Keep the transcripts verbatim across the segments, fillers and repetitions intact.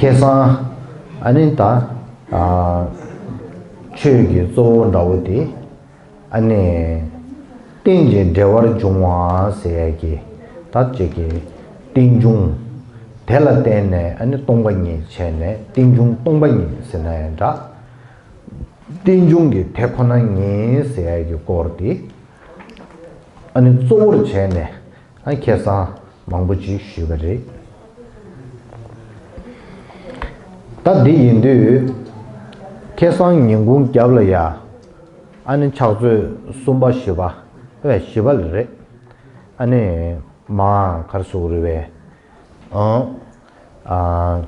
ཁ་སང་ཨ་ནི་ད་ཨ་ཆོས་ཀྱི་གཙོ་བོ་འདྲ་བོ་དེ། ཨ་ནི་རྟེན་ཅིང་འབྲེལ་བར་འབྱུང་བ་ཟེར་ཡ་གི་ད་ཅིག་གི་རྟེན་འབྱུང་། དེ་ལ་བརྟེན་ནས་ཨ་ནི་སྟོང་པ་ཉིད་བྱས་ནས་རྟེན་འབྱུང་སྟོང་པ་ཉིད་ཟེར་ན་ཡང་འདྲ། རྟེན་འབྱུང་གི་དེ་ཁོ་ན་ཉིད་ཟེར་ཡ་གི་སྐོར་དེ་ཨ་ནི་གཙོ་བོར་བྱས་ནས་ཨ་ཁ་སང་མང་པོ་ཅིག་ཞུས་པ་རེད། ད་འདི་ཡིན་དུས་ཁ་སང་ཉིན་གུང་རྒྱབ་ལ་ཡ་ཨ་ནི་ཕྱག་ཚོད་གསུམ་པ་བཞི་པ་ཨེ་བཞི་པ་ལ་རེད། ཨ་ནི་མ་གར་སུ་རེད་བས། ཨང་། ཨ།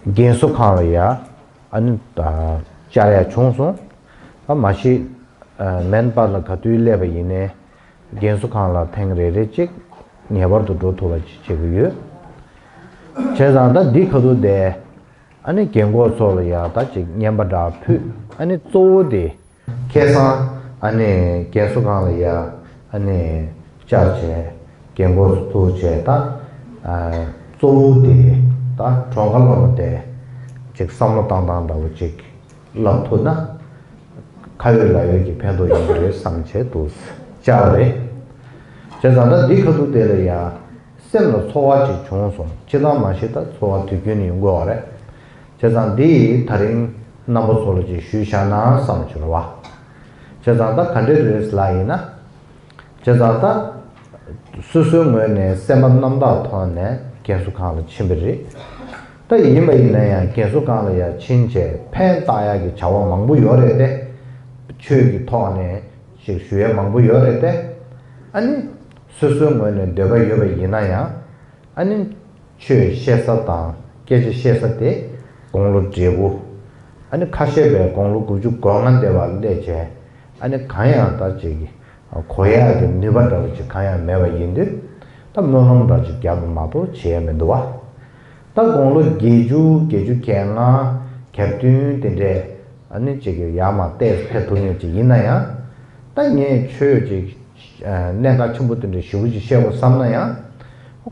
རྒན་གསོ་ཁང་ལ་ཡ་ཨ་ནི་ད་བཅར་ཡ་བྱུང་སོང་། ད་མ་གཞི་ཨ་སྨན་པ་ལ་ག་དུས་སླེབས་པ་ཡིན་ནའི་རྒན་གསོ་ཁང་ལ་ཐེངས་རེ་རེ་གཅིག་ངེས་པར་དུ་འགྲོ་ཐུབ་པ་ཅིག་བྱེད་ཀྱི་ཡོད། བྱས་ཙང་ད་འདི་ཁ་ཐུག་དེ་ཨ་ནི་རྒན་གོག་ཚོ་ལ་ཡ་ད་ཅིག་རྔན་པ་འདྲ་ཕུལ། ཨ་ནི་གཙོ་བོ་དེ་ཁ་སང་ཨ་ནི་རྒན་གསོ་ཁང་ལ་ཡ་ཨ་ནི་བཅར་བྱས་རྒན་གོག་ཚོ་ཐུག་བྱས་ད་ཨ་གཙོ་བོ་དེ་ད་གྲོངས་ཁ་ལོ་མ་དེ་ཅིག་བསམ་བློ་བཏང་སྟངས་འདྲ་བོ་ཅིག་ལབ་ཐུབ་ན་ཁ་ཡོད་ལག་ཡོད་ཀྱི་ཕན་ཐོགས་ཡོང་གི་རེད་བསམ་བྱས་འདུག་བཅར་བ་རེད། བྱས་ཙང་ད་འདི་ཁ་ཐུག་དེ་ལ་ཡ་སེམས་ལ་ཚོར་བ་ཅིག་བྱུང་སོང་། སྤྱིར་བཏང་མ་གཞི་ད་ཚོར་བ་དུས་རྒྱུན་ནས་ཡོང་དགོས་པ་རེད། བྱས་ཙང་འདི་ད་རིང་རྣམ་པ་ཚོ་ལ་ཅིག་ཞུས་བཞག་ན་བསམ་བྱུང་རེད་བ། བྱས་ཙང་ད་ག་འདྲས་རེད་ལབ་ཡིན་ན། བྱས་ཙང་ད་སོ་སོའི་ངོས་ནས་སེམས་པ་རྣམ་དག་ཐོག་ནས་རྒན་གསོ་ཁང་ལ་ཕྱིན་པ་རེད། ད་ཡིན་པ་ཡིན་ན་ཡང་རྒན་གསོ་ཁང་ལ་ཡར་ཕྱིན་བྱས་ཕན་བཏགས་ཡག་གི་བྱ་བ་མང་པོ་ཡོད་རེད་དེ། ཆོས་ཀྱི་ཐོག་ནས་ཅིག་ཞུ་ཡ་མང་པོ་ཡོད་རེད་དེ། ཨ་ནི་སོ་སོའི་ངོས་ནས་འདོད་པ་ཡོད་པ་ཡིན་ན་ཡང་། ཨ་ནི་ཆོས་བཤད་ས་དང་སྐད་ཆ་བཤད་ས་དེ་དགུང་ལོ་བགྲེས་པོ། ཨ་ནི་ཁ་ཤས་པས་དགུང་ལོ་དགུ་བཅུ་གོ་ལྔ་འདས་པ་སླེབས་བྱས་ཨ་ནི་གང་ཡང་ད་ཅིག་གོ་ཡག་གི་ནུས་པ་འདྲ་བོ་ཅིག་གང་ཡང་མེད་པ་ཡིན་དུས་ད་སྨོན་ལམ་འདྲ་ཅིག་བརྒྱབ་པ་མ་གཏོགས་བྱེད་ཡ་མི་འདུག་བ། ད་དགུང་ལོ་བརྒྱད་ཅུ་བརྒྱད་ཅུ་གྱ་ལྔ་གྱ་བདུན་དེ་འདྲས་ཨ་ནི་ཅིག་གི་ཡར་མར་ཏོག་ཙམ་ཕེབས་ཐུབ་མཁན་ཅིག་ཡིན་ན་ཡང་། ད་ངས་ཆོས་ཅིག་གནད་འགག་ཆེན་པོ་དེ་འདྲ་ཞེ་པོ་ཅིག་བཤད་དགོས་བསམ་ན་ཡང་།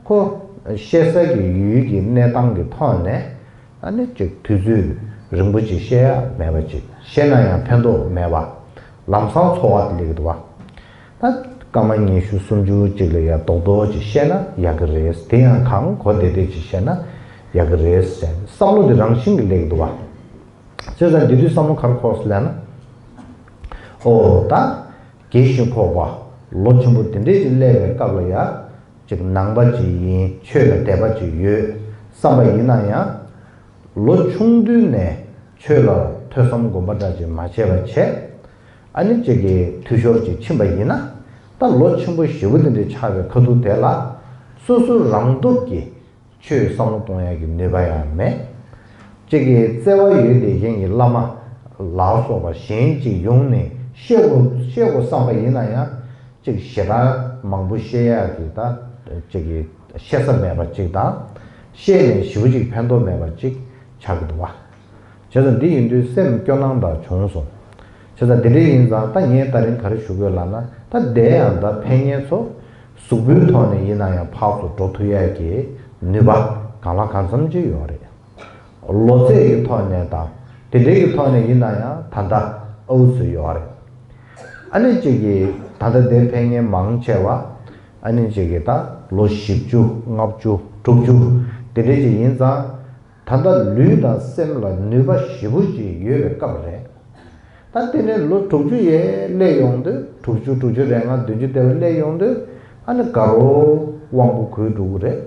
ཁོ་བཤད་ས་གི་ཡུལ་གྱི་གནས་སྟངས་ཀྱི་ཐོག་ནས་ཨ་ནི་ཅིག་དུས་ཚོད་རིང་པོ་ཅིག་བཤད་ཡ་མེད་པ་ཅིག་བཤད་ན་ཡང་ཕན་ཐོགས་མེད་པ། ལམ་སང་ཚོར་བ་དེ་སླེབས་ཀྱི་འདུག་བ། ད་སྐར་མ་ཉི་ཤུ་སུམ་ཅུ་ཅིག་ལ་ཡ་རྡོག་རྡོག་ཅིག་བཤད་ན་ཡག་གི་རེད། དེ་ཡང་གང་གོ་བདེ་བདེ་ཅིག་བཤད་ན་ཡག་གི་རེད་ཟེར་བསམ་བློ་དེ་རང་བཞིན་གྱིས་སླེབས་ཀྱི་འདུག་བ། བྱས་ཙང་འདི་དུས་བསམ་བློ་ག་རེ་འཁོར་སོང་ལབ་ན། ཨོ་ད། རྒས་ཤིང་འཁོགས་པ་ལོ་ཆེན་པོ་དེ་འདྲས་ཀྱི་སླེབས་པའི་སྐབས་ལ་ཡ། ཅིག་ནང་པ་ཅིག་ཡིན། ཆོས་ལ་དད་པ་ཅིག་ཡོད་བསམ་པ་ཡིན་ན་ཡང་། ལོ་ཆུང་དུས་ནས་ཆོས་ལ་ཐོས་བསམ་སྒོམ་པ་འདྲ་ཅིག་མ་བྱས་པ་བྱས། ཨ་ནི་ཅིག་གི་འཐུས་ཤོར་ཅིག་ཕྱིན་པ་ཡིན་ན། ད་ལོ་ཆེན་པོ་ཞེ་པོ་དེ་འདྲས་ཆགས་པའི་ཁ་ཐུག་དེ་ལ། སོ་སོ་རང་སྟོབས་ཀྱིས། ཆོས་བསམ་བློ་གཏོང་ཡག་གི་ནུས་པ་ཡང་མེད། གཅིག་གིས་བརྩེ་བ་ཡོད་བསྡད་མཁན་གྱི་བླ་མ་ལ་སོགས་པ་གཞན་གཅིག་ཡོང་ནས་བཤད་དགོས་བཤད་དགོས་བསམ་པ་ཡིན་ན་ཡང་གཅིག་ཞེ་དྲག་མང་པོ་བཤད་ཡག་གི་ད་གཅིག་གིས་བཤད་ས་མེད་པ་གཅིག་དང་། བཤད་ནས་ཞེ་པོ་ཅིག་ཕན་ཐོགས་མེད་པ་གཅིག་ཆགས་ཀྱི་འདུག་བ། བྱས་ཙང་འདི་ཡིན་དུས་སེམས་སྐྱོ་སྣང་འདྲ་བྱུང་སོང་། བྱས་ཙང་འདི་འདྲ་ཡིན་ཙང་ད་ངས་ད་རིང་ག་རེ་ཞུ་དགོས་ལབ་ན། ད་བསྡད་ཡང་ད་ཕན་ངན་ཚོ་གཟུགས་པོའི་ཐོག་ནས་ཡིན་ན་ཡང་ཕར་ཚུར་འགྲོ་ཐུབ་ཡས་ཀྱི་ནུས་པ་གང་ལ་གང་འཚམ་ཅིག་ཡོད་རེད། ལོ་ཚད་ཀྱི་ཐོག་ནས་དང་དེ་འདྲའི་གི་ཐོག་ནས་ཡིན་ན་ཡང་ད་ལྟ་ཨའུ་ཚོད་ཡོད་རེད། ཨ་ནི་གཅིག་གིས་ད་ལྟ་དེ་ཕན་ངན་མང་ཆེ་བ་ཨ་ནི་གཅིག་གིས་ད་ལོ་བཞི་བཅུ་ལྔ་བཅུ་དྲུག་ཅུ་དེ་འདྲའི་ཅིག་ཡིན་ཙང་། ད་ལྟ་ལུས་དང་སེམས་ལ་ནུས་པ་ཞེ་པོ་ཅིག་ཡོད་པའི་སྐབས་རེད། ད་དེ་ནས་ལོ་དྲུག་ཅུ་ཡས་སླེབས་ཡོང་དུས་དྲུག་ཅུ་དྲུག་ཅུ་རེ་ལྔ་བདུན་ཅུ་དེ་བ་སླེབས་ཡོང་དུས་ཨ་ནི་དགའ་རོགས་དབང་པོ་གུད་འགྲོ་གི་རེད།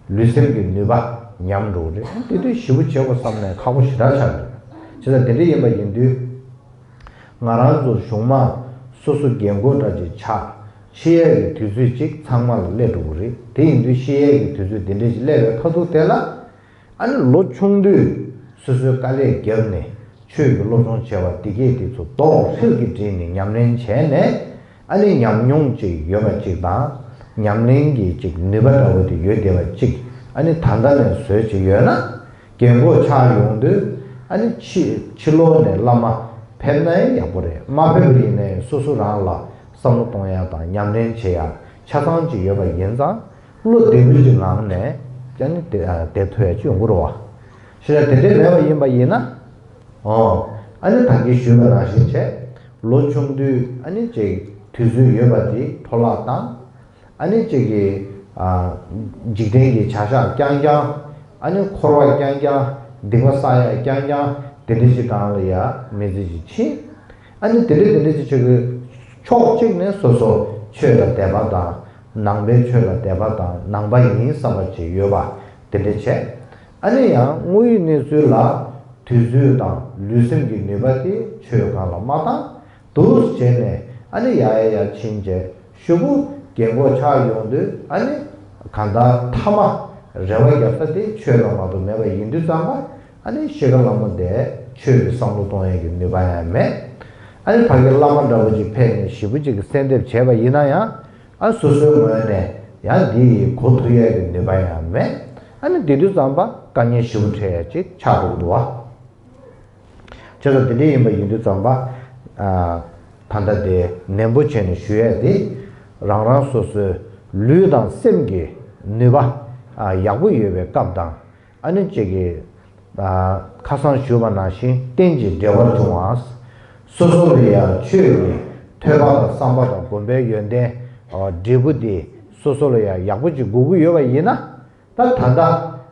ལུས་སེམས་ཀྱི་ནུས་པ་ཉམས་འགྲོ་གི་རེད། དེ་དུས་ཞེ་པོ་བྱེད་དགོས་བསམ་ནས་ཁག་པོ་ཞེ་དྲག་ཆགས་འདུག་བྱས་ཙང་དེ་འདྲ་ཡིན་པ་ཡིན་དུས། ང་རང་ཚོ་གཞུང་མང་སོ་སོ་རྒན་གོག་འདྲ་ཅིག་ཆགས། ཤི་ཡས་ཀྱི་དུས་ཚོད་ཅིག་ཚང་མ་ལ་སླེབས་འགྲོ་གི་རེད། དེ་ཡིན་དུས་ཤི་ཡས་ཀྱི་དུས་ཚོད་དེ་འདྲ་ཅིག་སླེབས་པའི་ཁ་ཐུག་དེ་ལ། ཨ་ནི་ལོ་ཆུང་དུས་སོ་སོའི་དཀའ་ལས་བརྒྱབ་ནས་ཆོས་ཀྱི་སློབ་སྦྱོང་བྱས་པ་འདི་གས་དེ་ཚོ་རྡོག་ཧྲིལ་གྱིས་བསྒྲིལ་ནས་ཉམས་ལེན་བྱས་ནས། ཨ་ནི་ཉམས་མྱོང་ཅིག་ཡོད་པ་ཅིག་དང་། ཉམས་ལེན་གྱི་ཅིག་ནུས་པ་འདྲ་བོ་དེ་ཡོད་བསྡད་པ་ཅིག་ཨ་ནི་ད་ལྟ་ནས་བཟོས་ཅིག་ཡོད་ན། རྒན་གོག་ཆགས་ཡོང་དུས་ཨ་ནི་ཕྱི་ཕྱི་ལོགས་ནས་བླ་མ་ཕེབས་ན་ཡག་པོ་རེད། མ་ཕེབས་པ་ཡིན་ནའི་སོ་སོ་རང་ལ་བསམ་བློ་གཏོང་ཡག་དང་ཉམས་ལེན་བྱེད་ཡག་ཆ་ཚང་ཅིག་ཡོད་པ་ཡིན་ཙང་བློ་བདེ་པོ་ཅིག་ངང་ནས་ ཅིག་ཨ་ནི་བསྡད་ཐུབ་ཡ་ཅིག་ཡོང་གི་རེད་བ། ཞེ་དྲག་དེ་འདྲས་མེད་པ་ཡིན་པ་ཡིན་ན། ཨོ། ཨ་ནི་ད་གིན་ཞུས་པ་ནང་བཞིན་བྱས། ལོ་ཆུང་དུས་ཨ་ནི་ཅིག་དུས་ཚོད་ཡོད་པ་དེ་འཕྲོ་བརླག་བཏང་། ཨ་ནི་ཅིག་གི་ཨ། འཇིག་རྟེན་གྱི་བྱ་གཞག་རྐྱང་རྐྱང་། ཨ་ནི་འཁོར་བ་རྐྱང་རྐྱང་། སྡིག་པ་བསགས་ཡ་རྐྱང་རྐྱང་། དེ་འདྲ་ཞིག་སྒང་ལ་ཡ་མི་ཚེ་ཅིག་ཕྱིན། ཨ་ནི་དེ་འདྲ་དེ་འདྲ་ཅིག་ཆགས་ཀྱི། ཕྱོགས་གཅིག་ནས་སོ་སོ་ཆོས་ལ་དད་པ་དང་། ནང་པའི་ཆོས་ལ་དད་པ་དང་། ནང་པ་ཡིན་བསམ་པ་ཅིག་ཡོད་པ་དེ་འདྲ་བྱས། ཨ་ནི་ཡང་དངོས་ཡོད་གནས་ཚུལ་ལ་དུས་ཚོད་དང་ལུས་སེམས་ཀྱི་ནུས་པ་དེ་ཆོས་སྒང་ལ་མ་བཏང་། འདུག་བྱས་ནས་ཨ་ནི་ཡར་ཡར་ཡར་ཕྱིན་བྱས། གཞུག་གུ་རྒན་གོག་ཆགས་ཡོང་དུས་ཨ་ནི་གང་ལྟར་མཐའ་མ་རེ་བ་རྒྱབ་ས་དེ་ཆོས་ལ་མ་གཏོགས་མེད་པ་ཡིན་དུས་ཙམ་པ། ཨ་ནི་ཤེལ་དཀར་ལྷ་མོ་དེ་ཆོས་ཀྱི་བསམ་བློ་གཏོང་ཡས་ཀྱི་ནུས་པ་ཡང་མེད། ཨ་ནི་ཕ་གི་བླ་མ་འདྲ་པོ་ཅིག་ཕེབས་ནས་ཞེ་པོ་ཅིག་གི་གསལ་འདེབས་བྱས་པ་ཡིན་ན་ཡང་། ཨ་སོ་སོའི་ངོས་ནས་ཡང་འདི་ཡི་གོ་ཐུབ་ཡས་ཀྱི་ནུས་པ་ཡང་མེད། ཨ་ནི་དེ་དུས་ཙམ་པ་དཀའ་ངལ་ཞེ་པོ་འཕྲད་ཡས་ཅིག་ཆགས་འགྲོ་གི་འདུག་བ། བྱས་ཙང་དེ་འདྲ་ཡིན་པ་ཡིན་དུས་ཙམ་པ། ཨ། ད་ལྟ་དེ་ནན་པོ་བྱས་ནས་ཞུ་ཡས་དེ། རང་རང་སོ་སོའི་ལུས་དང་སེམས་ཀྱི་ནུས་པ། ཨ། ཡག་པོ་ཡོད་པའི་སྐབས་དང་། ཨ་ནི་གཅིག་གི་ཨ། ཁ་སང་ཞུས་པ་ནང་བཞིན་རྟེན་ཅིང་འབྲེལ་བར་འབྱུང་བ། སོ་སོ་ལ་ཡང་ཆོས་ཀྱི་ཐོས་པ་དང་བསམ་པ་དང་སྒོམ་པའི་ཡོན་ཏན། ཨ། འབྲས་བུ་དེ་སོ་སོ་ལ་ཡང་ཡག་པོ་ཅིག་དགོས་ཀྱི་ཡོད་པ་ཡིན་ན། ད་ད་ལྟ་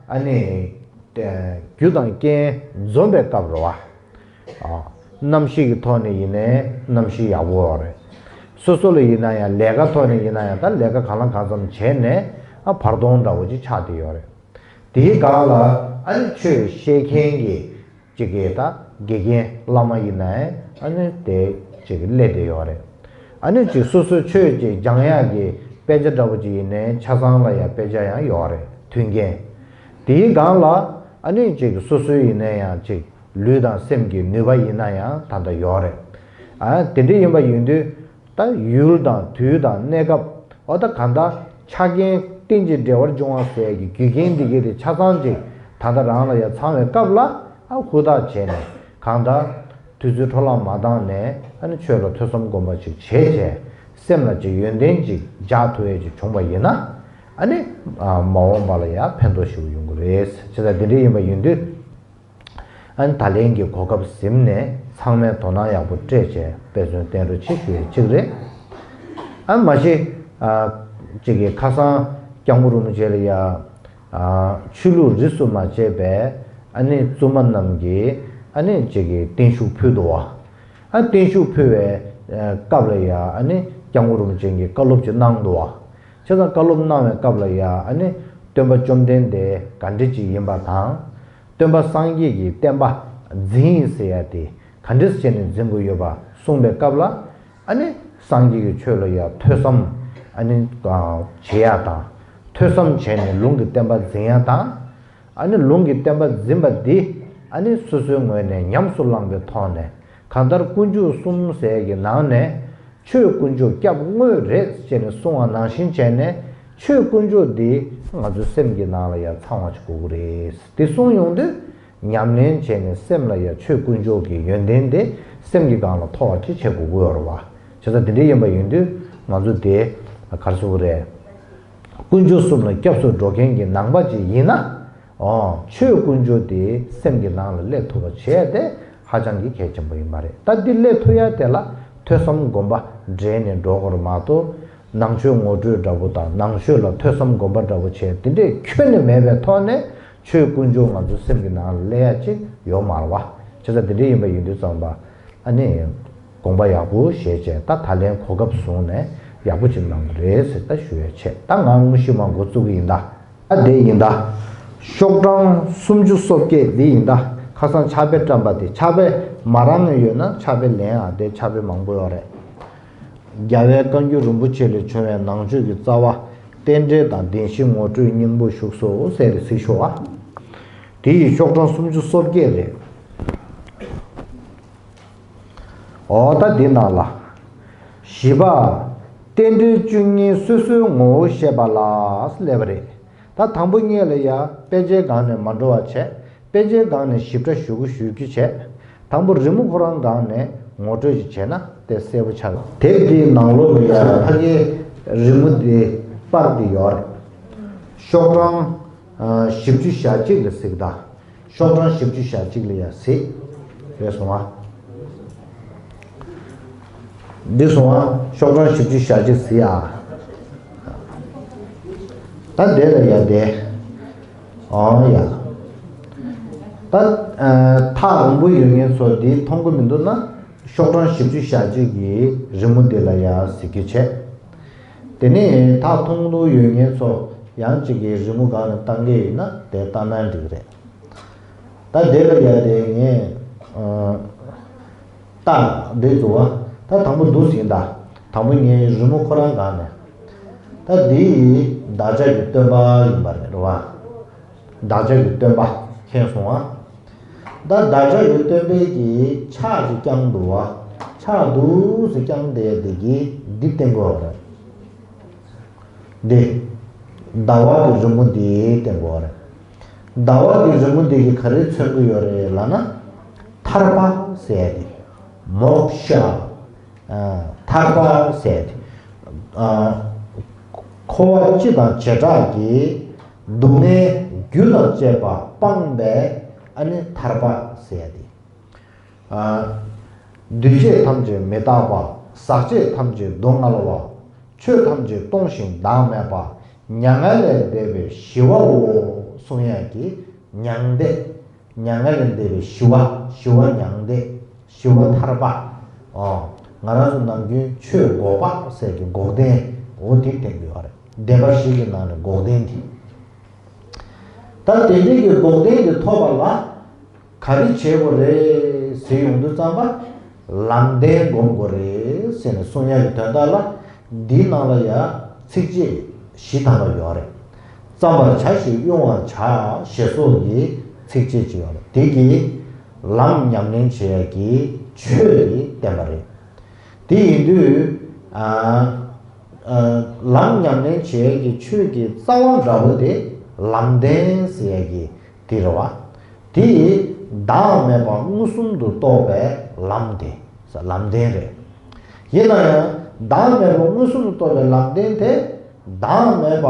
ཨ་ནི་རྒྱུ་དང་རྐྱེན་འཛོམས་པའི་སྐབས་རེད་བ། ཨ། གནམ་གཤིས་ཀྱི་ཐོག་ནས་ཡིན་ནའི་གནམ་གཤིས་ཡག་པོ་རེད། སོ་སོ་ལ་ཡིན་ན་ཡང་། ལས་ཀ་ཐོག་ནས་ཡིན་ན་ཡང་། ད་ལས་ཀ་གང་ལ་གང་འཚམ་བྱས་ནས། ཨ། བར་སྟོང་འདྲ་བོ་ཅིག་ཆགས་བསྡད་ཡོད་རེད། དེའི་སྒང་ལ་ཨ་ནི་ཆོས་བཤད་མཁན་གྱི་ཅིག་གི་ད་དགེ་རྒན་བླ་མ་ཡིན་ནའི་ཨ་ནི་དེ་ཅིག་གི་སླེབས་བསྡད་ཡོད་རེད། ཨ་ནི་ཅིག་སོ་སོའི་ཆོས་ཅིག་སྦྱང་ཡག་གི་དཔེ་ཆ་འདྲ་བོ་ཅིག་ཡིན་ནའི་ཆ་ཚང་ལ་ཡང་དཔེ་ཆ་ཡང་ཡོད་རེད། མཐུན་རྐྱེན། དེའི་སྒང་ལ་ཨ་ནི་ཅིག་སོ་སོའི་ཡིན་ན་ཡང་ཅིག་ལུས་དང་སེམས་ཀྱི་ནུས་པ་ཡིན་ན་ཡང་ད་ལྟ་ཡོད་རེད། ཨ། དེ་འདྲ་ཡིན་པ་ཡིན་དུས། ད་ཡུལ་དང་དུས་དང་གནས་སྐབས། འོ། ད་གང་ལྟར་ཆ་རྐྱེན་རྟེན་ཅིང་འབྲེལ་བར་འབྱུང་བ་ཟེར་གྱི་རྒྱུ་རྐྱེན་འདི་གས་དེ་ཆ་ཚང་ཅིག་ད་ལྟ་རང་ལ་ཡང་ཚང་བའི་སྐབས་ལ། ཨ། ཧུར་ཐག་བྱས་ནས་གང་ལྟར་དུས་ཚོད་འཕྲོ་བརླག་མ་བཏང་ནས། ཨ་ནི་ཆོས་ལ་ཐོས་བསམ་སྒོམ་པ་ཅིག་བྱས་བྱས། སེམས་ལ་ཅིག་ཡོན་ཏན་ཅིག་འཇགས་ཐུབ་ཡས་ཅིག་བྱུང་བ་ཡིན་ན། ཨ་ནི། ཨ། མ་འོངས་པ་ལ་ཡང་ཕན་ཐོགས་ཞེ་པོ་ཡོང་གི་རེད། བྱས་ཙང་དེ་འདྲ་ཡིན་པ་ཡིན་དུས། ཨ་ནི་ད་ལན་གྱི་གོ་སྐབས་ཟིན་ནས་ཚང་མས་དོ་སྣང་ཡག་པོ་སྤྲད་བྱས་དཔེ་མཚོན་བསྟན་རོགས་བྱེད་ཞུ་ཡས་གཅིག་རེད། ཨ། མ་གཞི། ཨ། གཅིག་གི་ཁ་སང་སྐྱབས་མགོན་རིན་པོ་ཆེ་ལ་ཡ། ཨ། ཆོས་ལུགས་རིས་སུ་མ་ཆད་པའི་ཨ་ནི་བཙུན་མ་རྣམས་ཀྱིས་ཨ་ནི་གཅིག་གི་བརྟན་བཞུགས་ཕུལ་འདུག་བ། ཨ། བརྟན་བཞུགས་ཕུལ་བའི་སྐབས་ལ་ཡ་ཨ་ནི་སྐྱབས་མགོན་རིན་པོ་ཆེ་གིས་བཀའ་སློབ་ཅིག་གནང་འདུག་བ། བྱས་ཙང་བཀའ་སློབ་གནང་བའི་སྐབས་ལ་ཡ་ཨ་ནི་སྟོན་པ་བཅོམ་ལྡན་འདས་ག་འདྲ་ཅིག་ཡིན་པ་དང་། སྟོན་པ་སངས་རྒྱས་ཀྱི་བསྟན་པ་འཛིན་ཡིན་ཟེར་ཡ་དེ་ག་འདྲས་བྱས་ནས་འཛིན་དགོས་ཡོད་པ་གསུངས་པའི་སྐབས་ལ། ཨ་ནི་སངས་རྒྱས་ཀྱི་ཆོས་ལ་ཡ་ཐོས་བསམ་ཨ་ནི་བྱེད་ཡ་དང་། ཐོས་བསམ་བྱས་ནས་ལུང་གི་བསྟན་པ་འཛིན་ཡ་དང་། ཨ་ནི་ལུང་གི་བསྟན་པ་འཛིན་པ་འདི་ཨ་ནི་སོ་སོའི་ངོས་ནས་ཉམས་སུ་བླངས་པའི་ཐོག་ནས། གང་ལྟར་དཀོན་མཆོག་གསུམ་ཟེར་གྱི་ནང་ནས། ཆོས་དཀོན་མཆོག་སྐྱབས་དངོས་རེད་ཅེས་ནས་གསུང་བ་ནང་བཞིན་བྱས་ནས། ཆོས་དཀོན་མཆོག་འདི་ང་ཚོའི་སེམས་ཀྱི་ནང་ལ་ཡང་ཚང་བ་ཅིག་དགོས་ཀྱི་རེད། དེ་གསུངས་ཡོང་དུས། ཉམས་ལེན་བྱས་ནས་སེམས་ལ་ཡང་ཆོས་དཀོན་མཆོག་གི་ཡོན་ཏན་དེ་སེམས་ཀྱི་སྒང་ལ་ཐོགས་པ་ཅིག་བྱེད་དགོས་ཀྱི་ཡོད་རེད་བ། བྱས་ཙང་དེ་འདྲ་ཡིན་པ་ཡིན་དུས་ང་ཚོ་དེ་ག་རེ་ཟེར་དགོས་རེད། དཀོན་མཆོག་གསུམ་ལ་སྐྱབས་སུ་འགྲོ་མཁན་གྱི་ནང་པ་ཅིག་ཡིན་ན། ཨོ། ཆོས་དཀོན་མཆོག་དེ་སེམས་ཀྱི་ནང་ལ་སླེབས་ཐུབ་པ་བྱས་ཏེ་ཧ་ཅང་གི་གལ་ཆེན་པོ་ཡིན་པ་རེད། ད་འདི་སླེབས་ཐུབ་ཡ་དེ་ལ་ཐོས་བསམ་སྒོམ་པ་འབྲེལ་ནས་འགྲོ་དགོས་རེད་མ་གཏོགས། ནང་ཆོས་ངོ་སྤྲོད་འདྲ་པོ་དང་། ནང་ཆོས་ལ་ཐོས་བསམ་སྒོམ་པ་འདྲ་པོ་བྱས། དེ་འདྲས་ཁྱོན་ནས་མེད་པའི་ཐོག་ནས་ཆོས་དཀོན་མཆོག་ང་ཚོ་སེམས་ཀྱི་ནང་ལ་སླེབས་ཡ་ཅིག་ཡོད་མ་རེད་བ། བྱས་ཙང་དེ་འདྲས་ཡིན་པ་ཡིན་དུས་ཙམ་པ། ཨ་ནི། དགོངས་པ་ཡག་པོ་བཞེས་བྱས། ད་ད་ལན་གོ་སྐབས་བཟུང་ནས་ཡག་པོ་ཅིག་གནང་གི་རེད་ཟེར་ད་ཞུ་ཡ་བྱས། ད་ང་དངོས་གཞི་མ་འགོ་བཙུགས་ཀྱི་ཡིན་ད། ཨ། དེ་ཡིན་ད། ཤོག་གྲངས་སུམ་ཅུ་སོ་བརྒྱད་འདི་ཡིན་ད། ཁ་སང་ཕྱག་དཔེ་བཀྲམ་པ་དེ། ཕྱག་དཔེ་མ་རག་མཁན་ཡོད་ན་ཕྱག་དཔེ་ལེན་ཨ། དེ་ཕྱག་དཔེ་མང་པོ་ཡོད་རེད། རྒྱལ་བའི་བཀའ་འགྱུར་རིན་པོ་ཆེ་ལས་བྱུང་བའི་ནང་ཆོས་ཀྱི་རྩ་བ། རྟེན་འབྲེལ་དང་བདེན་བཞིའི་ངོ་སྤྲོད་སྙིང་པོ་བཞུགས་སོ་ཟེར་ཏེ་ཚིག་ཤོག་ཨ། དེ་ཡི་ཤོག་གྲངས་སུམ་ཅུ་སོ་བརྒྱད་རེད། འོ། ད་འདི་ནང་ལ། བཞི་པ། རྟེན་འབྲེལ་བཅུ་གཉིས་སོ་སོའི་ངོ་བོ་བཤད་པ་ལ་སླེབས་པ་རེད། ད་དང་པོ་ཉིད་ལ་ཡ་དཔེ་ཆའི་སྒང་ནས་མ་འགྲོ་བ་བྱས། དཔེ་ཆའི་སྒང་ནས་ཞིབ་ཕྲ་ཞུ་གི་ཞུ་རྒྱུ་བྱས། དང་པོ་རི་མོ་ཁོ་རང་སྒང་ནས་ངོ་སྤྲོད་ཅིག་བྱས་ན་དེ་གསལ་པོ་ཆགས། དེབ་འདིའི་ནང་ལོགས་ལ་ཡ་ཕ་གིའི་རི་མོ་འདི་པར་འདི་ཡོད་རེད། ཤོག་གྲངས་ བཞི་བཅུ་ཞེ་གཅིག་ལ་གཟིགས་དང་། ཤོག་གྲངས་བཞི་བཅུ་ཞེ་གཅིག་ལ་ཡང་གཟིགས། རེད་སོང་ཨ། འདི་སོང་ཨ། ཤོག་གྲངས་བཞི་བཅུ་ཞེ་གཅིག་གཟིགས་ཨ། ད་དེ་ལ་ཡ་དེ། ཨོ་ཡ། ད་ཐག་རིང་པོ་ཡོད་མཁན་ཚོ་འདི་མཐོང་གི་མི་འདུག་ན། ཤོག་གྲངས་བཞི་བཅུ་ཞེ་གཅིག་གི་རི་མོ་འདི་ལ་ཡ་གཟིགས་རྒྱུ་བྱས། དེ་ནས་ཐག་མཐོང་ལོ་ཡོད་མཁན་ཚོ་ཡང་གཅིག་གི་རི་མོ་སྒང་ནས་བཏང་གི་ཡིན་ན་དེ་བཏང་ན་འགྲིག་རེད། ད་དེ་ལ་ཡ་དེ་ངས་ཨ། ད་འདི་བཟོ་བ་ད་དང་པོ་འདུག་ཟིན་ད། དང་པོ་ངའི་རི་མོ་ཁོ་རང་སྒང་ནས། ད་འདི་བདག་ཅག་གི་སྟོན་པ་ཡིན་པ་རེད་རེད་བ། བདག་ཅག་གི་སྟོན་པ་མཁྱེན་སོང་ཨ། ད་བདག་ཅག་གི་སྟོན་པའི་གི་ཕྱག་ཅིག་བརྐྱངས་འདུག་བ། ཕྱག་འདུག་སེ་བརྐྱངས་བསྡད་དེ་གི་འདི་བསྟན་དགོས་པ་རེད། འདི། ཟླ་བ་གི་རི་མོ་འདི་བསྟན་དགོས་པ་རེད། ཟླ་བ་གི་རི་མོ་འདི་གི་ག་རེ་མཚོན་གི་ཡོད་རེད་ལབ་ན། ཐར་པ་ཟེར་ཡ་དེ། མོཀྵ། ཨ། ཐར་པ་ཟེར་ཡ་དེ། ཨ། འཁོར་བ་སྤྱི་དང་བྱེ་བྲག་གི་སྡུག་བསྔལ་རྒྱུ་དང་བཅས་པ་སྤངས་པའི་ཨ་ནི་ཐར་པ་ཟེར་ཡ་དེ། ཨ། འདུས་བྱས་ཐམས་ཅད་མི་རྟག་པ། ཟག་བཅས་ཐམས་ཅད་སྡུག་བསྔལ་བ། ཆོས་ཐམས་ཅད་སྟོང་ཞིང་བདག་མེད་པ། མྱ་ངན་ལས་འདས་པའི་ཞི་བའོ། གསུང་ཡ་གི་མྱང་འདས། མྱ་ངན་ལས་འདས་པའི་ཞི་བ། ཞི་བ་མྱང་འདས། ཞི་བ་ཐར་པ། ཨོ། ང་རང་ཚོ་ནམ་རྒྱུན་ཆོས་འགོག་པ་ཟེར་གྱི་འགོག་བདེན། འོ་དེ་བསྟན་གྱི་ཡོད་རེད། བདེན་པ་བཞི་གི་ནང་ནས་འགོག་བདེན་དེ། ད་དེ་འདྲའི་གི་འགོག་བདེན་དེ་ཐོབ་པ་ལ། ག་རེ་བྱེད་དགོས་རེད་ཟེར་ཡོང་དུས་ཙམ་པ། ལམ་བདེན་སྒོམ་དགོས་རེད་ཟེར་ནས་གསུང་ཡག་གི་དོན་དག་ལ། འདིའི་ནང་ལ་ཡ་ཚིགས་བཅད་བཞི་ཐམ་པ་ཡོད་རེད། བརྩམ་པར་བྱ་ཞིང་དབྱུང་བར་བྱ་ཞེས་སོགས་ཀྱི་ཚིགས་བཅད་ཅིག་ཡོད་རེད། དེ་གིས་ལམ་ཉམས་ལེན་བྱེད་ཡག་གི་ཆོས་དེ་བསྟན་པ་རེད། དེ་ཡིན་དུས། ཨ། ཨ། ལམ་ཉམས་ལེན་བྱེད་ཡག་གི་ཆོས་ཀྱི་རྩ་བ་འདྲ་བོ་དེ་ལམ་བདེན་ཟེར་ཡག་གི་དེ་རེད་བ། དེ་བདག་མེད་པ་མངོན་སུམ་དུ་རྟོགས་པའི་ལམ་དེ། ལམ་བདེན་རེད། ཡིན་ན་ཡང་བདག་མེད་པ་མངོན་སུམ་དུ་རྟོགས་པའི་ལམ་བདེན་དེ། བདག་མེད་པ་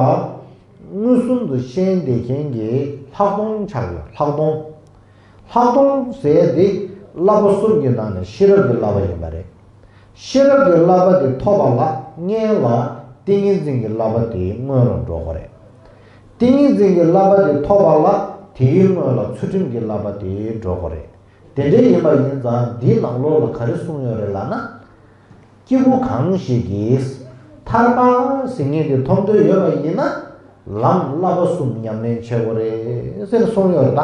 མངོན་སུམ་དུ་ཤེས་བསྡད་མཁན་གྱི་ལྷག་མཐོང་ཆགས་ཡོད། ལྷག་མཐོང་། ལྷག་མཐོང་ཟེར་དེ་བསླབ་པ་གསུམ་གྱི་ནང་ནས་ཤེས་རབ་ཀྱི་བསླབ་པ་ཡིན་པ་རེད། ཤེས་རབ་ཀྱི་བསླབ་པ་དེ་ཐོབ་པ་ལ་སྔོན་ལ་ཏིང་ངེ་འཛིན་གྱི་བསླབ་པ་དེ་སྔོན་ལ་འགྲོ་དགོས་རེད། ཏིང་ངེ་འཛིན་གྱི་བསླབ་པ་དེ་ཐོབ་པ་ལ་དེའི་སྔོན་ལ་ཚུལ་ཁྲིམས་ཀྱི་བསླབ་པ་དེ་འགྲོ་དགོས་རེད། དེ་འདྲ་ཡིན་པ་ཡིན་ཙང་འདིའི་ནང་ལོགས་ལ་ག་རེ་གསུངས་ཡོད་རེད་ལབ་ན། སྐྱེས་བུ་གང་ཞིག་གིས་ཐར་པ་ཟེར་མཁན་དེ་མཐོང་འདོད་ཡོད་པ་ཡིན་ན། ལམ་བསླབ་པ་གསུམ་ཉམས་ལེན་བྱེད་དགོས་རེད་ཟེར་ནས་གསུངས་ཡོད་རེད་ད།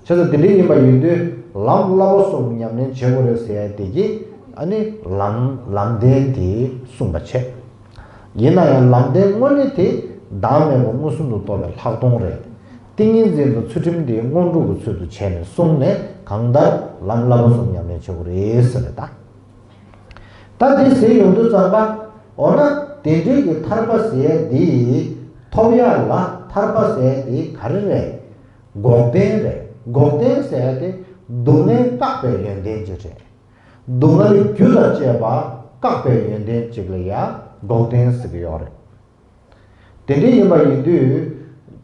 བྱས་ཙང་དེ་འདྲ་ཡིན་པ་ཡིན་དུས་ལམ་བསླབ་པ་གསུམ་ཉམས་ལེན་བྱེད་དགོས་རེད་ཟེར་ཡ་དེ་གིས་ཨ་ནི་ལམ་ལམ་བདེན་དེ་གསུངས་པ་བྱས། ཡིན་ན་ཡང་ལམ་བདེན་དངོས་གནས་དེ་བདག་མེད་པ་མངོན་སུམ་དུ་རྟོགས་པའི་ལྷག་མཐོང་རེད། ཏིང་ངེ་འཛིན་དང་ཚུལ་ཁྲིམས་དེ་སྔོན་འགྲོ་གི་ཚུལ་དུ་བྱས་ནས་གསུངས་ནས་གང་ལྟར་ལམ་བསླབ་པ་གསུམ་ཉམས་ལེན་བྱེད་དགོས་རེད་ཟེར་རེད་ད། ད་དེ་ཟེར་ཡོང་དུས་ཙམ་པ། འོ་ན་དེ་འདྲའི་གི་ཐར་པ་ཟེར་ཡ་དེ་ཐོབ་ཡ་ལ་ཐར་པ་ཟེར་ཡ་དེ་ག་རེ་རེད། འགོག་བདེན་རེད། འགོག་བདེན་ཟེར་ཡ་དེ་སྡུག་བསྔལ་བཀག་པའི་ཡོན་ཏན་ཅིག་རེད། སྡུག་བསྔལ་རྒྱུ་དང་བཅས་པ་བཀག་པའི་ཡོན་ཏན་ཅིག་ལ་ཡ་འགོག་བདེན་ཟེར་གི་ཡོད་རེད། དེ་འདྲ་ཡིན་པ་ཡིན་དུས།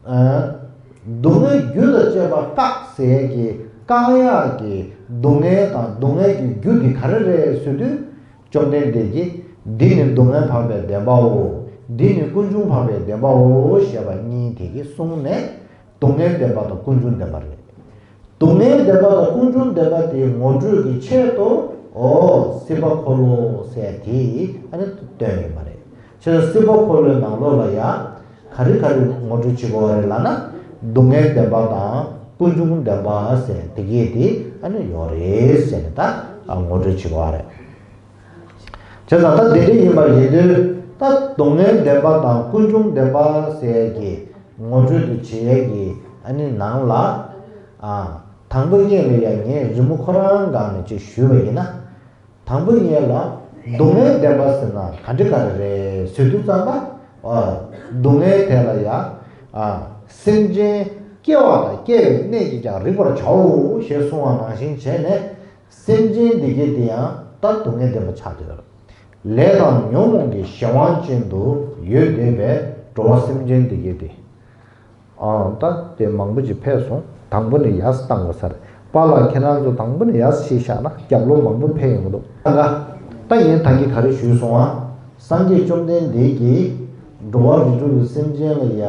ཨ། སྡུག་བསྔལ་རྒྱུ་དང་བཅས་པ་བཀག་ཟེར་གྱི་བཀག་ཡག་གི་སྡུག་བསྔལ་དང་སྡུག་བསྔལ་གྱི་རྒྱུ་དེ་ག་རེ་རེད་ཟེར་དུས། བཅོམ་ལྡན་འདས་ཀྱིས་འདི་ནི་སྡུག་བསྔལ་འཕགས་པའི་བདེན་པའོ། འདི་ནི་ཀུན་འབྱུང་འཕགས་པའི་བདེན་པའོ་ཞེས་པ་གཉིས་དེ་གིས་གསུངས་ནས་སྡུག་བསྔལ་བདེན་པ་དང་ཀུན་འབྱུང་བདེན་པ་རེད། སྡུག་བསྔལ་བདེན་པ་དང་ཀུན་འབྱུང་བདེན་པ་དེའི་ངོ་སྤྲོད་ཀྱི་ཆེད་དུ། འོ། སྲིད་པ་འཁོར་ལོ་ཟེར་དེ་ཨ་ནི་སྟོན་ཡོད་མ་རེད། བྱས་ཙང་སྲིད་པ་འཁོར་ལོའི་ནང་ལོགས་ལ་ཡ། ག་རེ་ག་རེ་ངོ་སྤྲོད་བྱེད་དགོས་པ་རེད་ལབ་ན། སྡུག་བསྔལ་བདེན་པ་དང་ཀུན་འབྱུང་བདེན་པ་ཟེར་དེ་གས་དེ་ཨ་ནི་ཡོད་རེད་ཟེར་ནས་ད་ངོ་སྤྲོད་བྱེད་དགོས་པ་རེད། བྱས་ཙང་ད་དེ་འདྲ་ཡིན་པ་ཡིན་དུས་ད་སྡུག་བསྔལ་བདེན་པ་དང་ཀུན་འབྱུང་བདེན་པ་ཟེར་གྱི་ངོ་སྤྲོད་དུ་བྱེད་ཡས་ཀྱི་ཨ་ནི་ནང་ལ། ཨ། དང་པོ་ཉིད་ལ་ཡང་ངས་རི་མོ་ཁོ་རང་སྒང་ནས་ཅིག་ཞུས་པ་ཡིན་ན། དང་པོ་ཉིད་ལ་སྡུག་བསྔལ་བདེན་པ་ཟེར་ན་ག་འདྲ་ག་རེ་རེད་ཟེར་དུས་ཙམ་པ། ཨ། སྡུག་བསྔལ་དེ་ལ་ཡང་། ཨ། སེམས་ཅན་སྐྱེ་བ་དང་སྐྱེ་བའི་གནས་ཀྱིས་ཀྱང་རིག་པར་བྱའོ་ཞེས་གསུངས་པ་ནང་བཞིན་བྱས་ནས། སེམས་ཅན་འདི་གས་དེ་ཡང་ད་སྡུག་བསྔལ་བདེན་པ་ཆགས་ཀྱི་ཡོད་རེད། ལས་དང་ཉོན་མོངས་ཀྱི་གཞན་དབང་ཅན་དུ་ཡོད་བསྡད་པའི་འགྲོ་བ་སེམས་ཅན་འདི་གས་དེ། ཨང་། ད་དེ་མང་པོ་ཅིག་ཕེབས་སོང་། དང་པོ་ནས་ཡར་བཏང་དགོས་ས་རེད། པཱ་ལགས་ཁྱེད་རང་ཚོ་དང་པོ་ནས་ཡར་ཕྱིན་བཞག་ན་རྒྱབ་ལོགས་མང་པོ་ཕེབས་ཡོང་གི་འདུག་ད་ད་ངས་ད་གིན་ག་རེ་ཞུས་སོང་ཨ། སངས་རྒྱས་བཅོམ་ལྡན་འདས་ཀྱིས་འགྲོ་བ་རིགས་དྲུག་གི་སེམས་ཅན་ལ་ཡ།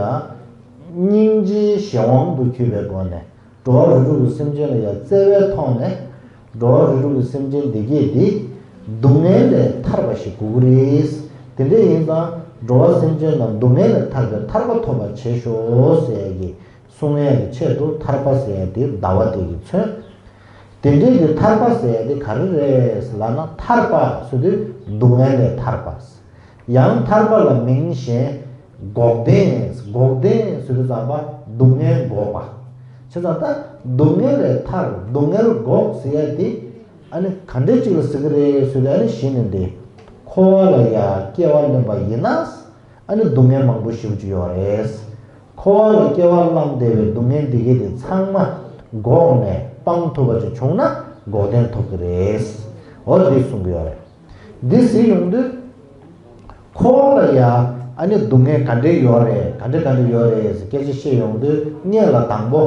སྙིང་རྗེའི་གཞན་དབང་དུ་གྱུར་པའི་སྒོ་ནས། འགྲོ་བ་རིགས་དྲུག་གི་སེམས་ཅན་ལ་ཡང་བརྩེ་བའི་ཐོག་ནས། འགྲོ་བ་རིགས་དྲུག་གི་སེམས་ཅན་འདི་གས་འདི་སྡུག་བསྔལ་ལས་ཐར་པ་ཞིག་དགོས་ཀྱི་རེད། དེ་འདྲ་ཡིན་ཙང་འགྲོ་བ་སེམས་ཅན་རྣམས་སྡུག་བསྔལ་ལས་ཐར་པའི་ཐར་པ་ཐོབ་པར་བྱེད་ཤོག་ཟེར་ཡ་གི་གསུང་ཡ་གི་ཆེད་དུ་ཐར་པ་ཟེར་ཡ་དེ་ཟླ་བ་དེ་གིས་མཚོན། དེ་འདྲའི་གི་ཐར་པ་ཟེར་ཡ་དེ་ག་རེ་རེད་ལབ་ན། ཐར་པ་ཟེར་དུས་སྡུག་བསྔལ་ལས་ཐར་པ། ཡང་ཐར་པ་ལ་མིང་གཞན་འགོག་བདེན། འགོག་བདེན་ཟེར་དུས་ཙམ་པ་སྡུག་བསྔལ་འགོག་པ། བྱས་ཙང་ད་སྡུག་བསྔལ་ལས་ཐར། སྡུག་བསྔལ་འགོག་ཟེར་ཡ་དེ་ཨ་ནི་ག་འདྲ་ཅིག་ལ་ཟེར་གི་རེད་ཟེར་དུས། ཨ་ནི་གཞི་ནས་འདི་འཁོར་བ་ལ་ཡ་སྐྱེ་བ་ལེན་པ་ཡིན་ན། ཨ་ནི་སྡུག་བསྔལ་མང་པོ་ཞེ་པོ་ཅིག་ཡོད་རེད། འཁོར་བ་ལ་སྐྱེ་བ་བླངས་བསྡད་པའི་སྡུག་བསྔལ་འདི་གས་དེ་ཚང་མ་འགོག་ནས་སྤང་ཐུབ་པ་ཅིག་བྱུང་ན་འགོག་བདེན་ཐོབ་ཀྱི་རེད། འོ་འདི་གསུང་གི་ཡོད་རེད། འདི་ཟེར་ཡོང་དུས། འཁོར་བ་ལ་ཡ་ཨ་ནི་སྡུག་བསྔལ་ག་འདྲས་ཡོད་རེད། ག་འདྲས་ག་འདྲས་ཡོད་རེད་ཟེར་སྐད་ཆ་བཤད་ཡོང་དུས། སྔོན་ལ་དང་པོ་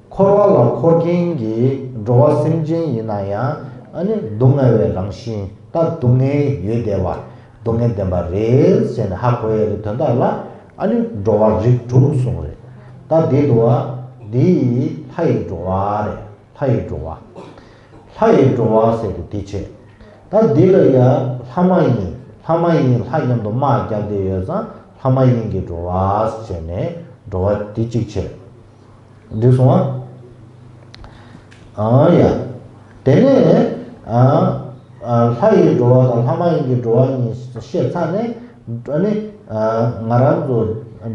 འཁོར་བ་ལ་འཁོར་མཁན་གྱི་འགྲོ་བ་སེམས་ཅན་ཡིན་ན་ཡང་ཨ་ནི་སྡུག་བསྔལ་བའི་རང་བཞིན། ད་སྡུག་བསྔལ་ཡོད་བསྡད་པ། སྡུག་བསྔལ་ལྡན་པ་རེད་ཟེར་ནས་ཧ་གོ་ཡ་གི་དོན་དག་ལ། ཨ་ནི་འགྲོ་བ་རིགས་དྲུག་གསུངས་རེད། ད་འདི་འདུག་བ། འདི་ལྷ་ཡི་འགྲོ་བ་རེད། ལྷ་ཡི་འགྲོ་བ། ལྷ་ཡི་འགྲོ་བ་ཟེར་དུས་འདི་བྱས། ད་འདི་ལ་ཡ་ལྷ་མ་ཡིན། ལྷ་མ་ཡིན། ལྷ་མཉམ་དུ་དམག་རྒྱབ་བསྡད་ཡོད་ཙང་ལྷ་མ་ཡིན་གྱི་འགྲོ་བ་ཟེར་ནས་འགྲོ་བ་འདི་གཅིག་བྱས། འགྲིག་སོང་ཨ། ཨང་ཡ། དེ་ནས་ཨ་ཨ་ལྷ་ཡི་འགྲོ་བ་དང་ལྷ་མ་ཡིན་གྱི་འགྲོ་བ་གཉིས་བཤད་ཚར་ནས། ཨ་ནི་ཨ་ང་རང་ཚོ་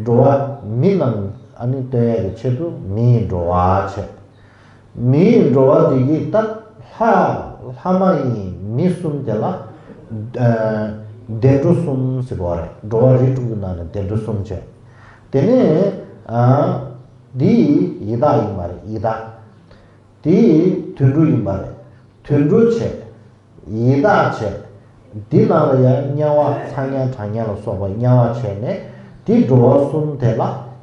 འགྲོ་བ་མི་རྣམས་ཨ་ནི་སྟོན་ཡ་གི་ཆེད་དུ་མི་ཡི་འགྲོ་བ་བྱས། མི་ཡི་འགྲོ་བ་འདི་གི་ད་ལྷ། ལྷ་མ་ཡིན་མི་གསུམ་དེ་ལ་ཨ་བདེ་འགྲོ་གསུམ་ཟེར་གོ་རེད། འགྲོ་བ་རིགས་དྲུག་གི་ནང་ནས་བདེ་འགྲོ་གསུམ་བྱས། དེ་ནས་ཨ་འདི་ཡི་དྭགས་ཡིན་པ་རེད། ཡི་དྭགས། དེ་དུད་འགྲོ་ཡིན་པ་རེད། དུད་འགྲོ་བྱས། ཡི་དྭགས་བྱས། འདི་ནང་ལ་ཡང་དམྱལ་བ་ཚ་དམྱལ་གྲང་དམྱལ་ལ་སོགས་པ་དམྱལ་བ་བྱས་ནས། དེ་འགྲོ་བ་གསུམ་དེ་ལ་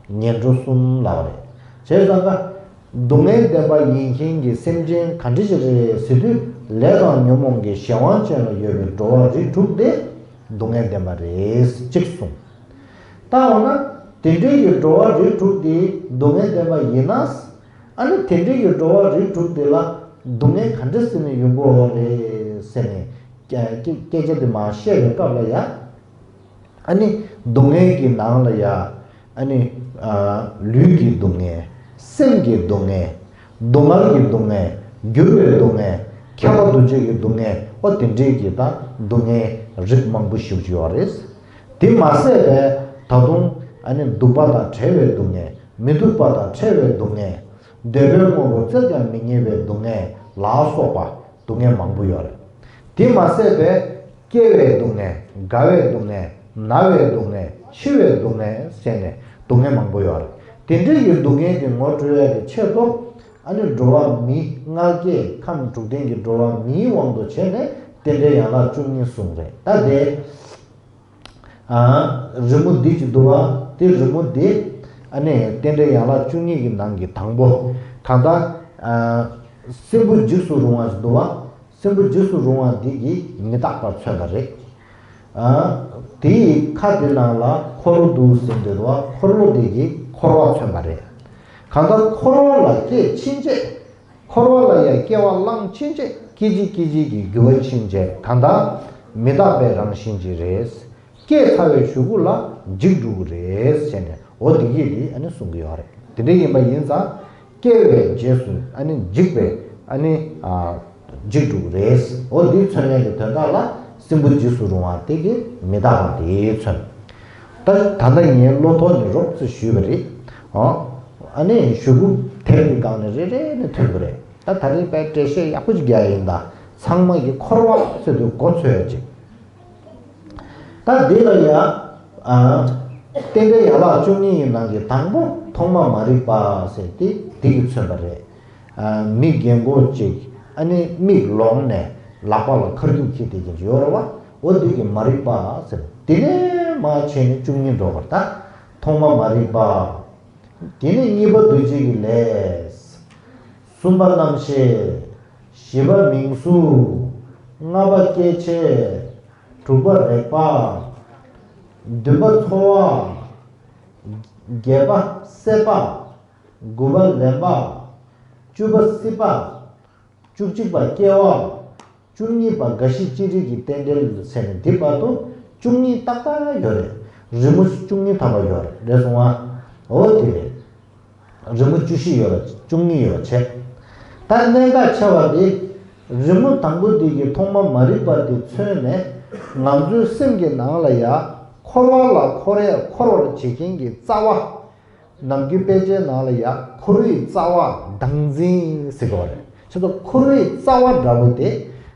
ངན་འགྲོ་གསུམ་ལབ་པ་རེད། བྱས་ཙང་ཀ་སྡུག་བསྔལ་ལྡན་པ་ཡིན་མཁན་གྱི་སེམས་ཅན་ག་འདྲ་ཞིག་རེད་ཟེར་དུས། ལས་དང་ཉོན་མོངས་ཀྱི་གཞན་དབང་ཅན་ལ་ཡོད་པའི་འགྲོ་བ་རིགས་དྲུག་དེ་སྡུག་བསྔལ་ལྡན་པ་རེད་གཅིག་གསུངས། ད་འོ་ན་དེ་འདྲའི་གི་འགྲོ་བ་རིགས་དྲུག་དེ་སྡུག་བསྔལ་ལྡན་པ་ཡིན་ན། ཨ་ནི་དེ་འདྲའི་གི་འགྲོ་བ་རིགས་དྲུག་དེ་ལ་སྡུག་བསྔལ་ག་འདྲ་ཟེར་ནས་ཡོང་གི་ཡོད་རེད་ཟེར་ནས་སྐད་སྐད་ཆ་དེ་མར་བཤད་པའི་སྐབས་ལ་ཡ། ཨ་ནི་སྡུག་བསྔལ་གྱི་ནང་ལ་ཡ། ཨ་ནི་ཨ་ལུས་ཀྱི་སྡུག་བསྔལ། སེམས་ཀྱི་སྡུག་བསྔལ། སྡུག་བསྔལ་གྱི་སྡུག་བསྔལ། འགྱུར་བའི་སྡུག་བསྔལ། ཁྱབ་པ་འདུ་བྱེད་ཀྱི་སྡུག་བསྔལ། ཨོ་དེ་འདྲའི་གི་ད་སྡུག་བསྔལ་རིགས་མང་པོ་ཞེ་པོ་ཅིག་ཡོད་རེད། དེ་མ་ཟད་པའི་ད་དུང་ཨ་ནི་སྡུག་པ་དང་བྲལ་བའི་སྡུག་བསྔལ། མི་སྡུག་པ་དང་བྲལ་བའི་སྡུག་བསྔལ། འདོད་པའི་དངོས་པོ་བཙལ་ཀྱང་མི་རྙེད་པའི་སྡུག་བསྔལ་ལ་སོགས་པ་སྡུག་བསྔལ་མང་པོ་ཡོད་རེད། དེ་མ་ཟད་པའི་སྐྱེ་བའི་སྡུག་བསྔལ། རྒ་བའི་སྡུག་བསྔལ། ན་བའི་སྡུག་བསྔལ། འཆི་བའི་སྡུག་བསྔལ་ཟེར་ནས་སྡུག་བསྔལ་མང་པོ་ཡོད་རེད། དེ་འདྲའི་གི་སྡུག་བསྔལ་དེ་ངོ་སྤྲོད་ཡ་གི་ཆེད་དུ། ཨ་ནི་འགྲོ་བ་མི་མངལ་སྐྱེས་ཁམས་དྲུག་ལྡན་གྱི་འགྲོ་བ་མིའི་དབང་དུ་བྱས་ནས་རྟེན་འབྲེལ་ཡན་ལག་བཅུ་གཉིས་གསུངས་རེད། ད་དེ། ཨ། རི་མོ་འདི་ཅིག་འདུག་བ། དེ་རི་མོ་འདི་ཨ་ནི་རྟེན་འབྲེལ་ཡན་ལག་བཅུ་གཉིས་ཀྱི་ནང་གི་དང་པོ། གང་ལྟར་ཨ་སྲིན་པོ་འཇིགས་སུ་རུང་བ་ཞིག་འདུག་བ། སྲིན་པོ་འཇིགས་སུ་རུང་བ་འདི་གིས་མི་རྟག་པ་མཚོན་པ་རེད། ཨ་དེའི་ཁ་དེ་ནང་ལ་འཁོར་ལོ་འདུག་ཟེར་འདུག་བ། འཁོར་ལོ་འདི་གིས་འཁོར་བ་མཚོན་པ་རེད། གང་ལྟར་འཁོར་བ་ལ་སྐྱེས་ཕྱིན་ཆད། འཁོར་བ་ལ་ཡང་སྐྱེ་བ་བླངས་ཕྱིན་ཆད། སྐད་ཅིག་སྐད་ཅིག་གིས་འགྱུར་བ་ཕྱིན་ཆད། གང་ལྟར་མི་རྟག་པའི་རང་བཞིན་ཅིག་རེད། སྐྱེས་ཚར་བའི་གཞུག་གུ་ལ་འཇིག་འགྲོ་གི་རེད་ཟེར་ནས། འོ་དེ་གིས་དེ་ཨ་ནི་གསུང་གི་ཡོད་རེད། དེ་འདྲ་ཡིན་པ་ཡིན་ཙང་སྐྱེ་བའི་རྗེས་སུ་ཨ་ནི་འཇིག་པའི་ཨ་ནི་ཨ་འཇིག་འགྲོ་གི་རེད། འོ་འདི་མཚོན་ཡས་ཀྱི་དོན་དག་ལ་སྲིན་པོ་འཇིགས་སུ་རུང་བ་དེ་གིས་མི་རྟག་པ་དེ་མཚོན། ད་ད་ལྟ་ངའི་བློ་ཐོག་ནས་རོབ་ཙམ་ཞུས་པ་རེད། ཨོ། ཨ་ནི་གཞུག་གུ་དེབ་ཀྱི་སྒང་ནས་རེ་རེ་ནས་ཐོན་གྱི་རེད། ད་ད་རེས་དཔེ་འགྲེལ་བཤད་ཡག་པོ་ཅིག་རྒྱག་ཡིན། ད་ཚང་མ་གི་འཁོར་བ་ཟེར་དུས་མགོ་ཚོས་ཡ་ཅིག་ད་འདི་ལ་ཡ། ཨ། རྟེན་འབྲེལ་ཡན་ལག་བཅུ་གཉིས་ཀྱི་ནང་གི་དང་པོ་ཐོག་མ་མ་རིག་པ་ཟེར་ཏེ་འདི་གིས་མཚོན་པ་རེད། ཨ། མི་རྒན་གོག་ཅིག་ཨ་ནི་མིག་ལོག་ནས་ལག་པ་ལ་མཁར་རྒྱུག་འཁྱེར་བསྡད་ཀྱི་ཡོད་རེད་བ། འོ་འདི་གི་མ་རིག་པ་ཟེར། འདི་ནས་མར་བྱས་ནས་བཅུ་གཉིས་འགྲོ་བར་ད། ཐོག་མ་མ་རིག་པ། དེ་ནས་གཉིས་པ་འདུ་བྱེད་ཀྱི་ལས། གསུམ་པ་རྣམ་ཤེས། བཞི་པ་མིང་གཟུགས། ལྔ་པ་སྐྱེ་མཆེད། དྲུག་པ་རེག་པ། བདུན་པ་ཚོར་བ། བརྒྱད་པ་སྲེད་པ། དགུ་པ་ལེན་པ། བཅུ་པ་སྲིད་པ། བཅུ་གཅིག་པ་སྐྱེ་བ། བཅུ་གཉིས་པ་རྒ་ཤི་ཅི་རིགས་ཀྱི་རྟེན་འབྲེལ་ཟེར་ནས་འདི་བར་དུ་བཅུ་གཉིས་ཏག་ཏག་ཡོད་རེད། རི་མོ་བཅུ་གཉིས་ཐམ་པ་ཡོད་རེད། རེད་སོང་ང་། འོ་དེ་རེད། རི་མོ་བཅུ་བཞི་ཡོད་རེད། བཅུ་གཉིས་ཡོད་བྱས། ད་གནད་འགག་ཆེ་བ་དེ། རི་མོ་དང་པོ་འདི་གི་ཐོག་མ་མ་རིག་པ་དེ་མཚོན་ནས། ང་ཚོའི་སེམས་ཀྱི་ནང་ལ་ཡ། འཁོར་བ་ལ་འཁོར་ཡ་འཁོར་བར་བྱེད་མཁན་གྱི་རྩ་བ། ནམ་རྒྱུན་དཔེ་ཆའི་ནང་ལ་ཡ་འཁོར་བའི་རྩ་བ་བདག་འཛིན་ཟེར་གྱི་ཡོད་རེད། ཁྱེད་ཚོ་འཁོར་བའི་རྩ་བ་འདྲ་པོ་དེ་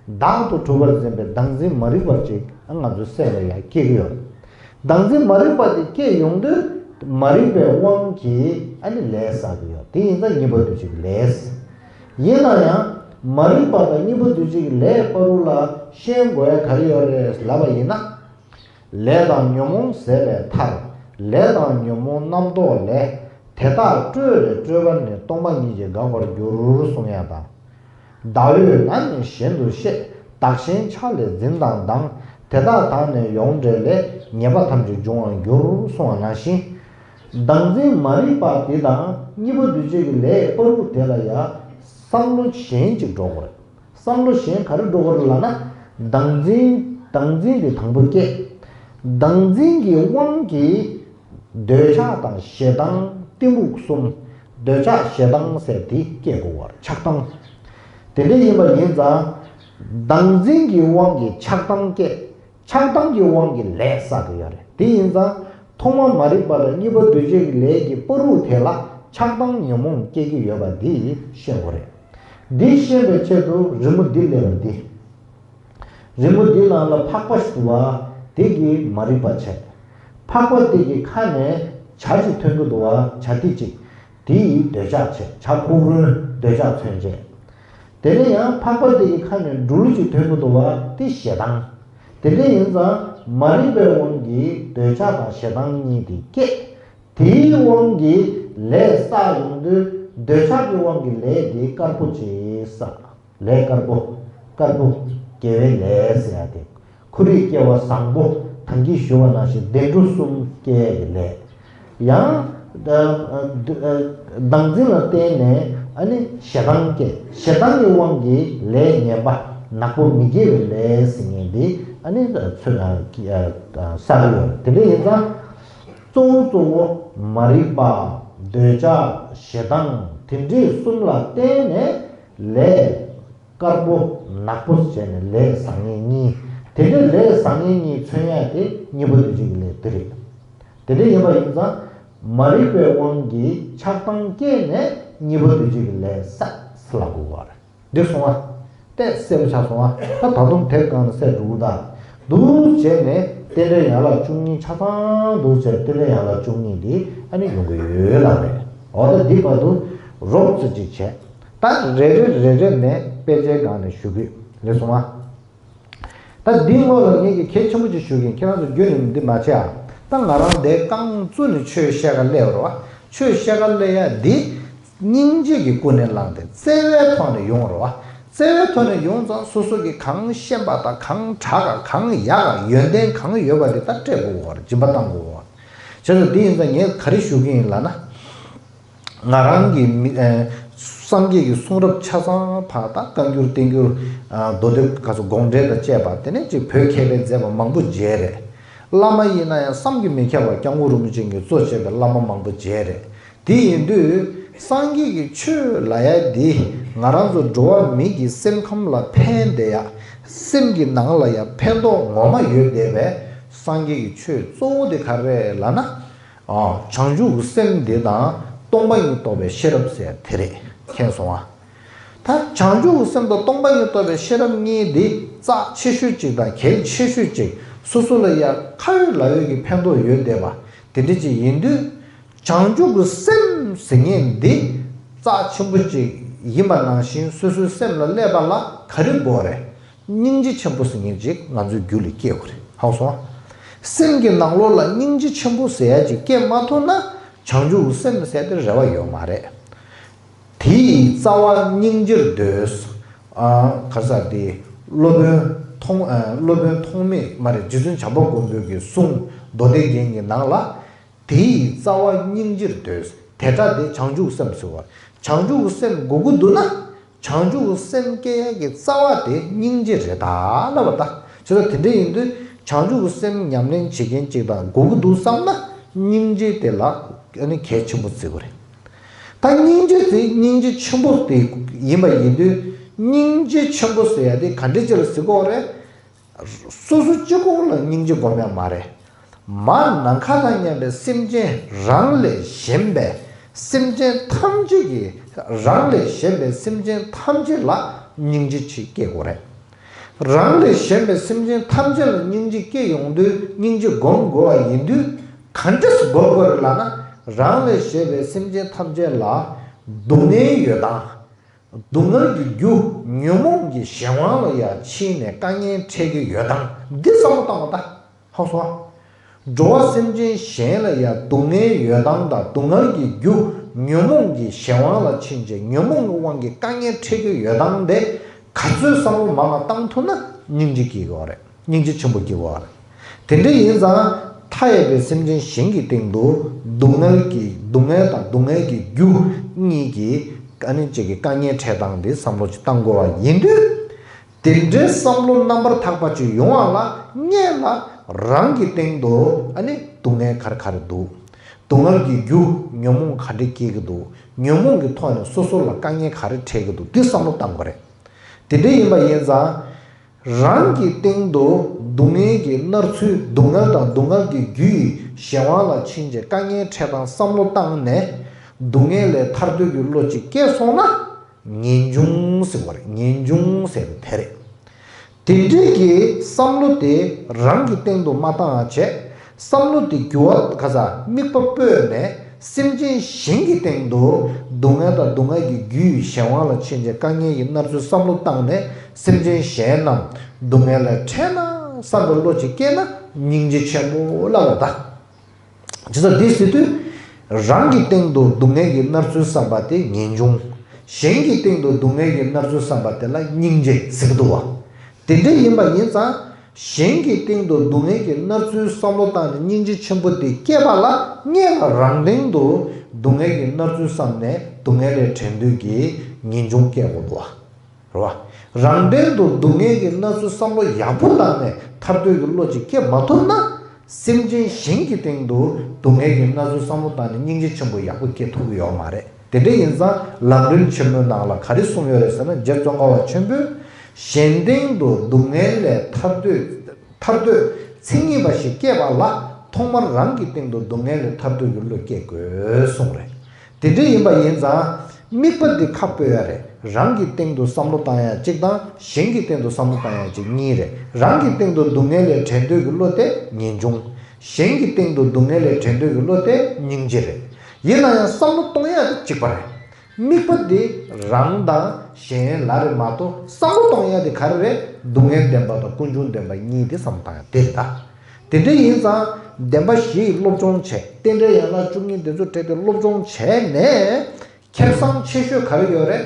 བདག་ཏུ་གྲུབ་པར་འཛིན་པའི་བདག་འཛིན་མ་རིག་པ་ཅིག་ང་ཚོའི་སེམས་ལ་ཡ་སྐྱེ་གི་ཡོད་རེད། བདག་འཛིན་མ་རིག་པ་དེ་སྐྱེ་ཡོང་དུས་མ་རིག་པའི་དབང་གིས་ཨ་ནི་ལས་བསགས་ཀྱི་ཡོད། དེ་ཡིན་ཙང་གཉིས་པ་འདུ་བྱེད་ཀྱི་ལས། ཡིན་ན་ཡང་མ་རིག་པ་དང་གཉིས་པ་འདུ་བྱེད་ཀྱི་ལས་བར་དུ་ལ་ཤེས་དགོས་ཡ་ག་རེ་ཡོད་རེད་ལབ་པ་ཡིན་ན། ལས་དང་ཉོན་མོངས་ཟད་པའི་མཐར། ལས་དང་ཉོན་མོངས་རྣམ་རྟོག་ལས། དེ་དག་སྤྲོས་ལས་སྤྲོས་པ་ནི། སྟོང་པ་ཉིད་ཀྱིས་འགག་པར་འགྱུར། གསུང་ཡ་དང་། བདག་ཡོད་ན་ནི་གཞན་དུ་ཤེས། བདག་གཞན་ཆགས་ལས་འཛིན་དང་སྡང་། དེ་དག་དག་ནས་ཡོངས་བྲལ་ལས། ཉེས་པ་ཐམས་ཅད་འབྱུང་བར་འགྱུར། གསུང་བ་ནང་བཞིན། བདག་འཛིན་མ་རིག་པ་འདི་དང་གཉིས་པ་འདུ་བྱེད་ཀྱི་ལས་བར་དུ་དེ་ལ་ཡ་བསམ་བློ་གཞན་ཅིག་འགྲོ་དགོས་རེད། བསམ་བློ་གཞན་ག་རེ་འགྲོ་གི་རེད་ལབ་ན། བདག་འཛིན། བདག་འཛིན་དེ་དང་པོ་སྐྱེ། བདག་འཛིན་གྱི་དབང་གིས་འདོད་ཆགས་དང་ཞེ་སྡང་གཏི་མུག་གསུམ། འདོད་ཆགས་ཞེ་སྡང་ཟེར་དེ་སྐྱེ་དགོས་པར་ཆགས་སྡང་། དེ་འདྲ་ཡིན་པ་ཡིན་ཙང་། བདག་འཛིན་གྱི་དབང་གིས་ཆགས་སྡང་སྐྱེ། ཆགས་སྡང་གི་དབང་གིས་ལས་བསགས་ཀྱི་ཡོད་རེད། དེ་ཡིན་ཙང་། ཐོག་མ་མ་རིག་པ་དང་གཉིས་པ་འདུ་བྱེད་ཀྱི་ལས་ཀྱི་བར་དུ་དེ་ལ་ཆགས་སྡང་ཉོན་མོངས་སྐྱེ་གི་ཡོད་པ་འདི་ཤེས་དགོས་རེད། འདི་ཤེས་པའི་ཆེད་དུ་རི་མོ་འདི་ལེན་པ་འདི། རི་མོ་འདི་ནང་ལ་ཕག་པ་ཞིག་འདུག་བ། དེ་གིས་མ་རིག་པ་བྱས། ཕག་པ་དེ་གི་ཁ་ནས་བྱ་ཞིག་ཐོན་གྱི་འདུག་བ། བྱ་ཐིག་ཅིག་དེ་ཡིས་འདོད་ཆགས་བྱས། བྱ་ཕུག་རོན། འདོད་ཆགས་མཚོན་བྱེད། དེ་ནས་ཡང་ཕག་པ་དེ་གི་ཁ་ནས་སྦྲུལ་ཅིག་ཐོན་གྱི་འདུག་བ། དེ་ཞེ་སྡང་། དེ་འདྲ་ཡིན་ཙང་མ་རིག་པའི་དབང་གིས་འདོད་ཆགས་དང་ཞེ་སྡང་གཉིས་དེ་སྐྱེ། དེའི་དབང་གིས་ལས་བསགས་ཡོང་དུས་འདོད་ཆགས་ཀྱི་དབང་གིས་ལས་དེ་དཀར་པོ་ཅིག་བསགས། ལས་དཀར་པོ། དཀར་པོ། དགེ་བའི་ལས་ཟེར་ཡ་དེ། ཁོ་རའི་སྐྱེ་བ་བཟང་པོ། ད་གིན་ཞུ་བ་ནང་བཞིན་བདེ་འགྲོ་གསུམ་སྐྱེ་ཡ་གི་ལས། ཡང་། ཨ། ཨ། བདག་འཛིན་ལ་བརྟེན་ནས་ཨ་ནི་ཞེ་སྡང་སྐྱེ། ཞེ་སྡང་གི་དབང་གིས་ལས་ངན་པ་ནག་པོ་མི་དགེ་བའི་ལས་ཟེར་མཁན་འདི་ཨ་ནི་ཚོད། ཨ། བསགས་ཡོད། དེ་འདྲ་ཡིན་ཙང་། གཙོ་བོ་གཙོ་བོ་མ་རིག་པ། འདོད་ཆགས། ཞེ་སྡང་དེ་འདྲའི་གསུམ་ལ་བརྟེན་ནས་ལས། དཀར་པོ་ནག་པོ་བྱས་ནས་ལས་བཟང་ངན་གཉིས། དེ་འདྲའི་ལས་བཟང་ངན་གཉིས་མཚོན་ཡ་དེ་གཉིས་པ་འདུ་བྱེད་ཀྱི་ལས་དེ་རེད། དེ་འདྲ་ཡིན་པ་ཡིན་ཙང་། མ་རིག་པའི་དབང་གིས་ཆགས་སྡང་སྐྱེས་ནས་གཉིས་པ་འདུ་བྱེད་ཀྱི་ལས་བསགས་ལབ་དགོས་པ་རེད། འགྲིག་སོང་ཨ། ཏོག་ཙམ་གསལ་པོ་ཆགས་སོང་ཨ། ད་ད་དུང་དེབ་སྒང་ནས་གསལ་འགྲོ་གི་ད། འདུག་བྱས་ནས་རྟེན་འབྲེལ་ཡན་ལག་བཅུ་གཉིས་ཆ་ཚང་འདུག་བྱས་རྟེན་འབྲེལ་ཡན་ལག་བཅུ་གཉིས་འདི་ཨ་ནི་ཡོང་གི་ཡོད་ལབ་རེད། འོ་ད་འདི་བར་དུ་རོབ་ཙམ་ཅིག་བྱས། ད་རེ་རེ་རེ་རེ་ནས་དཔེ་ཆའི་སྒང་ནས་ཞུ་གི་ལེགས་སོང་ཨ། ད་འདིའི་སྔོན་ལ་ངས་ཀྱི་གལ་ཆེན་པོ་ཅིག་ཞུ་གིན། ཁྱེད་རང་ཚོ་རྒྱུན་ནས་འདི་མ་བྱེད་ཨ། ད་ང་རང་འདིའི་རྐང་བཙུགས་ནས་ཆོས་བཤད་ག་སླེབས་རོགས་ཨ། ཆོས་བཤད་ག་སླེབས་ཡ་འདི་སྙིང་རྗེ་གི་ཀུན་ནས་བསླངས་ཏེ་བརྩེ་བའི་ཐོག་ནས་ཡོང་རོགས་ཨ། བརྩེ་བའི་ཐོག་ནས་ཡོང་ཙང་སོ་སོ་གི་གང་ཤེས་པ་དང་གང་དྲག་ག་གང་ཡག་ག་ཡོན་ཏན་གང་ཡོད་པ་དེ་ད་སྤྲད་དགོས་གོ་རེད། སྦྱིན་པ་བཏང་དགོས་གོ་རེད། བྱས་ཙང་འདི་ཡིན་ཙང་ངས་ག་རེ་ཞུ་གི་ཡིན་ལབ་ན། ང་རང་གི་མི་ཨེ་སངས་རྒྱས་ཀྱི་གསུང་རབ་ཆ་ཚང་ཕར་ད་བཀའ་འགྱུར་བསྟན་འགྱུར་ཨ་མདོ་སྡེ་ཁ་སོ་དགོངས་འགྲེལ་དང་བཅས་པ་དེ་ནས་ཅིག་བོད་མཁས་པས་མཛད་པ་མང་པོ་མཇལ་རེད། བླ་མ་ཡིན་ན་ཡང་བསམ་གྱིས་མི་ཁྱབ་པ་སྐྱབས་མགོན་རིན་པོ་ཆེ་གིས་གཙོ་བྱས་པའི་བླ་མ་མང་པོ་མཇལ་རེད། དེ་ཡིན་དུས་སངས་རྒྱས་ཀྱི་ཆོས་ལབ་ཡ་འདི་ང་རང་ཚོ་འགྲོ་བ་མི་གི་སེམས་ཁམས་ལ་ཕན་བདེ་ཡ། སེམས་ཀྱི་ནང་ལ་ཡ་ཕན་ཐོགས་ངོ་མ་ཡོད་བསྡད་པའི་སངས་རྒྱས་ཀྱི་ཆོས་གཙོ་བོ་དེ་ག་རེ་རེད་ལབ་ན། ཨ། བྱང་ཆུབ་ཀྱི་སེམས་འདི་དང་སྟོང་པ་ཉིད་རྟོགས་པའི་ཤེས་རབ་ཟེར་དེ་རེད། མཁྱེན་སོང་ཨ། ད་བྱང་ཆུབ་ཀྱི་སེམས་དང་སྟོང་པ་ཉིད་རྟོགས་པའི་ཤེས་རབ་གཉིས་འདི་རྩ་ཆེ་ཤོས་གཅིག་དང་གལ་ཆེ་ཤོས་གཅིག་སོ་སོ་ལ་ཡ་ཁ་ཡོད་ལག་ཡོད་ཀྱི་ཕན་ཐོགས་ཡོད་བསྡད་པ་དེ་འདྲ་ཅིག་ཡིན་དུས། བྱང་ཆུབ་ཀྱི་སེམས་ཟེར་མཁན་འདི་རྩ་ཆེན་པོ་གཅིག་ཡིན་པ་ནང་བཞིན་སོ་སོའི་སེམས་ལ་སླེབས་པ་ལ་ག་རེ་དགོས་རེད། སྙིང་རྗེ་ཆེན་པོ་ཟེར་མཁན་ཅིག་ང་ཚོའི་རྒྱུད་ལ་སྐྱེ་དགོས་རེད། ཧ་གོ་སོང་ཨ། སེམས་ཀྱི་ནང་ལོགས་ལ་སྙིང་རྗེ་ཆེན་པོ་ཟེར་ཡ་ཅིག་སྐྱེ་མ་ཐུབ་ན། བྱང་ཆུབ་སེམས་ཟེར་ཏེ་རེ་བ་ཡོད་མ་རེད། དེ་ཡི་རྩ་བ་སྙིང་རྗེར་འདོད། ཨ། ག་རེ་ཟེར་དེ། སློབ་དཔོན་ཐོགས། ཨ། སློབ་དཔོན་ཐོགས་མེད་མ་རེད། རྗེ་བཙུན་བྱམས་པ་མགོན་པོ་གི་གསུང་མདོ་སྡེ་རྒྱན་གྱི་ནང་ལ། དེ་ཡི་རྩ་བ་སྙིང་རྗེར་འདོད། དེ་སྒྲ་དེ་བྱང་ཆུབ་སེམས་ཟེར་བ། བྱང་ཆུབ་སེམས་དགོས་ཀྱི་འདུག་ན། བྱང་ཆུབ་སེམས་སྐྱེ་ཡག་གི་རྩ་བ་དེ་སྙིང་རྗེ་རེད་ད་ལབ་པ་ད། བྱས་ཙང་དེ་འདྲ་ཡིན་དུས་བྱང་ཆུབ་སེམས་ཉམས་ལེན་བྱེད་མཁན་ཅིག་དང་དགོས་ཀྱི་འདུག་བསམ་ན། སྙིང་རྗེ་དེ་ལ་ཨ་ནི་གལ་ཆེན་པོ་བརྩི་དགོས་རེད། ད་སྙིང་རྗེ་དེ་སྙིང་རྗེ་ཆེན་པོ་དེ་ཡིན་པ་ཡིན་དུས། སྙིང་རྗེ་ཆེན་པོ་ཟེར་ཡ་དེ་ག་འདྲ་ཅིག་ལ་ཟེར་དགོས་རེད། སོ་སོ་གཅིག་པོ་ལ་སྙིང་རྗེ་སྒོམ་ཡ་མ་རེད། མར་ནམ་མཁའ་དང་མཉམ་པའི་སེམས་ཅན། རང་ལས་གཞན་པའི་སེམས་ཅན་ཐམས་ཅད་ཀྱི། རང་ལས་གཞན་པའི་སེམས་ཅན་ཐམས་ཅད་ལ་སྙིང་རྗེ་ཅིག་སྐྱེ་དགོས་རེད། རང་ལས་གཞན་པའི་སེམས་ཅན་ཐམས་ཅད་ལ་སྙིང་རྗེ་སྐྱེ་ཡོང་དུས། སྙིང་རྗེ་སྒོམ་དགོས་པ་ཡིན་དུས། ག་འདྲས་སྒོམ་དགོས་རེད་ལབ་ན། རང་ལས་གཞན་པའི་སེམས་ཅན་ཐམས་ཅད་ལ་སྡུག་བསྔལ་ཡོད་སྟངས། སྡུག་བསྔལ་གྱི་རྒྱུ་ཉོན་མོངས་ཀྱི་གཞན་དབང་ལ་ཡང་ཕྱིན་ནས་དཀའ་ངལ་འཕྲད་ཀྱི་ཡོད་སྟངས་འདི་བསམ་བློ་བཏང་བ་ད། ཧང་སོང་ཨ། འགྲོ་བ་སེམས་ཅན་གཞན་ལ་ཡང་སྡུག་བསྔལ་ཡོད་སྟངས་དང་། སྡུག་བསྔལ་གྱི་རྒྱུ་ཉོན་མོངས་ཀྱི་གཞན་དབང་ལ་ཕྱིན་རྗེས་ཉོན་མོངས་ཀྱི་དབང་གིས་དཀའ་ངལ་འཕྲད་ཀྱི་ཡོད་སྟངས་དེ་ག་ཚོད་བསམ་བློ་མང་བ་བཏང་ཐུབ་ན། སྙིང་རྗེ་སྐྱེ་གི་ཡོད་རེད། སྙིང་རྗེ་ཆེན་པོ་སྐྱེ་བ་རེད། དེ་འདྲ་ཡིན་ཙང་། མཐའ་ཡས་པའི་སེམས་ཅན་གཞན་གྱི་སྟེང་དུ་སྡུག་བསྔལ་གྱི། སྡུག་བསྔལ་དང་སྡུག་བསྔལ་གྱི་རྒྱུ་གཉིས་ཀྱི་ཨ་ནི་གཅིག་གི་དཀའ་ངལ་འཕྲད་སྟངས་འདི་བསམ་བློ་ཅིག་བཏང་དགོས་པ་ཡིན་དུས། དེ་འདྲའི་བསམ་བློ་རྣམ་པར་དག་པ་ཅིག་ཡོང་བ་ལ་སྔོན་ལ་རང་གི་སྟེང་དུ་ཨ་ནི་སྡུག་བསྔལ་ག་རེ་ག་རེ་འདུག་སྡུག་བསྔལ་གྱི་རྒྱུ་ཉོན་མོངས་ག་འདྲ་སྐྱེ་གི་འདུག་ཉོན་མོངས་ཀྱི་ཐོག་ནས་སོ་སོ་ལ་དཀའ་ངལ་ག་རེ་འཕྲད་ཀྱི་འདུག་འདི་བསམ་བློ་བཏང་དགོས་རེད། དེ་འདྲ་ཡིན་པ་ཡིན་ཙང་། རང་གི་སྟེང་དུ་སྡུག་བསྔལ་གྱི་མནར་ཚུལ། སྡུག་བསྔལ་དང་སྡུག་བསྔལ་གྱི་རྒྱུ་ཡི་གཞན་དབང་ལ་ཕྱིན་རྗེས་དཀའ་ངལ་འཕྲད་སྟངས་བསམ་བློ་བཏང་ནས། སྡུག་བསྔལ་ལས་ཐར་འདོད་ཀྱི་བློ་ཅིག་སྐྱེས་སོང་ན། ངེས་འབྱུང་ཟེར་བ་རེད། ངེས་འབྱུང་ཟེར་དེ་རེད། དེ་འདྲའི་གི་བསམ་བློ་དེ་རང་གི་སྟེང་དུ་མ་བཏང་བ་བྱས། བསམ་བློ་དེ་འགྱུར་བ་ག་ས། དམིགས་པ་སྤོས་ནས་སེམས་ཅན་གཞན་གྱི་སྟེང་དུ་སྡུག་བསྔལ་དང་སྡུག་བསྔལ་གྱི་རྒྱུ་ཡི་གཞན་དབང་ལ་ཕྱིན་རྗེས་དཀའ་ངལ་གྱི་མནར་ཚུལ་བསམ་བློ་བཏང་ནས། སེམས་ཅན་གཞན་རྣམས་སྡུག་བསྔལ་ལས་ཕྲལ་ན་བསམ་པའི་བློ་ཅིག་སྐྱེས་ན་སྙིང་རྗེ་ཆེན་པོ་ལབ་པ་ད། བྱས་ཙང་འདི་ཟེར་དུས། རང་གི་སྟེང་དུ་སྡུག་བསྔལ་གྱི་མནར་ཚུལ་བསམ་པ་དེ་ངེས་འབྱུང་། གཞན་གྱི་སྟེང་དུ་སྡུག་བསྔལ་གྱི་མནར་ཚུལ་བསམ་པ་དེ་ལ་སྙིང་རྗེ་ཟེར་གྱི་འདུག་བ། དེ་འདྲ་ཡིན་པ་ཡིན་ཙང་། གཞན་གྱི་སྟེང་དུ་སྡུག་བསྔལ་གྱི་མནར་ཚུལ་བསམ་བློ་བཏང་ནས་སྙིང་རྗེ་ཆེན་པོ་དེ་སྐྱེས་པ་ལ། སྔོན་ལ་རང་སྟེང་དུ་སྡུག་བསྔལ་གྱི་མནར་ཚུལ་བསམ་ནས་སྡུག་བསྔལ་ལས་བྲལ་འདོད་ཀྱི་ངེས་འབྱུང་སྐྱེ་དགོས་འདུག་བ། རེད་བ། རང་སྟེང་དུ་སྡུག་བསྔལ་གྱི་མནར་ཚུལ་བསམ་བློ་ཡག་པོ་བཏང་ནས་ཐར་འདོད་ཀྱི་བློ་ཅིག་སྐྱེ་མ་ཐུབ་ན། སེམས་ཅན་གཞན་གྱི་སྟེང་དུ་སྡུག་བསྔལ་གྱི་མནར་ཚུལ་བསམ་བློ་བཏང་ནས་སྙིང་རྗེ་ཆེན་པོ་ཡག་པོ་སྐྱེ་ཐུབ་ཀྱི་ཡོད་མ་རེད། དེ་འདྲ་ཡིན་ཙང་ལམ་རིམ་ཆེན་མོའི་ནང་ལ་ག་རེ་གསུངས་ཡོད་རེད་ཟེར་ན། རྗེ་ཙོང་ཁ་པ་ཆེན་པོས་གཞན་སྟེང་དུ་སྡུག་བསྔལ་ལས་ཐར་འདོད། ཐར་འདོད་མཚན་ཉིད་པ་ཞིག་སྐྱེས་པ་ལ། ཐོག་མར་རང་གི་སྟེང་དུ་སྡུག་བསྔལ་ལས་ཐར་འདོད་ཀྱི་བློ་སྐྱེ་དགོས་གསུངས་རེད། དེ་འདྲ་ཡིན་པ་ཡིན་ཙང་། དམིགས་པ་འདི་ཁ་སྤོ་ཡ་རེད། རང་གི་སྟེང་དུ་བསམ་བློ་བཏང་ཡ་གཅིག་དང་། གཞན་གྱི་སྟེང་དུ་བསམ་བློ་བཏང་ཡ་གཅིག་གཉིས་རེད། རང་གི་སྟེང་དུ་སྡུག་བསྔལ་ལས་བྲལ་འདོད་ཀྱི་བློ་དེ་ངེས་འབྱུང་། གཞན་གྱི་སྟེང་དུ་སྡུག་བསྔལ་ལས་བྲལ་འདོད་ཀྱི་བློ་དེ་སྙིང་རྗེ་རེད། ཡིན་ན་ཡང་བསམ་བློ་གཏོང་ཡ་དེ་གཅིག་པ་རེད། དམིགས་པ་དེ་རང་དང་གཞན་ལ་རེད་མ་གཏོགས། བསམ་བློ་གཏོང་ཡ་དེ་ག་རེ་རེད། སྡུག་བསྔལ་བདེན་པ་དང་ཀུན་འབྱུང་བདེན་པ་གཉིས་དེ་བསམ་བློ་བཏང་ཡ་དེ་རེད་ད། དེ་འདྲ་ཡིན་ཙང་བདེན་པ་བཞི་ཡི་སློབ་སྦྱོང་བྱས། རྟེན་འབྲེལ་ཡན་ལག་བཅུ་གཉིས་དེ་ཚོ་བྲལ་ཏེ་སློབ་སྦྱོང་བྱས་ནས། ཁེ་བཟང་ཆེ་ཤོས་ག་རེ་ཡོད་རེད།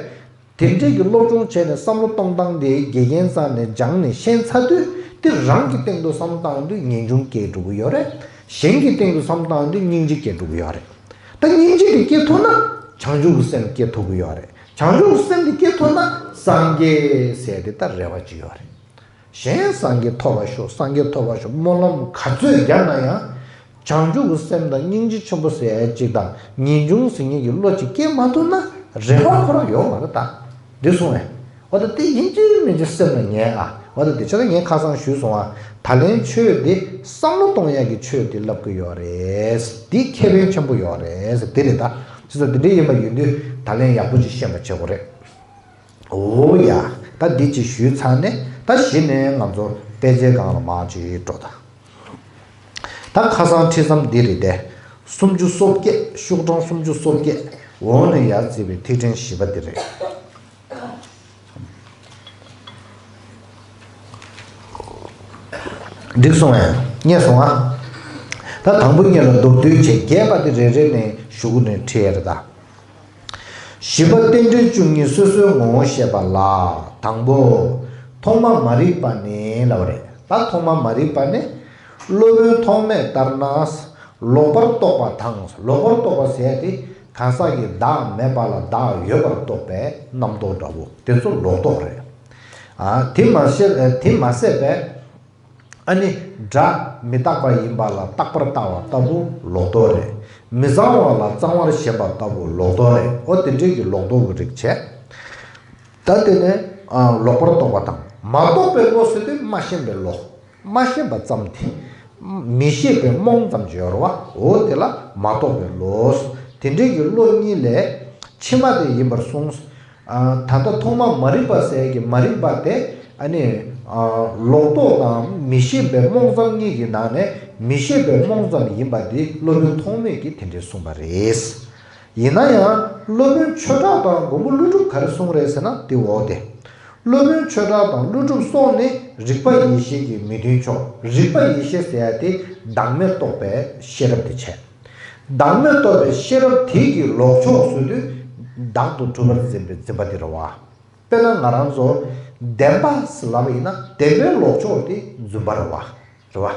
དེ་འདྲའི་གི་སློབ་སྦྱོང་བྱས་ནས་བསམ་བློ་གཏོང་སྟངས་དེ་དགེ་རྒན་རྩ་ནས་སྦྱངས་ནས་ཤེས་ཚར་དུས། དེ་རང་གི་སྟེང་དུ་བསམ་བློ་བཏང་དུས་ངེས་འབྱུང་སྐྱེ་འགྲོ་གི་ཡོད་རེད། གཞན་གྱི་སྟེང་དུ་བསམ་བློ་བཏང་དུས་སྙིང་རྗེ་སྐྱེ་འགྲོ་གི་ཡོད་རེད། ད་སྙིང་རྗེ་དེ་སྐྱེ་ཐུབ་ན་བྱང་ཆུབ་ཀྱི་སེམས་སྐྱེ་ཐུབ་ཀྱི་ཡོད་རེད། བྱང་ཆུབ་ཀྱི་སེམས་དེ་སྐྱེ་ཐུབ་ན་སངས་རྒྱས་ཟེར་དེ་ལྟར་རེ་བ་ཅིག་ཡོད་རེད། གཞན་སངས་རྒྱས་ཐོབ་པར་ཤོག་སངས་རྒྱས་ཐོབ་པར་ཤོག་སྨོན་ལམ་ག་ཚོད་བརྒྱབ་ན་ཡང་། བྱང་ཆུབ་ཀྱི་སེམས་དང་སྙིང་རྗེ་ཆེན་པོ་ཟེར་ཡ་གཅིག་དང་། ངེས་འབྱུང་ཟེར་མཁན་གྱི་བློ་གཅིག་སྐྱེ་མ་ཐུབ་ན་རེ་བ་ཁོ་རང་ཡོད་མ་རེད་ད། འདི་གསུངས་བས། འོ་ད་དེ་ཡིན་གཅིག་མིན་གཅིག་སེམས་ལ་ངེས་ཨ། འོ་ད་དེ་ཆ་ད་ངས་ཁ་སང་ཞུས་སོང་ཨ། ད་ལན་ཆོས་འདི་བསམ་བློ་གཏོང་ཡ་གི་ཆོས་འདི་ལབ་ཀྱི་ཡོད་རེད། འདི་ཁེ་ཕན་ཆེན་པོ་ཡོད་རེད་ཟེར་དེ་རེད་ད། ཅི་ཙམ་དེ་འདྲ་ཡིན་པ་ཡིན་དུས་ད་ལན་ཡག་པོ་ཅིག་ཤེས་པ་བྱེད་དགོས་རེད། འོ་ཡ། ད་འདི་ཅིག་ཞུས་ཚར་ནས་ད་གཞི་ནས་ང་ཚོ་དཔེ་ཆའི་སྒང་ལ་མར་ཅིག་འགྲོ་ད། ད་ཁ་སང་ཁྲིད་མཚམས་འདི་རེད་དེ། སུམ་ཅུ་སོ་བརྒྱད། ཤོག་གྲངས་སུམ་ཅུ་སོ་བརྒྱད། འོག་ནས་ཡར་བརྩིས་པའི་ཐིག་ཕྲེང་བཞི་པ་འདི་རེད། འགྲིག་སོང་ངས། རྙེད་སོང་ཨ། ད་དང་པོ་གཉིས་ལ་མདོར་བསྡུས་བྱས། རྒྱས་པ་དེ་རེ་རེ་ནས་ཞུ་གུ་ནས་ཁྲིད་ཡ་རེད་ད། བཞི་པ་རྟེན་འབྲེལ་བཅུ་གཉིས་སོ་སོའི་ངོ་བོ་བཤད་པ་ལ། དང་པོ། ཐོག་མ་མ་རིག་པ་ནས་ལབ་པ་རེད། ད་ཐོག་མ་མ་རིག་པ་ནས། སློབ་དཔོན་ཐོགས་མེད་ལྟར་ན། ལོག་པར་རྟོག་པ་དང་། ལོག་པར་རྟོག་པ་ཟེར་ཡ་དེ་གང་ཟག་གི་བདག་མེད་པ་ལ་བདག་ཡོད་པར་རྟོག་པའི་རྣམ་རྟོག་འདྲ་བོ་དེ་ཚོ་ལོག་རྟོག་རེད། ཨ། དེ་མ་ཟད་དེ་མ་ཟད་པའི། ཨ་ནི་སྒྲ་མི་རྟག་པ་ཡིན་པ་ལ་རྟག་པར་ལྟ་བ་ལྟ་བུ་ལོག་རྟོག་རེད། མི་གཙང་བ་ལ་གཙང་བར་ཞེན་པ་ལྟ་བུ་ལོག་རྟོག་རེད། འོ་དེ་འདྲའི་གི་ལོག་རྟོག་གི་རིགས་བྱས། ད་དེ་ནས་ཨ། ལོག་པར་རྟོག་པ་དང་མ་རྟོགས་པའི་བློ་ཟེར་དུས་མ་ཤེས་པའི་བློ། མ་ཤེས་པ་ཙམ་དེ། མི་ཤེས་པའི་རྨོངས་ཙམ་ཅིག་ཡོད་རེད་བ། འོ་དེ་ལ་མ་རྟོགས་པའི་བློ། དེ་འདྲའི་གི་བློ་གཉིས་ལས་ཕྱི་མ་དེ་ཡིན་པར་གསུངས། ཨ། ད་ལྟ་ཐོག་མ་མ་རིག་པ་ཟེར་གྱི་མ་རིག་པ་དེ། ཨ་ནི། ཨ། ལོག་རྟོག་དང་མི་ཤེས་པའི་རྨོངས་ཙམ་གཉིས་ཀྱི་ནང་ནས་མི་ཤེས་པའི་རྨོངས་ཙམ་ཡིན་པ་འདི་སློབ་དཔོན་ཐོགས་མེད་ཀྱིས་དེ་འདྲའི་གསུངས་པ་རེད། ཡིན་ན་ཡང་སློབ་དཔོན་ཆོས་གྲགས་དང་མགོན་པོ་ཀླུ་སྒྲུབ་ག་རེ་གསུངས་རེད་ཟེར་ན་དེ་འོ་དེ། སློབ་དཔོན་ཆོས་གྲགས་དང་ཀླུ་སྒྲུབ་སོགས་ནི་རིག་པ་ཡེ་ཤེས་ཀྱི་མི་མཐུན་ཕྱོགས། རིག་པ་ཡེ་ཤེས་ཟེར་ཡ་དེ་བདག་མེད་རྟོགས་པའི་ཤེས་རབ་དེ་བྱས། བདག་མེད་རྟོགས་པའི་ཤེས་རབ་དེ་གི་ལོག་ཕྱོགས་ཟེར་དུས། བདག་ཏུ་གྲུབ་པར་འཛིན་པའི་འཛིན་པ་དེ་རེད་བ། དཔེར་ན་ང་རང་ཚོ་བདེན་པ་ཟེར་ལབ་པ་ཡིན་ན་བདེན་པའི་ལོག་ཕྱོགས་དེ་རྫུན་པ་རེད་བ། རེད་བ།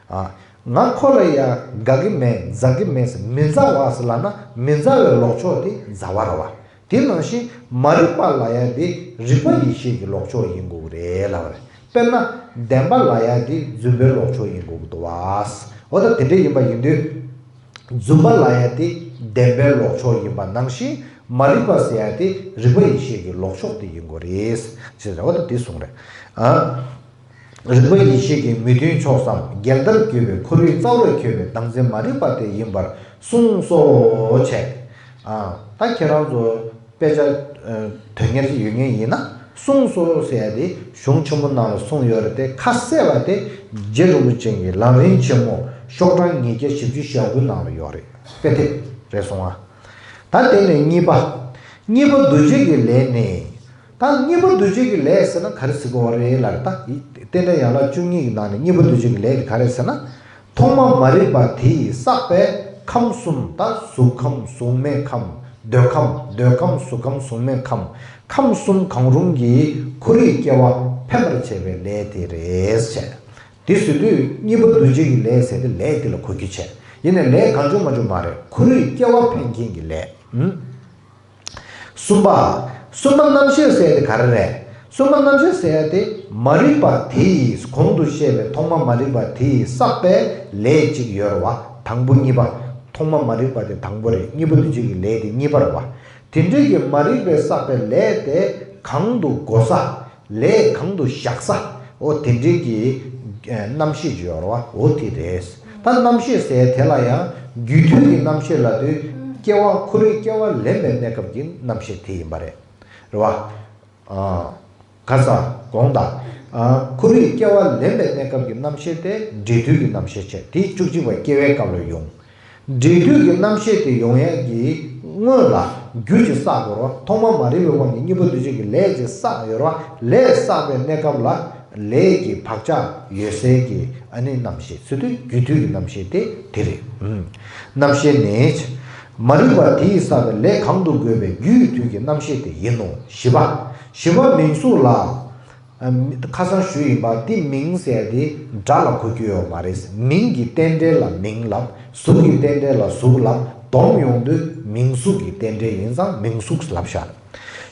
ཨ། ང་ཁོ་ལ་ཡ་དགའ་གི་མེད་མཛའ་གི་མེད་ཟེར། མི་མཛའ་བ་ཟེར་ལབ་ན་མི་མཛའ་བའི་ལོག་ཕྱོགས་དེ་མཛའ་བ་རེད་བ། དེ་ནང་བཞིན་མ་རིག་པ་ལབ་ཡ་དེ་རིག་པ་ཡེ་ཤེས་ཀྱི་ལོག་ཕྱོགས་ཡིན་དགོས་ཀྱི་རེད་ལབ་པ་རེད། དཔེར་ན་བདེན་པ་ལབ་ཡ་དེ་རྫུན་པའི་ལོག་ཕྱོགས་ཡིན་དགོས་ཀྱི་འདུག་བ། འོ་ད་དེ་འདྲ་ཡིན་པ་ཡིན་དུས། རྫུན་པ་ལབ་ཡ་དེ་བདེན་པའི་ལོག་ཕྱོགས་ཡིན་པ་ནང་བཞིན་མ་རིག་པ་ཟེར་ཡ་དེ་རིག་པ་ཡེ་ཤེས་ཀྱི་ལོག་ཕྱོགས་དེ་ཡིན་དགོས་རེད། ཅེས་འོ་ད་དེ་གསུངས་རེད། ཨ། རིག་པ་ཡེ་ཤེས་ཀྱི་མི་མཐུན་ཕྱོགས་སམ། འགལ་ཟླར་གྱུར་པའི་ཁོར་ཡུག་རྩ་བར་གྱུར་པའི་བདག་འཛིན་མ་རིག་པ་དེ་ཡིན་པར་གསུངས་སོ་བྱས། ཨ། ད་ཁྱེད་རང་ཚོ་དཔེ་ཆ། ཨ། དོན་གཉེར་ཡོད་མཁན་ཡིན་ན་གསུངས་སོ་ཟེར་ཡ་དེ་གཞུང་ཆེན་མོ་ནང་ལ་གསུངས་ཡོད་རེད་དེ། ཁ་གསལ་བ་དེ་རྗེ་རིན་པོ་ཆེ་གི་ལམ་རིམ་ཆེན་མོ་ཤོག་གྲངས་ཉིས་བརྒྱ་བཞི་བཅུ་ཞེ་དགུ་ནང་ལ་ཡོད་རེད། དཔེ་དེབ་རེད་སོང་ཨ། ད་དེ་ནས་གཉིས་པ། གཉིས་པ་འདུ་བྱེད་ཀྱི་ལས་ནི། ད་གཉིས་པ་འདུ་བྱེད་ཀྱི་ལས་ཟེར་ན་ག་རེ་ཟེར་དགོས་པ་རེད་ལབ་རེད། ད་རྟེན་འབྲེལ་ཡན་ལག་བཅུ་གཉིས་ཀྱི་ནང་ནས་གཉིས་པ་འདུ་བྱེད་ཀྱི་ལས་དེ་ག་རེ་ཟེར་ན། ཐོག་མ་མ་རིག་པ་དེ་ཡིས་བསགས་པའི་ཁམས་གསུམ། ད་གཟུགས་ཁམས་གཟུགས་མེད་ཁམས། འདོད་ཁམས་འདོད་ཁམས་གཟུགས་ཁམས་གཟུགས་མེད་ཁམས། ཁམས་གསུམ་གང་རུང་གི་ཁོར་ཡུག་སྐྱེ་བ་འཕེན་པར་བྱེད་པའི་ལས་དེ་རེད་ཟེར། དེ་ཟེར་དུས་གཉིས་པ་འདུ་བྱེད་ཀྱི་ལས་ཟེར་དེ་ལས་དེ་ལ་གོ་རྒྱུ་བྱས། ཡིན་ནའི་ལས་གང་བྱུང་མང་བྱུང་མ་རེད། ཁོར་ཡུག་སྐྱེ་བ་འཕེན་མཁན་གྱི་ལས། ཨུམ། གསུམ་པ། གསུམ་པ་རྣམ་ཤེས་ཟེར་དེ་ག་རེ་རེད། གསུམ་པ་རྣམ་ཤེས་ཟེར་དེ་མ་རིག་པ་དེ་ཡིས། གོང་དུ་བཤད་པའི་ཐོག་མ་མ་རིག་པ་དེ་ཡིས་བསགས་པའི་ལས་གཅིག་ཡོད་རེད་བ། དང་པོ་གཉིས་པ། ཐོག་མ་མ་རིག་པ་དེ་དང་པོ་རེད། གཉིས་པ་འདུ་བྱེད་ཀྱི་ལས་དེ་གཉིས་པ་རེད་བ། དེ་འདྲའི་གི་མ་རིག་པས་བསགས་པའི་ལས་དེ་གང་དུ་གོ་ས། ལས་གང་དུ་བཞག་ས། འོ་དེ་འདྲའི་གི་ཨ་རྣམ་ཤེས་ཅིག་ཡོད་རེད་བ། འོ་དེ་རེད། ད་རྣམ་ཤེས་ཟེར་དེ་ལ་ཡང་རྒྱུད་དུས་ཀྱི་རྣམ་ཤེས་ལབ་དུས་སྐྱེ་བ་ཁོར་ཡུག་སྐྱེ་བ་ལེན་པའི་གནས་སྐབས་ཀྱི་རྣམ་ཤེས་དེ་ཡིན་པ་རེད། རེད་བ། ཨ། ག་ས་གོང་དང་། ཨ། ཁོར་ཡུག་སྐྱེ་བ་ལེན་པའི་གནས་སྐབས་ཀྱི་རྣམ་ཤེས་དེ་འབྲས་དུས་ཀྱི་རྣམ་ཤེས་བྱས། དེ་བཅུ་གཅིག་པ་སྐྱེ་བའི་སྐབས་ལ་ཡོང་། འབྲས་དུས་ཀྱི་རྣམ་ཤེས་དེ་ཡོང་ཡས་ཀྱི་སྔོན་ལ་རྒྱུ་ཅིག་བསགས་དགོས་རེད་བ། ཐོག་མ་མ་རིག་པའི་དབང་གིས་གཉིས་པ་འདུ་བྱེད་ཀྱི་ལས་ཅིག་བསགས་ཡོད་རེད་བ། ལས་བསགས་པའི་གནས་སྐབས་ལ་ལས་ཀྱི་བག་ཆགས་ཡོད་སའི་གི་ཨ་ནི་རྣམ་ཤེས་ཟེར་དུས་རྒྱུ་དུས་ཀྱི་རྣམ་ཤེས་དེ་དེ་རེད། ཨུམ། རྣམ་ཤེས་ནི། མ་རིག་པ་དེ་ཡིས་བསགས་པའི་ལས་གང་དུ་དགོས་པའི་རྒྱུ་ཡི་དུས་ཀྱི་རྣམ་ཤེས་དེ་ཡིན་ནོ། བཞི་པ། བཞི་པ་མིང་གཟུགས་ལ། ཨ། མི། ཁ་སང་ཞུས་ཡིན་པ། འདི་མིང་ཟེར་དེ་སྒྲ་ལ་གོ་རྒྱུ་ཡོད་མ་རེད། མིང་གི་རྟེན་འབྲེལ་ལ་མིང་ལབ། གཟུགས་ཀྱི་རྟེན་འབྲེལ་ལ་གཟུགས་ལབ། སྡོམ་ཡོང་དུས་མིང་གཟུགས་ཀྱི་རྟེན་འབྲེལ་ཡིན་ཙང་མིང་གཟུགས་ལབ་བཞག།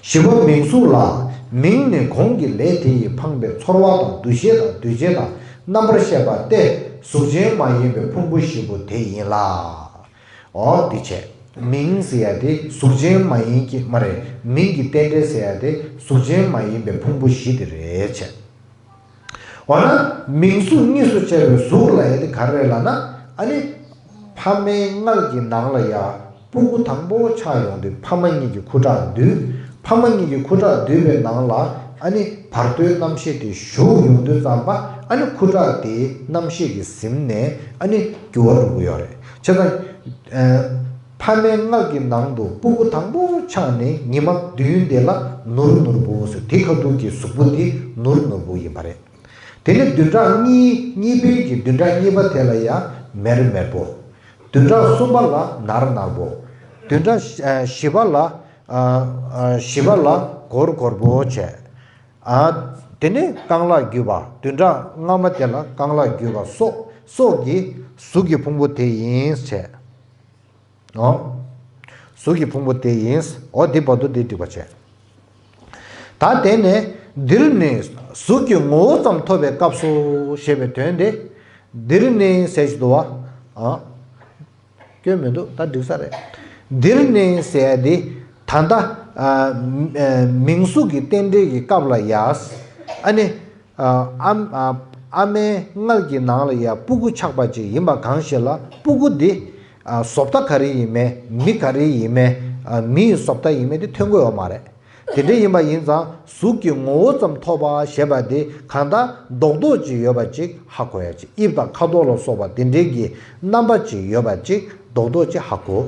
བཞི་པ་མིང་གཟུགས་ལ། མིང་ནི་གོང་གི་ལས་དེ་ཡིས་འཕངས་པའི་ཚོར་བ་དང་འདུ་ཤེས་དང་འདུས་བྱས་དང་རྣམ་པར་ཤེས་པ་སྟེ། གཟུགས་ཅན་མ་ཡིན་པའི་ཕུང་པོ་བཞི་པོ་དེ་ཡིན་ལ། འོ་དེ་བྱས། མིང་ཟེར་ཡ་དེ་གཟུགས་ཅན་མ་ཡིན་གྱི་མ་རེད། མིང་གི་རྟེན་འབྲེལ་ཟེར་ཡ་དེ་གཟུགས་ཅན་མ་ཡིན་པའི་ཕུང་པོ་བཞི་དེ་རེད་བྱས། འོ་ན་མིང་གཟུགས་གཉིས་སུ་ཕྱེ་བའི་གཟུགས་ལབ་ཡ་དེ་ག་རེ་རེད་ལབ་ན། ཨ་ནི་ཕ་མའི་མངལ་གྱི་ནང་ལ་ཡ་སྤུ་གུ་དང་པོ་ཆགས་ཡོང་དུས་ཕ་མ་གཉིས་ཀྱི་ཁུ་ཁྲག་འདུས། ཕ་མ་གཉིས་ཀྱི་ཁུ་ཁྲག་འདུས་པའི་ནང་ལ་ཨ་ནི་བར་དོའི་རྣམ་ཤེས་དེ་ཞུགས་ཡོང་དུས་ཙམ་པ། ཨ་ནི་ཁུ་ཁྲག་དེའི་རྣམ་ཤེས་ཀྱིས་ཟིན་ནས་ཨ་ནི་འགྱུར་བ་འགྲོ་གི་ཡོད་རེད། བྱས་ཙང་། ཨ། ཕ་མའི་མངལ་གྱི་ནང་དུ་སྤུ་གུ་དང་པོ་ཆགས་ནས་ཉི་མ་བདུན་དེ་ལ་ནུར་ནུར་པོ་ཟེར། དེ་ཁ་ཐུག་གི་གཟུགས་པོ་དེ་ནུར་ནུར་པོ་ཡིན་པ་རེད། དེ་ནས་བདུན་ཕྲག་གཉིས། གཉིས་པའི་གི་བདུན་ཕྲག་གཉིས་པ་དེ་ལ་ཡང་ མེར་མེར་པོ། བདུན་ཕྲག་གསུམ་པ་ལ་ནར་ནར་པོ། བདུན་ཕྲག་བཞི་པ་ལ་བཞི་པ་ལ་གོར་གོར་པོ་བྱས། དེ་ནས་རྐང་ལག་བརྒྱུས་པ། བདུན་ཕྲག་ལྔ་པ་དེ་ལ་རྐང་ལག་བརྒྱུས་པ་སོགས་སོགས་ཀྱི་གཟུགས་ཀྱི་ཕུང་པོ་དེ་ཡིན་བྱས། ཨོ། གཟུགས་ཀྱི་ཕུང་པོ་དེ་ཡིན། ཨོ་འདི་བར་དུ་འདི་འགྲིག་པ་བྱས། ད་དེ་ནས་འདིར་ནི་གཟུགས་ཀྱི་ངོ་བོ་ཙམ་ཐོབ་པའི་སྐབས་སུ་ཞེས་པའི་དོན་ཏེ། འདིར་ནི་ཟེར་གྱི་འདུག་བ། ཨ། སྐྱོན་མི་འདུག་ད་འགྲིག་ས་རེད། འདིར་ནི་ཟེར་ཡ་འདི་ད་ལྟ་ཨ་མིང་གཟུགས་ཀྱི་རྟེན་འབྲེལ་གྱི་སྐབས་ལ་ཡ། ཨ་ནི། ཨ་ཨ་ཨ་མའི་མངལ་གྱི་ནང་ལ་ཡ་སྤུ་གུ་ཆགས་པ་ཅིག་ཡིན་པ་གང་ཞིག་ལ་སྤུ་གུ་འདི་ཨ་བཟོ་ལྟ་ག་རེ་ཡིན་མིན། མི་ག་རེ་ཡིན་མིན། ཨ་མིའི་བཟོ་ལྟ་ཡིན་མིན་དེ་ཐོན་གྱི་ཡོད་མ་རེད། དེ་འདྲ་ཡིན་པ་ཡིན་ཙང་གཟུགས་ཀྱི་ངོ་བོ་ཙམ་ཐོབ་པ་ཞེས་པ་དེ་གང་ལྟར་རྡོག་རྡོག་ཅིག་ཡོད་པ་ཅིག་ཧ་གོ་ཡ་ཅིག་དབྱིབས་དང་ཁ་དོག་ལ་སོགས་པ་དེ་འདྲའི་གི་རྣམ་པ་ཅིག་ཡོད་པ་ཅིག་རྡོག་རྡོག་ཅིག་ཧ་གོ།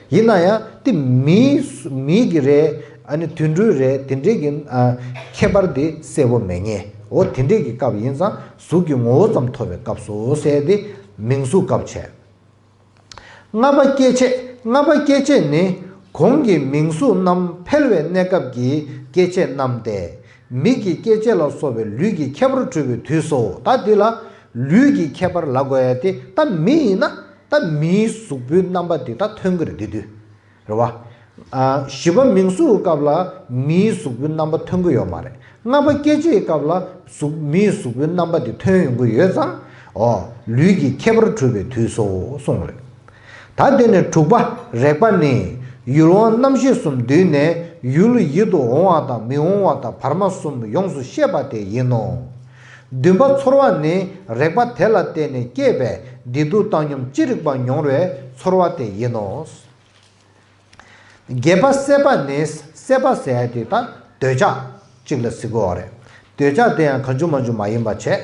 ཡིན་ན་ཡང་དེ་མིའི་མིའི་གི་རེད། ཨ་ནི་དུད་འགྲོའི་རེད། དེ་འདྲའི་གི་ཨ་ཁྱད་པར་དེ་གསལ་པོ་མེད་ངེས། འོ་དེ་འདྲའི་གི་སྐབས་ཡིན་ཙང་གཟུགས་ཀྱི་ངོ་བོ་ཙམ་ཐོབ་པའི་སྐབས་སུ་ཟེར་ཏེ་མིང་གཟུགས་སྐབས་བྱས། ལྔ་པ་སྐྱེ་མཆེད། ལྔ་པ་སྐྱེ་མཆེད་ནི་གོང་གི་མིང་གཟུགས་རྣམས་འཕེལ་བའི་གནས་སྐབས་ཀྱི་སྐྱེ་མཆེད་རྣམས་ཏེ། མིག་གི་སྐྱེ་མཆེད་ལ་སོགས་པའི་ལུས་ཀྱི་ཁྱད་པར་གྲུབ་པའི་དུས་སོ། ད་འདི་ལ་ལུས་ཀྱི་ཁྱད་པར་ལབ་དགོས་ཡ་དེ་ད་མི་ཡིན་ན་ད་མིའི་གཟུགས་པོའི་རྣམ་པ་དེ་ད་ཐོན་གྱི་རེད། དེ་དུས་རེད་བ། ཨ་བཞི་པ་མིང་གཟུགས་སྐབས་ལ་མིའི་གཟུགས་པོའི་རྣམ་པ་ཐོན་གྱི་ཡོད་མ་རེད། ལྔ་པ་སྐྱེ་མཆེད་སྐབས་ལ་གཟུགས་མིའི་གཟུགས་པོའི་རྣམ་པ་དེ་ཐོན་ཡོང་གི་ཡོད་ཙང་། ཨོ་ལུས་ཀྱི་ཁྱད་པར་གྲུབ་པའི་དུས་སོ་གསུངས་རེད། ད་དེ་ནས་དྲུག་པ་རེག་པ་ནི། ཡུལ་དབང་རྣམ་ཤེས་གསུམ་འདུས་ནས་ཡུལ་ཡིད་དུ་འོང་བ་དང་མི་འོང་བ་དང་བར་མ་གསུམ་ཡོངས་སུ་ཤེས་པ་དེ་ཡིན་ནོ། བདུན་པ་ཚོར་བ་ནི་རེག་པ་དེ་ལ་བརྟེན་ནས་སྐྱེས་པའི་བདེ་སྡུག་བཏང་སྙོམས་ཅི་རིགས་པ་མྱོང་བའི་ཚོར་བ་དེ་ཡིན་ནོ། བརྒྱད་པ་སྲེད་པ་ནི། སྲེད་པ་ཟེར་ཡ་དེ་ད་འདོད་ཆགས་གཅིག་ལ་ཟེར་གྱི་ཡོད་རེད། འདོད་ཆགས་དེ་ཡང་གང་བྱུང་མང་བྱུང་མ་ཡིན་པ་བྱས།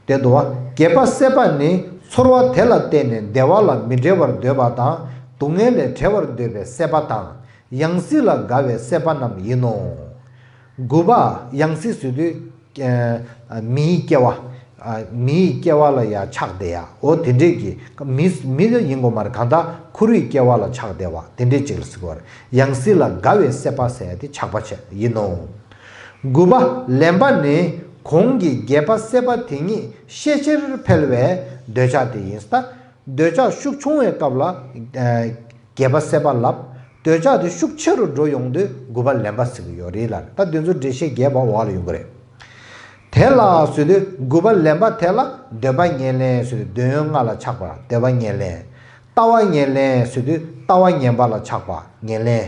དེ་འདུག་བ། བརྒྱད་པ་སྲེད་པ་ནི་ཚོར་བ་དེ་ལ་བརྟེན་ནས་བདེ་བ་ལ་མི་འབྲལ་བར་འདོད་པ་དང་སྡུག་བསྔལ་ལས་བྲལ་བར་འདོད་པའི་སྲེད་པ་དང་། ཡང་སྲིད་ལ་དགའ་བའི་སྲེད་པ་རྣམས་ཡིན་ནོ། དགུ་པ་ཡང་སྲིད་ཟེར་དུས། ཨ་མིའི་སྐྱེ་བ། ཨ་མིའི་སྐྱེ་བ་ལ་ཡང་ཆགས་བསྡད་ཡ། འོ་དེ་འདྲས་ཀྱི་མི་མི་ལ་ཡིན་དགོས་མ་རེད། གང་ལྟར་ཁོ་རའི་སྐྱེ་བ་ལ་ཆགས་བསྡད་པ་དེ་འདྲས་ཅིག་ལ་ཟེར་གྱི་ཡོད་རེད། ཡང་སྲིད་ལ་དགའ་བའི་སྲེད་པ་ཟེར་ཡ་དེ་ཆགས་པ་བྱས་ཡིན་ནོ། དགུ་པ་ལེན་པ་ནི་གོང་གི་བརྒྱད་པ་སྲེད་པ་དེ་ཉིད་ཤས་ཆེར་འཕེལ་བའི་འདོད་ཆགས་དེ་ཡིན། ད་འདོད་ཆགས་ཤུགས་ཆུང་བའི་སྐབས་ལ་ཨ་བརྒྱད་པ་སྲེད་པ་ལབ། འདོད་ཆགས་དེ་ཤུགས་ཆེ་རུ་འགྲོ་ཡོང་དུས་དགུ་པ་ལེན་པ་ཟེར་གྱི་ཡོད་རེད་ལ། ད་འདི་ཚོ་འགྲེལ་བཤད་རྒྱས་པ་འོག་ལ་ཡོང་གི་རེད། དེ་ལ་ཟེར་དུས་དགུ་པ་ལེན་པ་དེ་ལ་འདོད་པ་ངན་ལེན་ཟེར་དུས་འདོད་ཡོན་ལྔ་ལ་ཆགས་པ་འདོད་པ་ངན་ལེན། ལྟ་བ་ངན་ལེན་ཟེར་དུས་ལྟ་བ་ངན་པ་ལ་ཆགས་པ་ངན་ལེན།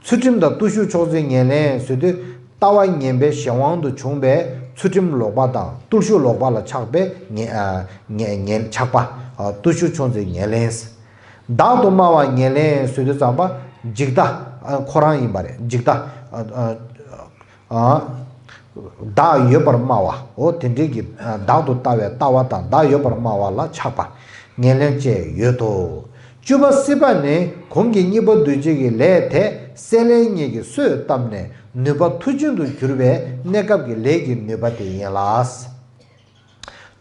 ཚུལ་ཁྲིམས་དང་བརྟུལ་ཞུགས་མཆོག་འཛིན་ངན་ལེན་ཟེར་དུས་ལྟ་བ་ངན་པའི་གཞན་དབང་དུ་བྱུང་བའི་ཚུལ་ཁྲིམས་ལོག་པ་དང་བརྟུལ་ཞུགས་ལོག་པ་ལ་ཆགས་པའི་ངན་ཨ་ངན་ངན་ཆགས་པ། ཨ་བརྟུལ་ཞུགས་མཆོག་འཛིན་ངན་ལེན། བདག་ཏུ་སྨྲ་བ་ངན་ལེན་ཟེར་དུས་ཙམ་པ་འཇིག་ལྟ། ཨ་ཁོ་རང་ཡིན་པ་རེད། འཇིག་ལྟ། ཨ་ཨ་ཨ་བདག་ཡོད་པར་སྨྲ་བ། འོ་དེ་འདྲའི་གི་ཨ་བདག་ཏུ་ལྟ་བའི་ལྟ་བ་དང་བདག་ཡོད་པར་སྨྲ་བ་ལ་ཆགས་པ་ངན་ལེན་བཅས་ཡོད་དོ། བཅུ་པ་སྲིད་པ་ནི་གོང་གི་གཉིས་པོ་འདུས་བྱས་ཀྱི་ལས་དེ་སྲེད་ལེན་གཉིས་ཀྱིས་གསོས་བཏབ་ནས་ནུས་པ་མཐུ་ཅན་དུ་གྱུར་པའི་གནས་སྐབས་ཀྱི་ལས་ཀྱི་ནུས་པ་དེ་ཡིན་ལ།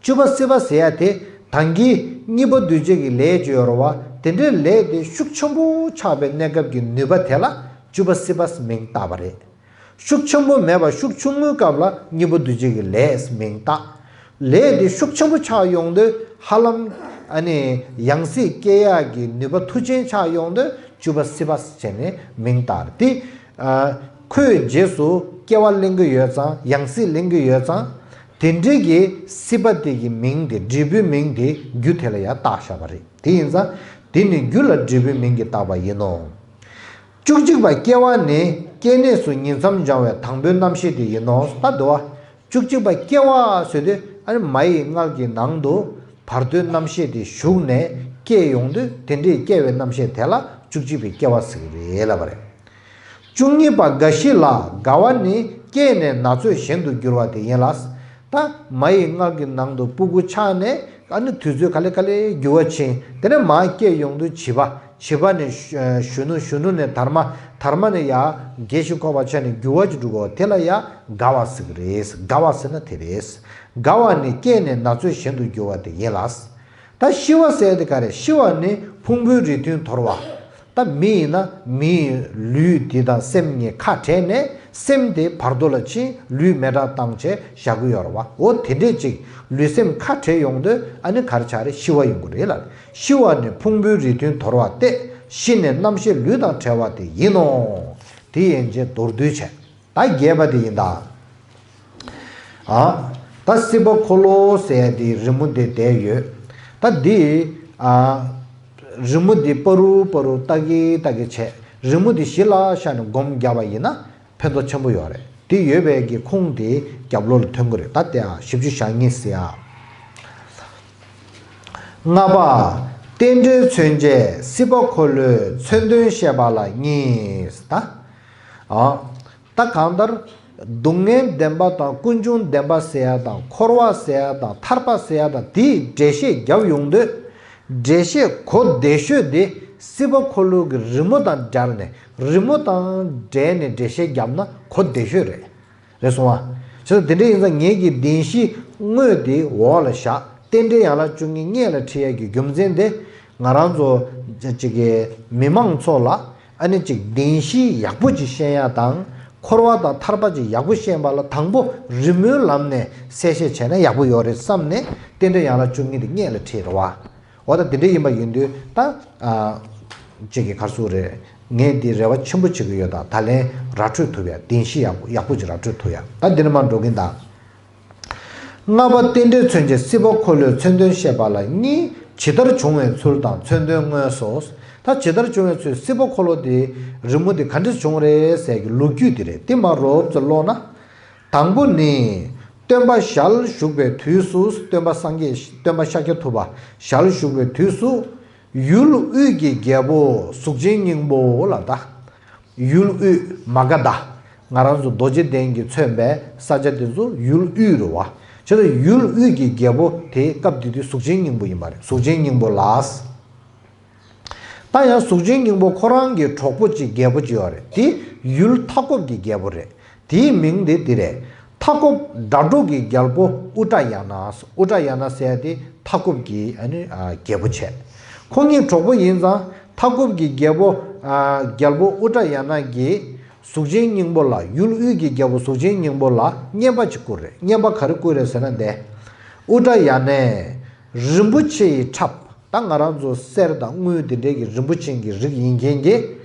བཅུ་པ་སྲིད་པ་ཟེར་ཡ་དེ་ད་གིན་གཉིས་པོ་འདུས་བྱས་ཀྱི་ལས་ཅིག་ཡོད་རེད་བ། དེ་འདྲའི་ལས་དེ་ཤུགས་ཆེན་པོ་ཆགས་པའི་གནས་སྐབས་ཀྱི་ནུས་པ་དེ་ལ་བཅུ་པ་སྲིད་པ་མིང་བཏགས་པ་རེད། ཤུགས་ཆེན་པོ་མེད་པ་ཤུགས་ཆུང་ངུའི་སྐབས་ལ་གཉིས་པོ་འདུས་བྱས་ཀྱི་ལས་མིང་བཏགས། ལས་དེ་ཤུགས་ཆེན་པོ་ཆགས་ཡོང་དུས་ཧ་ལམ་ཨ་ནི་ཡང་སྲིད་སྐྱེ་ཡག་གི་ནུས་པ་མཐུ་ཅན་ཆགས་ཡོང་དུས་བཅུ་པ་སྲིད་པ་ཟེར་ནས་མིང་བཏགས་རེད་དེ། ཨ་ཁོས་རྗེས་སུ་སྐྱེ་བ་ལེན་གྱི་ཡོད་ཙང་ཡང་སྲིད་ལེན་གྱི་ཡོད་ཙང་དེ་འདྲའི་གི་སྲིད་པ་དེ་གི་མིང་དེ་འབྲས་བུའི་མིང་དེ་རྒྱུ་དེ་ལ་ཡང་བཏགས་བཞག་པ་རེད། དེ་ཡིན་ཙང་དེ་ནི་རྒྱུ་ལ་འབྲས་བུའི་མིང་གིས་བཏགས་པ་ཡིན་ནོ། བཅུ་གཅིག་པ་སྐྱེ་བ་ནི་སྐྱེ་གནས་སུ་ཉིང་མཚམས་སྦྱང་བའི་དང་པོའི་རྣམ་ཤེས་དེ་ཡིན་ནོ། ད་དུ་བ། བཅུ་གཅིག་པ་སྐྱེ་བ་ཟེར་དུས་ཨ་ནི་མ་ཡི་མངལ་གྱི་ནང་དུ་བར་དོའི་རྣམ་ཤེས་དེ་ཞུགས་ནས་སྐྱེ་ཡོང་དུས་དེ་འདྲའི་སྐྱེ་བའི་རྣམ་ཤེས་དེ་ལ་བཅུ་གཅིག་པའི་སྐྱེ་བ་ཟེར་གྱི་རེད་ལབ་པ་རེད། བཅུ་གཉིས་པ་རྒ་ཤི་ལ། རྒ་བ་ནི་སྐྱེས་ནས་ན་ཚོད་གཞན་དུ་འགྱུར་བ་དེ་ཡིན་ལ། ད་མ་ཡི་མངལ་གྱི་ནང་དུ་སྤུ་གུ་ཆགས་ནས་ཨ་ནི་དུས་ཚོད་ག་ལེ་ག་ལེ་འགྱུར་བ་ཕྱིན། དེ་ནས་མར་སྐྱེས་ཡོང་དུས་བྱིས་པ། བྱིས་པ་ནས་གཞོན་ནུ། གཞོན་ནུ་ནས་དར་མ། དར་མ་ནས་ཡར་རྒས་ཤིང་འཁོགས་པ་ཆགས་ནས་འགྱུར་བ་ཅིག་འགྲོ་གི། དེ་ལ་ཡང་རྒ་བ་ཟེར་གྱི་རེད། རྒ་བ་ཟེར་ན་དེ་རེད། རྒ་བ་ནི་སྐྱེས་ནས་ན་ཚོད་གཞན་དུ་འགྱུར་བ་དེ་ཡིན་ལ། ད་ཤི་བ་ཟེར་དེ་ག་རེ། ཤི་བ་ནི་ཕུང་པོའི་རིས་མཐུན་དོར་བ། ད་མི་ཡིན་ན་མིའི་ལུས་འདི་དང་སེམས་གཉིས་ཁ་བྲལ་ནས་སེམས་དེ་བར་དོ་ལ་ཕྱིན། ལུས་མེ་སྲེག་བཏང་བྱས་བཞག་གི་ཡོད་རེད་བ། འོ་དེ་འདྲས་ཅིག་ལུས་སེམས་ཁ་བྲལ་ཡོང་དུས་ཨ་ནི་ག་རེ་ཆགས་རེད། ཤི་བ་ཡོང་གི་རེད་ལ། ཤི་བ་ནི་ཕུང་པོའི་རིས་མཐུན་དོར་བ་སྟེ། ཤི་ནས་རྣམ་ཤེས་ལུས་དང་བྲལ་བ་དེ་ཡིན་ནོ། དེ་ཡན་ཆད་མདོར་བསྡུས་བྱས། ད་རྒྱས་པ་དེ་ཡིན་ད། ཨ། ད་སྲིད་པ་འཁོར་ལོ་ཟེར་ཡ་དེའི་རི་མོ་དེ་བསྡད་ཡོད། ད་འདི། ཨ། རི་མོ་འདི་པ་རུ་པ་རུ་ལྟ་གི་ལྟ་གི་བྱས། རི་མོ་འདི་གཞི་ལ་བཞག་ནས་སྒོམ་རྒྱབ་པ་ཡིན་ན་ཕན་ཐོགས་ཆེན་པོ་ཡོད་རེད། དེ་ཡོད་པའི་གི་ཁུངས་དེ་རྒྱབ་ལོགས་ལ་ཐོན་གི་རེད། ད་དེ་ཨ་ཞིབ་ཆ་བཞག་ངེས་ཟེར་ཨ། ལྔ་པ། རྟེན་འབྲེལ་མཚོན་བྱེད་སྲིད་པ་འཁོར་ལོའི་མཚོན་དོན་བཤད་པ་ལ་གཉིས། ད། ཨ། ད་གང་ལྟར། སྡུག་བསྔལ་བདེན་པ་དང་ཀུན་འབྱུང་བདེན་པ་ཟེར་ཡ་དང་འཁོར་བ་ཟེར་ཡ་དང་ཐར་པ་ཟེར་ཡ་དང་དེའི་འགྲེལ་བཤད་རྒྱབ་ཡོང་དུས། འགྲེལ་བཤད་གོ་བདེ་ཤོས་དེ་སྲིད་པ་འཁོར་ལོ་གི་རི་མོ་དང་སྦྱར་ནས། རི་མོ་དང་འབྲེལ་ནས་འགྲེལ་བཤད་རྒྱབ་ན་གོ་བདེ་ཤོས་རེད། རེད་སོང་བ། བྱས་ཙང་དེ་འདྲ་ཡིན་ཙང་ངེད་ཀྱི་བདེན་བཞིའི་དངོས་དེ་འོག་ལ་བཞག་རྟེན་འབྲེལ་ཡན་ལག་བཅུ་གཉིས་སྔོན་ལ་ཁྲིད་ཡས་ཀྱི་རྒྱུ་མཚན་དེ། ང་རང་ཚོ་ཅིག་གི་མི་མང་ཚོ་ལ་ཨ་ནི་ཅིག་བདེན་བཞི་ཡག་པོ་ཅིག་ཤེས་ཡ་དང་། འཁོར་བ་དང་ཐར་པ་ཅིག་ཡག་པོ་ཤེས་པ་ལ་དང་པོ་རི་མོའི་ལམ་ནས་གསལ་བཤད་བྱས་ན་ཡག་པོ་ཡོད་རེད་བསམ་ནས་རྟེན་འབྲེལ་ཡན་ལག་བཅུ་གཉིས་དེ་སྔོན་ལ་ཁྲིད་རེད་བ། འོ་ད་དེ་འདྲ་ཡིན་པ་ཡིན་དུས་ད། ཨ། ཅིག་གི་ག་རེ་ཟེར་དགོས་རེད། ངས་འདི་རེ་བ་ཆེན་པོ་བྱེད་ཀྱི་ཡོད། ད་ད་ལན་ར་འཕྲོད་ཐུབ་ཡ། བདེན་བཞི་ཡག་པོ་ཡག་པོ་ཅིག་ར་འཕྲོད་ཐུབ་ཡ། ད་འདི་ནས་མར་འགྲོ་གིན་ད། ལྔ་པ། རྟེན་འབྲེལ་མཚོན་བྱེད་སྲིད་པ་འཁོར་ལོའི་མཚོན་དོན་བཤད་པ་ལ་གཉིས། ཇི་ལྟར་བྱུང་བའི་ཚུལ་དང་མཚོན་དོན་དངོས་སོ། ད་ཇི་ལྟར་བྱུང་བའི་ཚུལ། སྲིད་པ་འཁོར་ལོ་དེ་རི་མོ་དེ་ག་འདྲ་བྱུང་རེད་ཟེར་གྱི་ལོ་རྒྱུས་དེ་རེད། དེ་མར་རོབ་ཙམ་ཀློག་ན། དང་པོ་ནི། སྟོན་པ་ཞལ་བཞུགས་པའི་དུས་སུ། སྟོན་པ་སངས་རྒྱས། སྟོན་པ་ཤཱཀྱ་ཐུབ་པ་ཞལ་བཞུགས་པའི་དུས་སུ། ཡུལ་དབུས་ཀྱི་རྒྱལ་པོ་གཟུགས་ཅན་སྙིང་པོ་ལ། ད་ཡུལ་དབུས་མ་ག་དྷ། ང་རང་ཚོ་རྡོ་རྗེ་གདན་གྱིས་མཚོན་པའི་ས་ཆ་དེ་ཚོ་ཡུལ་དབུས་རེད་བ། བྱས་ཙང་ཡུལ་དབུས་ཀྱི་རྒྱལ་པོ་དེ་སྐབས་དེ་དུས་གཟུགས་ཅན་སྙིང་པོ་ཡིན་པ་རེད། གཟུགས་ཅན་སྙིང་པོ་ལ། ད་ཡང་གཟུགས་ཅན་སྙིང་པོ་ཁོ་རང་གི་གྲོགས་པོ་གཅིག་རྒྱལ་པོ་གཅིག་ཡོད་རེད། དེ་ཡུལ་མཐའ་འཁོབ་ཀྱི་རྒྱལ་པོ་རེད། དེའི་མིང་དེ་འདི་རེད། མཐའ་འཁོབ་སྒྲ་སྒྲོགས་ཀྱི་རྒྱལ་པོ་ཨུ་ཏྲ་ཡ་ན། ཨུ་ཏྲ་ཡ་ན་ཟེར་ཡ་དེ་མཐའ་འཁོབ་ཀྱི་ཨ་ནི་ཨ་རྒྱལ་པོ་བྱས། ཁོ་གཉིས་གྲོགས་པོ་ཡིན་ཙང་མཐའ་འཁོབ་ཀྱི་རྒྱལ་པོ་ཨ་རྒྱལ་པོ་ཨུ་ཏྲ་ཡ་ན་གིས་གཟུགས་ཅན་སྙིང་པོ་ལ། ཡུལ་དབུས་ཀྱི་རྒྱལ་པོ་གཟུགས་ཅན་སྙིང་པོ་ལ་རྔན་པ་ཅིག་བསྐུར་རེད། རྔན་པ་ག་རེ་བསྐུར་རེད་ཟེར་ན། འདི་ཨུ་ཏྲ་ཡ་ནས་རིན་པོ་ཆེ་ཡི་ཁྲབ། ད་ང་རང་ཚོ་གསེར་དང་དངུལ་འདི་འདྲའི་གི་རིན་པོ་ཆེ་གི་རིགས་ཡིན་མཁན་གྱི་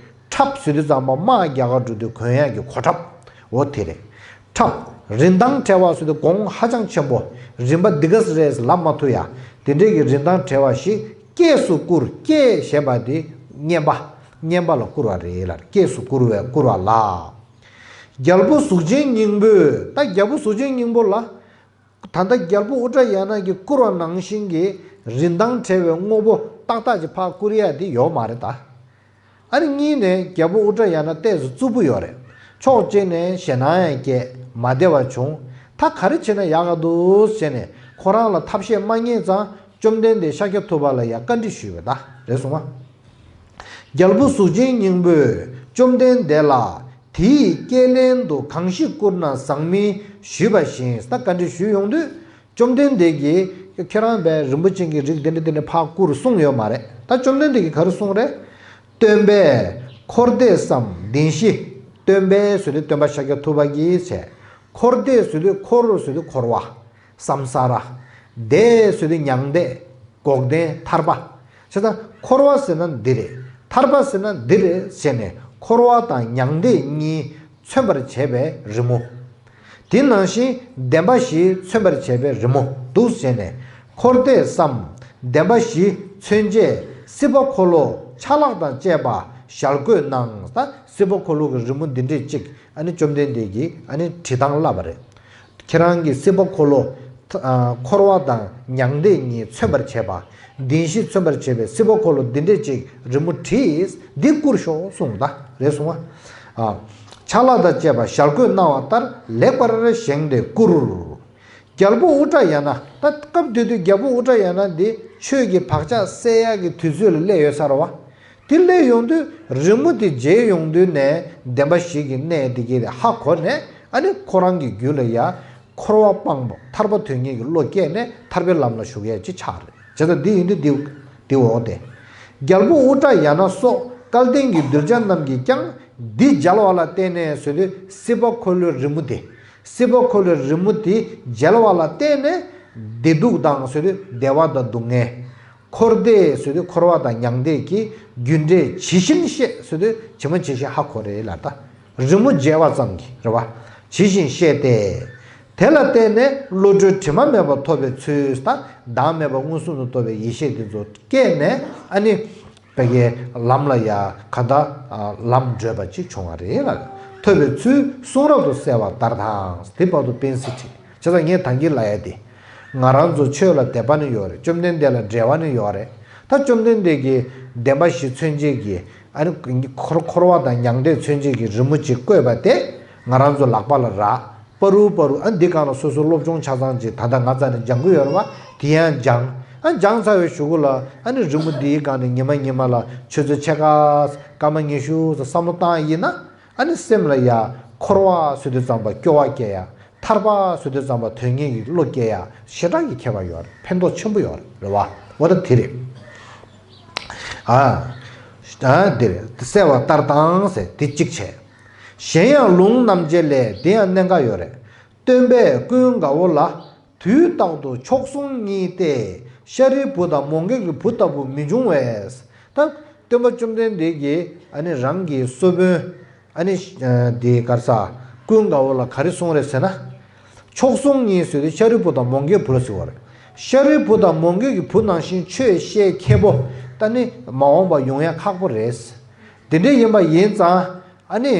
ཁྲབ་ཟེར་དུས་ཙམ་པ་དམག་རྒྱག་ག་འགྲོ་དུས་གོན་ཡག་གི་གོ་ཁྲབ། འོ་དེ་རེད། ཁྲབ། རིན་ཐང་བྲལ་བ་ཟེར་དུས་གོང་ཧ་ཅང་ཆེན་པོ། རིན་པ་འདི་ག་ཟེ་རེད་ལབ་མ་ཐུབ་ཡ། དེ་འདྲའི་གི་རིན་ཐང་བྲལ་བ་ཞིག་སྐྱེས་སུ་བསྐུར། སྐྱེས་ཞེས་པ་དེ་རྔན་པ། རྔན་པ་ལ་བསྐུར་བ་རེད་ལ། སྐྱེས་སུ་བསྐུར་བས་བསྐུར་བ་ལ། རྒྱལ་པོ་གཟུགས་ཅན་སྙིང་པོས། ད་རྒྱལ་པོ་གཟུགས་ཅན་སྙིང་པོ་ལ། ད་ལྟ་རྒྱལ་པོ་ཨུ་ཏྲ་ཡ་ན་གིས་བསྐུར་བ་ནང་བཞིན་གྱི་རིན་ཐང་བྲལ་བའི་དངོས་པོ་ཏག་ཏག་ཅིག་ཕར་བསྐུར་ཡ་དེ་ཡོད་མ་རེད་ད། ཨ་ནི་གཉིས་ནས་རྒྱལ་པོ་ཨུ་ཏྲ་ཡ་ན་ཏོག་ཙམ་རྩུབ་པོ་ཡོད་རེད། ཕྱོགས་གཅིག་ནས་ཞེད་སྣང་ཡང་སྐྱེས། མ་བདེ་བ་བྱུང་། ད་ག་རེ་བྱས་ན་ཡག་ག་འདུག་ཟེར་ནས་ཁོ་རང་ལ་ཐབས་ཤེས་མ་རྙེད་ཙང་བཅོམ་ལྡན་འདས་ཤཱཀྱ་ཐུབ་པ་ལ་ཡང་བཀའ་འདྲི་ཞུས་པ་ད། རེད་སོང་ང་། རྒྱལ་པོ་གཟུགས་ཅན་སྙིང་པོས་བཅོམ་ལྡན་འདས་ལ། དེའི་སྐྱེས་ལན་དུ་གང་ཞིག་བསྐུར་ན་བཟང་མིན་ཞུས་པ་བཞིན། ད་བཀའ་འདྲི་ཞུས་ཡོང་དུས་བཅོམ་ལྡན་འདས་ཀྱིས་ཁྱེད་རང་བས་རིན་པོ་ཆེ་གི་རིགས་དེ་འདྲ་དེ་འདྲ་ཕར་བསྐུར་གསུངས་ཡོད་མ་རེད། ད་བཅོམ་ལྡན་འདས་ཀྱིས་ག་རེ་གསུངས་རེད། སྟོན་པས་འཁོར་འདས་སམ་བདེན་བཞི། སྟོན་པས་ཟེར་དུས་སྟོན་པ་ཤཱཀྱ་ཐུབ་པ་གིས་བྱས། འཁོར་འདས་ཟེར་དུས་འཁོར་ཟེར་དུས་འཁོར་བ། སམ་ས་ར། འདས་ཟེར་དུས་མྱང་འདས། འགོག་བདེན། ཐར་པ། བྱས་ཙང་འཁོར་བ་ཟེར་ན་འདི་རེད། ཐར་པ་ཟེར་ན་འདི་རེད་ཟེར་ནས་འཁོར་བ་དང་མྱང་འདས་གཉིས་མཚོན་པར་བྱེད་པའི་རི་མོ། དེ་ནང་བཞིན་བདེན་པ་བཞི་མཚོན་པར་བྱེད་པའི་རི་མོ་འདུག་ཟེར་ནས། འཁོར་འདས་སམ་བདེན་པ་བཞི་མཚོན་བྱེད་སྲིད་པ་འཁོར་ལོ་ཆ་ལག་དང་བཅས་པ་ཞལ་བཀོད་གནང་། ད་སྲིད་པ་འཁོར་ལོ་གི་རི་མོ་འདི་འདྲས་གཅིག་ཨ་ནི་བཅོམ་ལྡན་འདས་ཀྱིས་ཨ་ནི་བྲིས་སྟངས་བསླབས་པ་རེད། ཁྱེད་རང་གིས་སྲིད་པ་འཁོར་ལོ། ཨ། འཁོར་བ་དང་མྱང་འདས་གཉིས་མཚོན་པར་བྱེད་པ། བདེན་བཞི་མཚོན་པར་བྱེད་པའི་སྲིད་པ་འཁོར་ལོ་འདི་འདྲས་ཅིག་རི་མོ་བྲིས། འདི་བསྐུར་ཤོག་གསུངས། ད་རེད་སོང་ང་། ཨ། ཆ་ལག་དང་བཅས་པ་ཞལ་བཀོད་གནང་བ་ལྟར་ལེགས་པར་བཞེངས་ཏེ་བསྐུར། རྒྱལ་པོ་ཨུ་ཏྲ་ཡ་ན། ད་སྐབས་དེ་དུས་རྒྱལ་པོ་ཨུ་ཏྲ་ཡ་ན་འདི་ཆོས་ཀྱི་བག་ཆགས་སད་ཡག་གི་དུས་ཚོད་ལ་སླེབས་ཡོད་ས་རེད་བ། དེ་སླེབས་ཡོང་དུས་རི་མོ་དེ་མཇལ་ཡོང་དུས་ནས་བདེན་པ་བཞི་གི་གནད་དེ་གའི་ཧ་གོ་ནས། ཨ་ནི་ཁོ་རང་གི་རྒྱུད་ལ་ཡ་འཁོར་བ་སྤངས་པ། ཐར་པ་དོན་གཉེར་གྱི་བློ་སྐྱེས་ནས་ཐར་པའི་ལམ་ལ་ཞུགས་ཡ་ཅིག་ཆགས་རེད། བྱས་ཙང་འདི་ཡིན་དུས་འདི་འདི་འོག་སྟེ། རྒྱལ་པོ་ཨུ་ཏྲ་ཡ་ན་སོགས་སྐལ་ལྡན་གྱི་གདུལ་བྱ་རྣམས་ཀྱིས་ཀྱང་འདི་མཇལ་བ་ལ་བརྟེན་ནས་ཟེར་དུས་སྲིད་པ་འཁོར་ལོའི་རི་མོ་དེ། སྲིད་པ་འཁོར་ལོའི་རི་མོ་དེ་མཇལ་བ་ལ་བརྟེན་ནས་བདེ་སྡུག་དང་ཟེར་དུས་བདེ་བ་དང་སྡུག་བསྔལ། འཁོར་འདས་ཟེར་དུས་འཁོར་བ་དང་མྱང་འདས་ཀྱི་རྒྱུ་འབྲས་ཇི་བཞིན་ཤེས་ཟེར་དུས་ཇི་མ་ཇི་བཞིན་ཧ་གོ་རེད་ལ། ད་རི་མོ་མཇལ་བ་ཙམ་གྱིས་རེད་བ། ཇི་བཞིན་ཤེས་ཏེ། དེ་ལ་བརྟེན་ནས་བློ་གྲོས་དྲི་མ་མེད་པ་ཐོབ་པའི་ཚུལ་དང་བདག་མེད་པ་མངོན་སུམ་དུ་རྟོགས་པའི་ཡེ་ཤེས་དེ་ཚོ་སྐྱེས་ནས་ཨ་ནི། བའི་ལམ་ལ་ཡ་ག་ད་ལམ་བགྲོད་པ་ཅིག་བྱུང་བ་རེད་ལ། ཐོབ་པའི་ཚུལ་གསུང་རབ་ཏུ་གསལ་བ་ལྟར་དང་དེ་བར་དུ་སྤེལ་ཟེར་བྲིས། བྱས་ཙང་ངས་ད་གིན་ལབ་ཡ་དེ། ང་རང་ཚོ་ཆོས་ལ་དད་པ་ནི་ཡོད་རེད། བཅོམ་ལྡན་འདས་ལ་འབྲེལ་བ་ནི་ཡོད་རེད། ད་བཅོམ་ལྡན་འདས་ཀྱིས་བདེན་པ་བཞི་མཚོན་བྱེད་ཀྱི་ཨ་ནི་འཁོར་འཁོར་བ་དང་མྱང་འདས་མཚོན་བྱེད་ཀྱི་རི་མོ་ཅིག་བརྐོས་པ་དེ་ང་རང་ཚོ་ལག་པ་ལ་རག་པ་རུ་པ་རུ་ཨ་འདི་སྒང་ལ་སོ་སོ་སློབ་སྦྱོང་ཆ་ཚང་ཅིག་ད་ལྟ་ང་རྩ་ནས་སྦྱང་གི་ཡོད་རེད་བ། དེ་ཡང་སྦྱང་། ཨ་སྦྱང་ཚར་བའི་གཞུག་གུ་ལ་ཨ་ནི་རི་མོ་འདིའི་སྒང་ནས་ཉི་མ་ཉི་མ་ལ་ཆུ་ཚོད་ཕྱེད་ཀ་སྐར་མ་ཉི་ཤུ་ཙམ་བསམ་བློ་བཏང་ཡིན་ན། ཨ་ནི་སེམས་ལ་ཡ་འཁོར་བ་ཟེར་དུས་ཙམ་པ་སྐྱོ་བ་སྐྱེ་ཡ། ཐར་པ་ཟེར་དུས་ཙམ་པ་དོན་གཉེར་གྱི་བློ་སྐྱེ་ཡ་ཞེ་དྲག་གི་ཁྱད་པར་ཡོད་རེད། ཕན་ཐོགས་ཆེན་པོ་ཡོད་རེད་བ། འོ་ད་དེ་རེད། ཨ་ཨ་འདིར་གསལ་བ་ལྟར་དང་ཟེར་དེ་གཅིག་བྱས། གཞན་ཡང་ལུང་རྣམ་འབྱེད་ལས་དེ་ཡང་གནད་འགག་ཡོད་རེད། སྟོན་པས་ཀུན་དགའ་བོ་ལ་དུས་རྟག་ཏུ་མཆོག་ཟུང་གཉིས་ཏེ་ཤཱ་རིའི་བུ་དང་མོའུ་འགལ་གྱི་བུ་ལྟ་བུ་མི་འབྱུང་བས། ད་སྟོན་པ་བཅོམ་ལྡན་འདས་ཀྱིས་ཨ་ནི་རང་གི་སློབ་དཔོན་ཨ་ནི་དེ་ག་རེ་ཟ་ཀུན་དགའ་བོ་ལ་ག་རེ་གསུངས་རེད་ཟེར་ན། མཆོག་ཟུང་གཉིས་ཟེར་དུས་ཤཱ་རིའི་བུ་དང་མོའུ་འགལ་བུ་ལ་ཟེར་བ་རེད། ཤཱ་རིའི་བུ་དང་མོའུ་འགལ་གྱི་བུ་ནང་བཞིན་ཆོས་བཤད་མཁས་པོ་ད་ནི་མ་འོངས་པ་ཡོང་ཡ་ཁག་པོ་རེད། དེ་འདྲ་ཡིན་པ་ཡིན་ཙང་ཨ་ནི་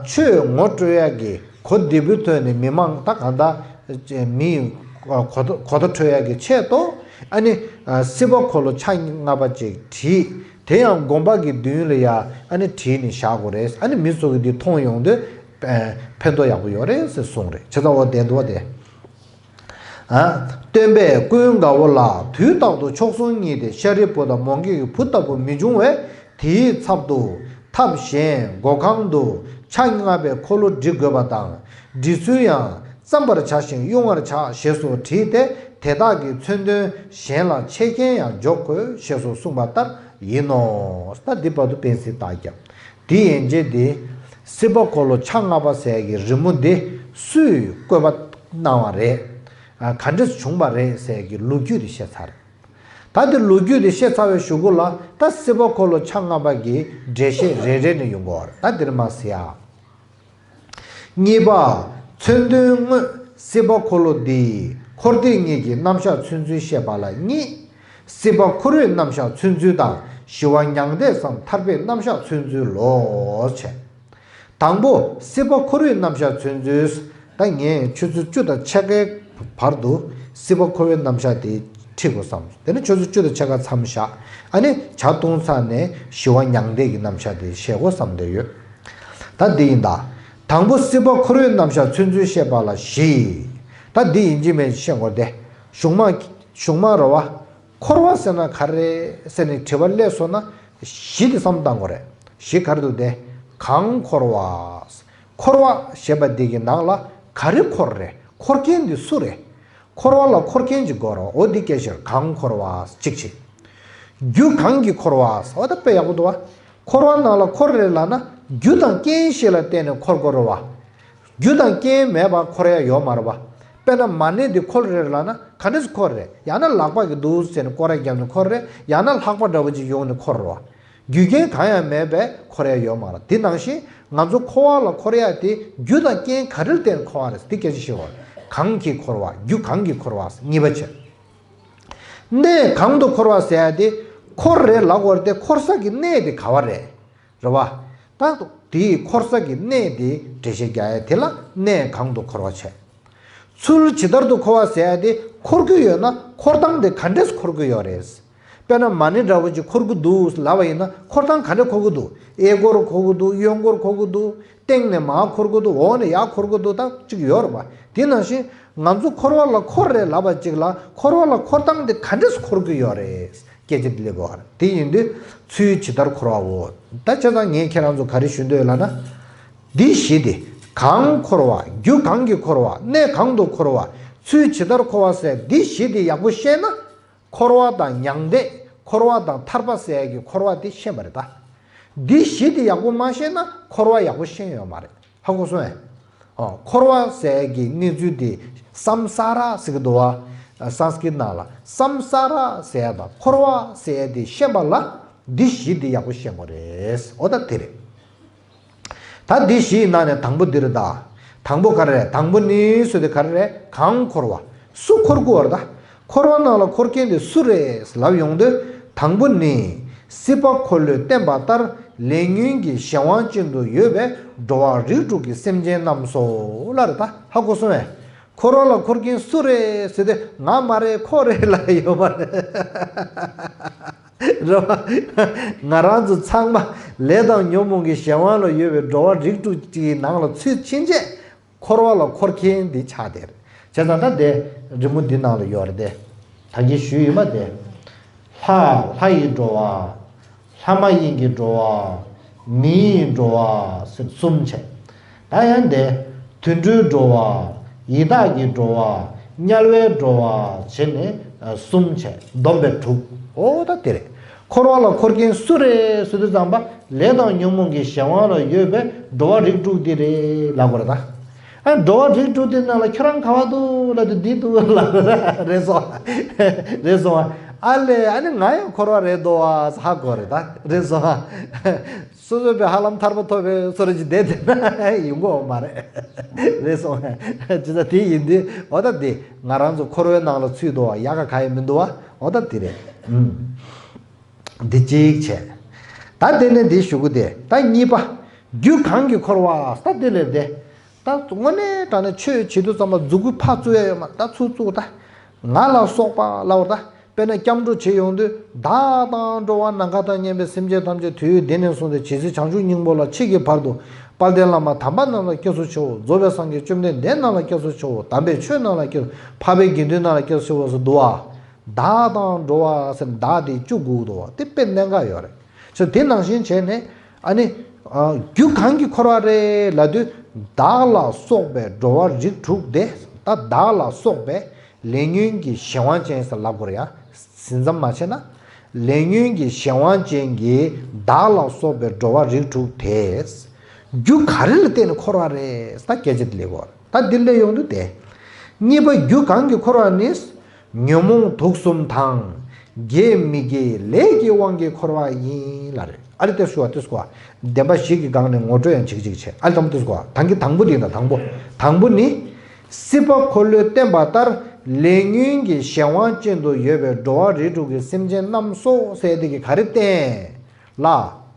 ཆོས་ངོ་སྤྲོད་ཡ་གི་གོ་བདེ་པོའི་ཐོག་ནས་མི་མང་ད་གང་ལྟར་མི་གོ་གོ་ཐོས་འཕྲོད་ཡ་གི་ཆེད་དུ་ཨ་ནི་སྲིད་པ་འཁོར་ལོ་ཆ་ལྔ་པ་ཅིག་བྲིས། དེ་ཡང་དགོན་པ་གི་མདུན་ལ་ཡ་ཨ་ནི་བྲིས་ནས་བཞག་དགོས་རེད། ཨ་ནི་མི་ཚོ་གི་འདི་མཐོང་ཡོང་དུས་ཕན་ཐོགས་ཡག་པོ་ཡོད་རེད་ཟེར་གསུངས་རེད། བྱས་ཙང་འོ་དེ་འདུག་བ་དེ། ཨ། སྟོན་པས་ཀུན་དགའ་བོ་ལ་དུས་རྟག་ཏུ་མཆོག་ཟུང་གཉིས་ཏེ་ཤཱ་རིའི་བུ་དང་མོའུ་འགལ་གྱི་བུ་ལྟ་བུ་མི་འབྱུང་བས། དེའི་ཚབ་ཏུ་ཐབས་གཞན་སྒོ་ཁང་དུ་ཆ་ལྔ་པའི་འཁོར་ལོ་སྒྲིག་དགོས་པ་དང་སྒྲིག་ཚུལ་ཡང་བརྩམ་པར་བྱ་ཞིང་དབྱུང་བར་བྱ་ཞེས་སོགས་བྲིས་ཏེ་དེ་དག་གི་མཚོན་དོན་གཞན་ལ་ཆེ་རྐྱེན་ཡང་འཇོག་དགོས་ཞེས་སོགས་གསུངས་པ་ལྟར་ཡིན་ནོ། ད་འདི་བར་དུ་སྤེལ་ཚིག་བཏགས་ཀྱང་། དེ་ཡན་ཆད་དེ། སྲིད་པ་འཁོར་ལོ་ཆ་ལྔ་པ་ཟེར་གྱི་རི་མོ་འདི་སུས་བཀོད་པ་གནང་བ་རེད། ཨ་ག་འདྲས་བྱུང་བ་རེད་ཟེར་གྱི་ལོ་རྒྱུས་དེ་བཤད་ཚར། ད་དེ་ལོ་རྒྱུས་དེ་བཤད་ཚར་བའི་གཞུག་གུ་ལ་ད་སྲིད་པ་འཁོར་ལོ་ཆ་ལྔ་པ་གི་འགྲེལ་བཤད་རེ་རེ་ནས་ཡོང་གི་ཡོད་རེད། ད་འདིར་མ་ཟེར་ཡ། གཉིས་པ། མཚོན་དོན་དངོས། སྲིད་པ་འཁོར་ལོ་འདི་འཁོར་འདས་གཉིས་ཀྱི་རྣམ་གཞག་མཚོན་ཚུལ་བཤད་པ་ལ་གཉིས། སྲིད་པ་འཁོར་བའི་རྣམ་གཞག་མཚོན་ཚུལ་དང་ཞི་བ་མྱང་འདས་སམ་ཐར་པའི་རྣམ་གཞག་མཚོན་ཚུལ་ལོ། བྱས། དང་པོ་སྲིད་པ་འཁོར་བའི་རྣམ་གཞག་མཚོན་ཚུལ། ད་ངས་ཆུ་ཚོད་བཅུ་དང་ཕྱེད་ཀའི་བར་དུ་སྲིད་པ་འཁོར་བའི་རྣམ་གཞག་དེ་ཁྲིད་དགོས་བསམ། དེ་ནས་ཆུ་ཚོད་བཅུ་དང་ཕྱེད་ཀ་མཚམས་བཞག་ཨ་ནི་ཇ་བཏུང་ཚར་ནས་ཞི་བ་མྱང་འདས་ཀྱི་རྣམ་གཞག་དེ་བཤད་དགོས་བསམ་བསྡད་ཡོད། ད་འདི་ཡིན་ད། དང་པོ་སྲིད་པ་འཁོར་བའི་རྣམ་གཞག་མཚོན་ཚུལ་བཤད་པ་ལ་བཞི། ད་འདི་ཡིན་གཅིག་མིན་གཅིག་བཤད་དགོས་ཏེ། གཞུང་མ། གཞུང་མ་རེད་བ། འཁོར་བ་ཟེར་ན་ག་རེ་ཟེར་ནས་དྲི་བ་སླེབས་སོང་ན་བཞི་དེ་བསམ་བཏང་དགོས་རེད། བཞི་ག་རེ་འདུག་སྟེ། གང་འཁོར་བ། འཁོར་བ་ཞེས་པ་འདི་གི་ནང་ལ་ག་རེ་འཁོར་རེད། འཁོར་མཁན་འདི་སུ་རེད། འཁོར་བ་ལ་འཁོར་མཁན་ཅིག་དགོས་རེད། འོ་འདི་སྐད་ཆ་རེད། གང་འཁོར་བ་གཅིག་བྱས། རྒྱུ་གང་གིས་འཁོར་བ། འོ་ད་དཔེ་ཡག་པོ་འདུག་བ། འཁོར་བ་ནང་ལ་འཁོར་རེད་ལབ་ན་རྒྱུ་དང་རྐྱེན་ཞིག་ལ་བརྟེན་ནས་འཁོར་དགོས་རེད་བ། རྒྱུ་དང་རྐྱེན་མེད་པར་འཁོར་ཡ་ཡོད་མ་རེད་བ། དཔེར་ན་མ་ཎི་འདི་འཁོར་རེད་ལབ་ན་ག་འདྲས་སེ་འཁོར་རེད། ཡང་ན་ལག་པ་གིས་འདུག་ཟེར་ནས་སྐོར་ར་བརྒྱབ་ནས་འཁོར་རེད། ཡང་ན་ལྷགས་པ་འདྲ་བོ་ཅིག་ཡོང་ནས་འཁོར་རེད་བ། རྒྱུ་རྐྱེན་གང་ཡང་མེད་པས་འཁོར་ཡ་ཡོད་མ་རེད། དེ་ནང་བཞིན་ང་ཚོ་འཁོར་བ་ལ་འཁོར་ཡ་དེ་རྒྱུ་དང་རྐྱེན་ག་རེ་ལ་བརྟེན་ནས་འཁོར་བ་རེད། དེ་སྐད་ཆ་བཤད་དགོས་རེད། གང་གིས་འཁོར་བ། རྒྱུ་གང་གིས་འཁོར་བ། གཉིས་པ་བྱས། གནས་གང་དུ་འཁོར་བ་ཟེར་ཡ་དེ་འཁོར་རེད་ལབ་དགོས་རེད་དེ་འཁོར་ས་གི་གནས་དེ་ག་བ་རེད། རེད་བ། ད་དེའི་འཁོར་ས་གི་གནས་དེ་འགྲེལ་བཤད་རྒྱག་ཡ་དེ་ལ་གནས་གང་དུ་འཁོར་བ་བྱས། ཚུལ་ཇི་ལྟར་དུ་འཁོར་བ་ཟེར་ཡ་དེ་འཁོར་གྱི་ཡོད་ན་འཁོར་སྟངས་དེ་ག་འདྲས་འཁོར་གྱི་ཡོད་རེད། དཔེར་ན་མ་ཎི་འདྲ་བོ་ཅིག་འཁོར་གྱི་འདུག་ལབ་པ་ཡིན་ན་འཁོར་སྟངས་ག་འདྲས་འཁོར་གྱི་འདུག་གཡས་སྐོར་འཁོར་གྱི་འདུག་གཡོན་སྐོར་འཁོར་གྱི་འདུག་སྟེང་ནས་མར་འཁོར་གྱི་འདུག་འོག་ནས་ཡར་འཁོར་གྱི་འདུག་ད་ཅིག་ཡོད་རེད་བ། དེ་ནང་བཞིན་ང་ཚོ་འཁོར་བ་ལ་འཁོར་རེད་ལབ་པ་ཅིག་ལ་འཁོར་བ་ལ་འཁོར་སྟངས་དེ་ག་འདྲས་འཁོར་གྱི་ཡོད་རེད། སྐད་ཆ་འདི་ལས་གོ་བར། དེ་ཡིན་དུས་ཚུལ་ཇི་ལྟར་འཁོར་བའོ། ད་བྱས་ཙང་ངས་ཁྱེད་རང་ཚོ་ག་རེ་ཞུ་འདོད་ལབ་ན། འདི་བཞི་དེ། གང་འཁོར་བ། རྒྱུ་གང་གིས་འཁོར་བ། གནས་གང་དུ་འཁོར་བ། ཚུལ་ཇི་ལྟར་འཁོར་བ་ཟེར་འདི་བཞི་དེ་ཡག་པོ་ཤེས་ན། འཁོར་བ་དང་མྱང་འདས། འཁོར་བ་དང་ཐར་པ་ཟེར་ཡ་གི་འཁོར་བ་དེ་ཤེས་པ་རེད་ད། འདི་བཞི་དེ་ཡག་པོ་མ་ཤེས་ན་འཁོར་བ་ཡག་པོ་ཤེས་ཡོད་མ་རེད། ཧ་གོ་སོང་ངས། ཨོ། འཁོར་བ་ཟེར་ཡ་གི་གནས་ཚུལ་དེ་སམ་ས་ར་ཟེར་གི་འདུག་བ། སཾ་སྐྲྀཏ་ནང་ལ་སམ་ས་ར་ཟེར་ཡ་དང་འཁོར་བ་ཟེར་ཡ་དེ་ཤེས་པ་ལ་འདི་བཞི་དེ་ཡག་པོ་ཤེས་དགོས་རེད། འོ་ད་དེ་རེད། ད་འདི་བཞིའི་ནང་ནས་དང་པོ་འདི་རེད་ད། དང་པོ་ག་རེ་རེད། དང་པོ་ནི་ཟེར་དེ་ག་རེ་རེད། གང་འཁོར་བ། སུ་འཁོར་དགོས་པ་རེད་ད། འཁོར་བ་ནང་ལ་འཁོར་མཁན་དེ་སུ་རེད་ལབ་ཡོང་དུས། དང་པོ་ནི་སྲིད་པ་འཁོར་ལོས་བསྟན་པ་ལྟར་ལས་ཉོན་གྱི་གཞན་དབང་ཅན་དུ་ཡོད་པའི་འགྲོ་བ་རིགས་དྲུག་གི་སེམས་ཅན་རྣམས་སོ་ལ་རེད་ད། ཧ་གོ་སོང་ངས། འཁོར་བ་ལ་འཁོར་མཁན་སུ་རེད་ཟེར་དུས་ང་མ་རེད་ཁོ་རེད་ལབ་ཡོད་མ་རེད། རེད་བ། ང་རང་ཚོ་ཚང་མ་ལས་དང་ཉོན་མོངས་ཀྱི་གཞན་དབང་ལ་ཡོད་པའི་འགྲོ་བ་རིགས་དྲུག་ཅིག་གི་ནང་ལ་ཚུད་ཕྱིན་ཆད་འཁོར་བ་ལ་འཁོར་མཁན་འདི་ཆགས་བསྡད་རེད། བྱས་ཙང་ད་དེ་རི་མོ་འདི་ནང་ལ་ཡོད་རེད་དེ། ད་གིན་ཞུས་ཡིན་པ་དེ། ལྷ། ལྷ་ཡི་འགྲོ་བ། ལྷ་མ་ཡིན་གྱི་འགྲོ་བ། མི་ཡི་འགྲོ་བ་ཟེར་གསུམ་བྱས། ད་ཡང་དེ། དུད་འགྲོའི་འགྲོ་བ། ཡི་དྭགས་ཀྱི་འགྲོ་བ། དམྱལ་བའི་འགྲོ་བ་བྱས་ནས་གསུམ་བྱས། བསྡོམས་པས་དྲུག་འོ་ད་དེ་རེད། འཁོར་བ་ལ་འཁོར་མཁན་སུ་རེད་ཟེར་དུས་ཙམ་པ་ལས་དང་ཉོན་མོངས་ཀྱི་གཞན་དབང་ལ་ཡོད་པའི་འགྲོ་བ་རིགས་དྲུག་འདི་རེད་ལབ་དགོས་རེད་ད། ཨ། འགྲོ་བ་རིགས་དྲུག་དེ་ནང་ལ་ཁྱོད་རང་ག་བ་འདུག་ལབ་དུས་འདི་འདུག་ལབ་རེད་སོང་། རེད་སོང་། ཨ་ལས་ཨ་ནི་ང་ཡང་འཁོར་བ་རེད་འདུག་ཨ་ཧ་གོ་རེད་ད། རེད་སོང་། སོ་སོ་པའི་ཧ་ལམ་ཐར་པ་ཐོབ་པའི་སོ་ར་ཅིག་བསྡད་དེ་ན་ཡོང་གི་ཡོད་མ་རེད། རེད་སོང་། ཅི་ད་དེ་ཡིན་དུས་འོ་ད་དེ་ང་རང་ཚོ་འཁོར་བའི་ནང་ལ་ཚུད་འདུག་ཨ་ཡག་ག་ག་ཡི་མི་འདུག་ཨ་འོ་ད་དེ་རེད། ཨུམ། འདི་གཅིག་བྱས། ད་དེ་ནས་འདི་ཞུ་གི་དེ་ད་གཉིས་པ། རྒྱུ་གང་གིས་འཁོར་བ་ད་དེ་ལས་དེ། ད་དངོས་གནས་དྲང་གནས་ཆོས་བྱེད་དུས་ཙམ་པ་མཛུ་གུ་ཕར་བཙུགས་ཡ་ཡོད་མ་ད་ཚུར་བཙུགས་ད། ང་ལ་སོགས་པ་ལབ་པ་ད། དཔེར་ན་སྐྱབས་འགྲོ་བྱེད་ཡོང་དུས་བདག་དང་འགྲོ་བ་ནམ་མཁའ་དང་མཉམ་པའི་སེམས་ཅན་ཐམས་ཅད་དུས་འདི་ནས་བཟུང་སྟེ་ཇི་སྲིད་བྱང་ཆུབ་སྙིང་པོ་ལ་མཆིས་ཀྱི་བར་དུ་དཔལ་ལྡན་བླ་མ་དམ་པ་རྣམས་ལ་སྐྱབས་སུ་མཆིའོ། རྫོགས་པའི་སངས་རྒྱས་བཅོམ་ལྡན་འདས་རྣམས་ལ་སྐྱབས་སུ་མཆིའོ། དམ་པའི་ཆོས་རྣམས་ལ་སྐྱབས་སུ། འཕགས་པའི་དགེ་འདུན་རྣམས་ལ་སྐྱབས་སུ་མཆིའོ་ཟེར་འདུག་བ། བདག་དང་འགྲོ་བ་ཟེར་བདག་དེ་བཅུ་དགུ་འདུག་བ་དེ་དཔེ་གནད་འགག་ཡོད་རེད། ཅེས་དེ་ནང་བཞིན་བྱས་ནས་ཨ་ནི། རྒྱུ་གང་གིས་འཁོར་བ་རེད་ལབ་དུས་བདག་ལ་སོགས་པའི་འགྲོ་བ་རིགས་དྲུག་དེ་ད་བདག་ལ་སོགས་པའི་ལས་ཉོན་གྱི་གཞན་དབང་ཅན་ཟེར་ལབ་དགོས་རེད་ཡ། ཟིན་མཚམས་མ་ཆད་ན། ལས་ཉོན་གྱི་གཞན་དབང་ཅན་གྱི་བདག་ལ་སོགས་པའི་འགྲོ་བ་རིགས་དྲུག་དེ། རྒྱུ་ག་རེ་ལ་བརྟེན་ནས་འཁོར་བ་རེད་ད་སྐད་ཆ་དེ་ལས་གོ། ད་འདི་ལས་ཡོང་དུས་དེ། གཉིས་པ་རྒྱུ་གང་གིས་འཁོར་བ་ནི། ཉོན་མོངས་དུག་གསུམ་དང་། དགེ་མི་དགེའི་ལས་ཀྱི་དབང་གིས་འཁོར་བ་ཡིན་ལ་རེད། ཨ་རེ་དེ་ཞུ་བ་དེ་སྐོར་བདེན་པ་བཞི་གི་སྒང་ནས་ངོ་སྤྲོད་ཡང་བྱེད་ཀྱི་བྱེད་ཀྱི་བྱེད། ཨ་རེ་དང་པོ་དེ་སྐོར་དང་གི་དང་པོ་དེ་ཡིན་ད་དང་པོ། དང་པོ་ནི། སྲིད་པ་འཁོར་ལོས་བསྟན་པ་ལྟར་ལས་ཉོན་གྱི་གཞན་དབང་ཅན་དུ་ཡོད་པའི་འགྲོ་བ་རིགས་དྲུག་གི་སེམས་ཅན་རྣམས་སོ་ཟེར་དེ་གི་ག་རེ་བསྟན། ལ།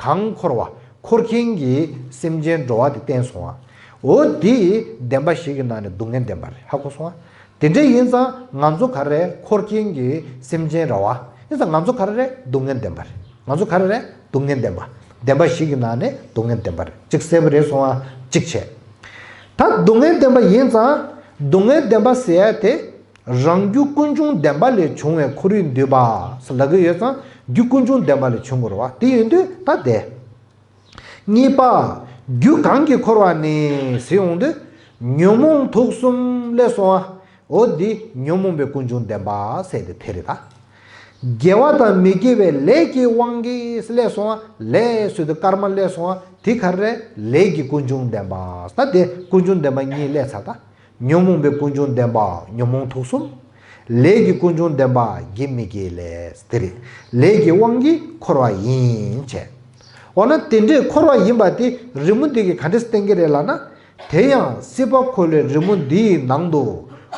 གང་འཁོར་བ། འཁོར་མཁན་གྱི་སེམས་ཅན་འགྲོ་བ་དེ་བསྟན་སོང་ང་། འོ་དེ་བདེན་པ་བཞི་གི་ནང་ནས་སྡུག་བསྔལ་བདེན་པ་རེད། ཧ་གོ་སོང་ང་། དེ་འདྲ་ཡིན་ཙང་ང་ཚོ་ག་རེ་འཁོར་མཁན་གྱི་སེམས་ཅན་རེད་བ། ཡིན་ཙང་ང་ཚོ་ག་རེ་རེད་སྡུག་བསྔལ་བདེན་པ་རེད། ང་ཚོ་ག་རེ་རེད་སྡུག་བསྔལ་བདེན་པ། བདེན་པ་བཞི་གི་ནང་ནས་སྡུག་བསྔལ་བདེན་པ་རེད། གཅིག་གསལ་པོ་རེད་སོང་ང་། གཅིག་བྱས། ད་སྡུག་བསྔལ་བདེན་པ་ཡིན་ཙང་སྡུག་བསྔལ་བདེན་པ་ཟེར་ཡ་དེ། རང་རྒྱུ་ཀུན་འབྱུང་བདེན་པ་ལས་བྱུང་བའི་ཁོར་ཡུག་འདུས་པ་ཟེར་ལབ་ཀྱི་ཡོད་ཙང་རྒྱུ་ཀུན་འབྱུང་བདེན་པ་ལས་བྱུང་དགོས་རེད་བ། དེ་ཡིན་དུས་ད་དེ། གཉིས་པ། རྒྱུ་གང་གིས་འཁོར་བ་ནི་ཟེར་ཡོང་དུས། ཉོན་མོངས་དུག་གསུམ་ལས་སོང་བ། འོ་འདི་ཉོན་མོངས་པའི་ཀུན་འབྱུང་བདེན་པ་ཟེར་དེ་དེ་རེད་ད། དགེ་བ་དང་མི་དགེ་བའི་ལས་ཀྱི་དབང་གིས་ལས་སོང་བ་ལས་ཟེར་དུས་ཀརྨ་ལས་སོང་བ་དེ་ག་རེ་རེད་ལས་ཀྱི་ཀུན་འབྱུང་བདེན་པ་ད་དེ་ཀུན་འབྱུང་བདེན་པ་གཉིས་ལས་ཚར་ད། ཉོན་མོངས་པའི་ཀུན་འབྱུང་བདེན་པ་ཉོན་མོངས་དུག་གསུམ། ལས་ཀྱི་ཀུན་འབྱུང་བདེན་པ་དགེ་མི་དགེའི་ལས་དེ་རེད། ལས་ཀྱི་དབང་གིས་འཁོར་བ་ཡིན་བྱས། འོ་ན་དེ་འདྲའི་འཁོར་བ་ཡིན་པ་དེ་རི་མོ་འདི་གིས་ག་འདྲས་བསྟན་གྱི་རེད་ལབ་ན། དེ་ཡང་སྲིད་པ་འཁོར་ལོའི་རི་མོ་འདིའི་ནང་དུ་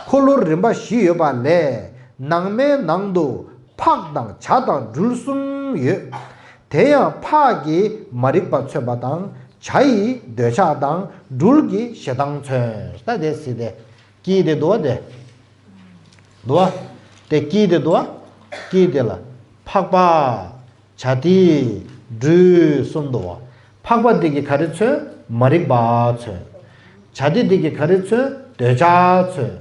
འཁོར་ལོ་རིམ་པ་བཞི་ཡོད་པ་ལས་ནང་མའི་ནང་དུ་ཕག་དང་བྱ་དང་སྦྲུལ་གསུམ་ཡོད། དེ་ཡང་ཕག་གིས་མ་རིག་པ་མཚོན་པ་དང་། བྱ་ཡིས་འདོད་ཆགས་དང་། སྦྲུལ་གྱིས་ཞེ་སྡང་མཚོན། ད་དེ་སྲིད་དེ། དཀྱིལ་དེ་འདུག་བ་དེ། འདུག་བ། དེ་དཀྱིལ་དེ་འདུག་བ། དཀྱིལ་དེ་ལ། ཕག་པ། བྱ་དེ། སྦྲུལ་གསུམ་འདུག་བ། ཕག་པ་དེ་གིས་ག་རེ་མཚོན། མ་རིག་པ་མཚོན། བྱ་དེ་དེ་གིས་ག་རེ་མཚོན། འདོད་ཆགས་མཚོན།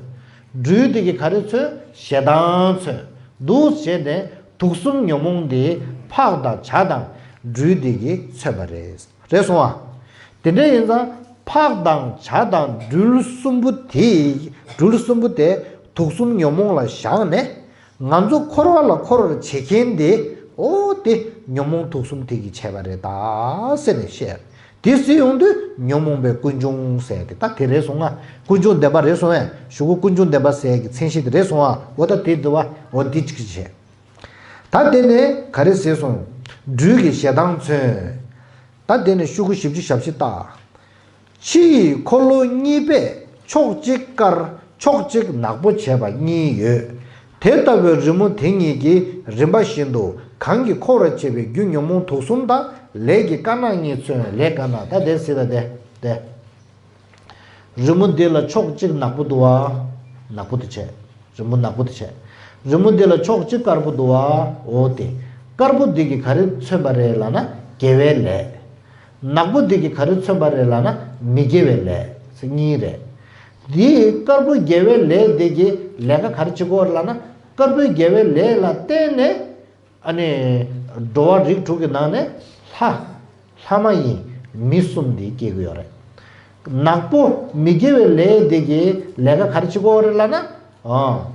སྦྲུལ་དེ་གིས་ག་རེ་མཚོན། ཞེ་སྡང་མཚོན། འདུག་བྱས་ནས་དུག་གསུམ་ཉོན་མོངས་དེ་ཕག་དང་བྱ་དང་སྦྲུལ་དེ་གིས་མཚོན་པ་རེད། རེད་སོང་ཨ། དེ་འདྲ་ཡིན་ཙང་ཕག་དང་བྱ་དང་སྦྲུལ་གསུམ་པོ་དེ། སྦྲུལ་གསུམ་པོ་དེ་དུག་གསུམ་ཉོན་མོངས་ལ་བཞག་ནས། ང་ཚོ་འཁོར་བ་ལ་འཁོར་བར་བྱེད་མཁན་དེ། འོ་དེ་ཉོན་མོངས་དུག་གསུམ་དེ་གིས་བྱས་པ་རེད་ད་ཟེར་ནས་བཤད། དེ་ཟེར་ཡོང་དུས་ཉོན་མོངས་པའི་ཀུན་འབྱུང་ཟེར་དེ་ད་དེ་རེད་སོང་ང་། ཀུན་འབྱུང་བདེན་པ་རེད་སོང་ངས། གཞུག་གུ་ཀུན་འབྱུང་བདེན་པ་ཟེར་གྱི་མཚན་གཞི་དེ་རེད་སོང་ང་། འོ་ད་དེ་འདུལ་བ་འོ་འདི་གཅིག་བྱས། ད་དེ་ནས་ག་རེ་ཟེར་སོང་། སྦྲུལ་གྱི་ཞེ་སྡང་མཚོན། ད་དེ་ནས་ཤོག་གུ་བཞི་བཅུ་ཞེ་བཞི་ལྟ། ཕྱི་ཡི་འཁོར་ལོ་གཉིས་པས་ཕྱོགས་གཅིག་དཀར་ཕྱོགས་གཅིག་ནག་པོ་བྱས་པ་གཉིས་ཡོད། དེ་ལྟ་བུའི་རི་མོ་དེ་གཉིས་ཀྱིས་རིམ་པ་བཞིན་དུ་གང་གིས་འཁོར་བར་བྱེད་པའི་རྒྱུ་ཉོན་མོངས་དུག་གསུམ་དང་ལས་ཀྱི་དཀར་ནག་གཉིས་མཚོན། ལས་དཀར་ནག་ད་དེ་སྲིད་ལ་དེ་དེ། རི་མོ་འདི་ལ་ཕྱོགས་གཅིག་ནག་པོ་འདུག་བ། ནག་པོ་དེ་བྱས། རི་མོ་ནག་པོ་དེ་བྱས། རི་མོ་འདི་ལ་ཕྱོགས་གཅིག་དཀར་པོ་འདུག་བ། འོ་དེ། དཀར་པོ་འདི་གིས་ག་རེ་མཚོན་པ་རེད་ལབ་ན་དགེ་བའི་ལས། ནག་པོ་འདི་གིས་ག་རེ་མཚོན་པ་རེད་ལབ་ན་མི་དགེ་བའི་ལས་ཟེར་གཉིས་རེད། འདི་དཀར་པོ་དགེ་བའི་ལས་འདི་གིས་ལས་ཀ་ག་རེ་བྱེད་ཀྱི་ཡོད་རེད་ལབ་ན། དཀར་པོའི་དགེ་བའི་ལས་ལ་བརྟེན་ནས། ཨ་ནི། འགྲོ་བ་རིགས་དྲུག་གི་ནང་ནས་ལྷ། ལྷ་མ་ཡིན་མི་གསུམ་འདི་སྐྱེ་གི་ཡོད་རེད། ནག་པོ་མི་དགེ་བའི་ལས་འདི་གིས་ལས་ཀ་ག་རེ་བྱེད་ཀྱི་ཡོད་རེད་ལབ་ན། ཨ།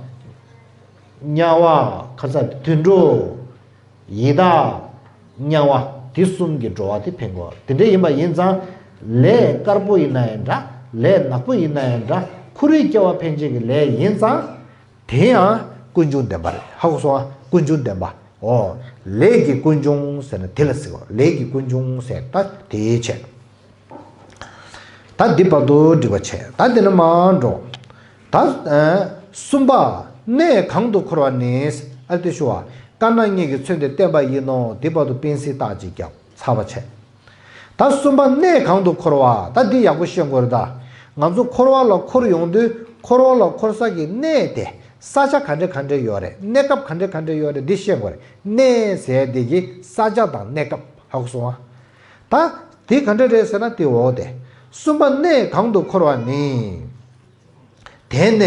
དམྱལ་བ། ཁ་ཚ་དུད་འགྲོ། ཡི་དྭགས། དམྱལ་བ། འདི་གསུམ་གྱི་འགྲོ་བ་དེ་འཕེན་དགོས། དེ་འདྲ་ཡིན་པ་ཡིན་ཙང་། ལས་དཀར་པོ་ཡིན་ན་ཡང་འདྲ། ལས་ནག་པོ་ཡིན་ན་ཡང་འདྲ། འཁོར་བའི་སྐྱེ་བ་འཕེན་བྱེད་ཀྱི་ལས་ཡིན་ཙང་། དེ་ཡང་ཀུན་འབྱུང་བདེན་པ་རེད། ཧ་གོ་སོང་ང་། ཀུན་འབྱུང་བདེན་པ། ཨོ། ལས་ཀྱི་ཀུན་འབྱུང་ཟེར་ན་དེ་ལ་ཟེར་བ། ལས་ཀྱི་ཀུན་འབྱུང་ཟེར་ད་དེའི་ཆེད། ད་འདི་བར་དུ་འགྲིག་པ་བྱས། ད་འདི་ནས་མར་འགྲོ། ད། ཨ། གསུམ་པ། གནས་གང་དུ་འཁོར་བ་ནི། ཨ་དེ་ཞུ་བ། དཀར་ནག་གཉིས་ཀྱིས་མཚོན་ཏེ་བསྟན་པ་ཡིན་ནོ། འདི་བར་དུ་དཔེ་སྲིད་རྟགས་ཅིག་བརྒྱབ། ཚར་བ་བྱས། ད་གསུམ་པ་གནས་གང་དུ་འཁོར་བ། ད་འདི་ཡག་པོ་ཤེས་དགོས་རེད་ད། ང་ཚོ་འཁོར་བ་ལ་འཁོར་ཡོང་དུས་འཁོར་བ་ལ་འཁོར་ས་གི་གནས་དེ་ས་ཆ་ག་འདྲ་ག་འདྲ་ཡོད་རེད། གནས་སྐབས་ག་འདྲ་ག་འདྲ་ཡོད་རེད། འདི་ཤེས་དགོས་རེད། གནས་ཟེར་དེ་གི་ས་ཆ་དང་གནས་སྐབས་ཧ་གོ་སོང་ང་། ད་དེ་ག་འདྲ་རེད་ཟེར་ན་དེ་འོ་དེ། གསུམ་པ་གནས་གང་དུ་འཁོར་བ་ནི། དེ་ནས་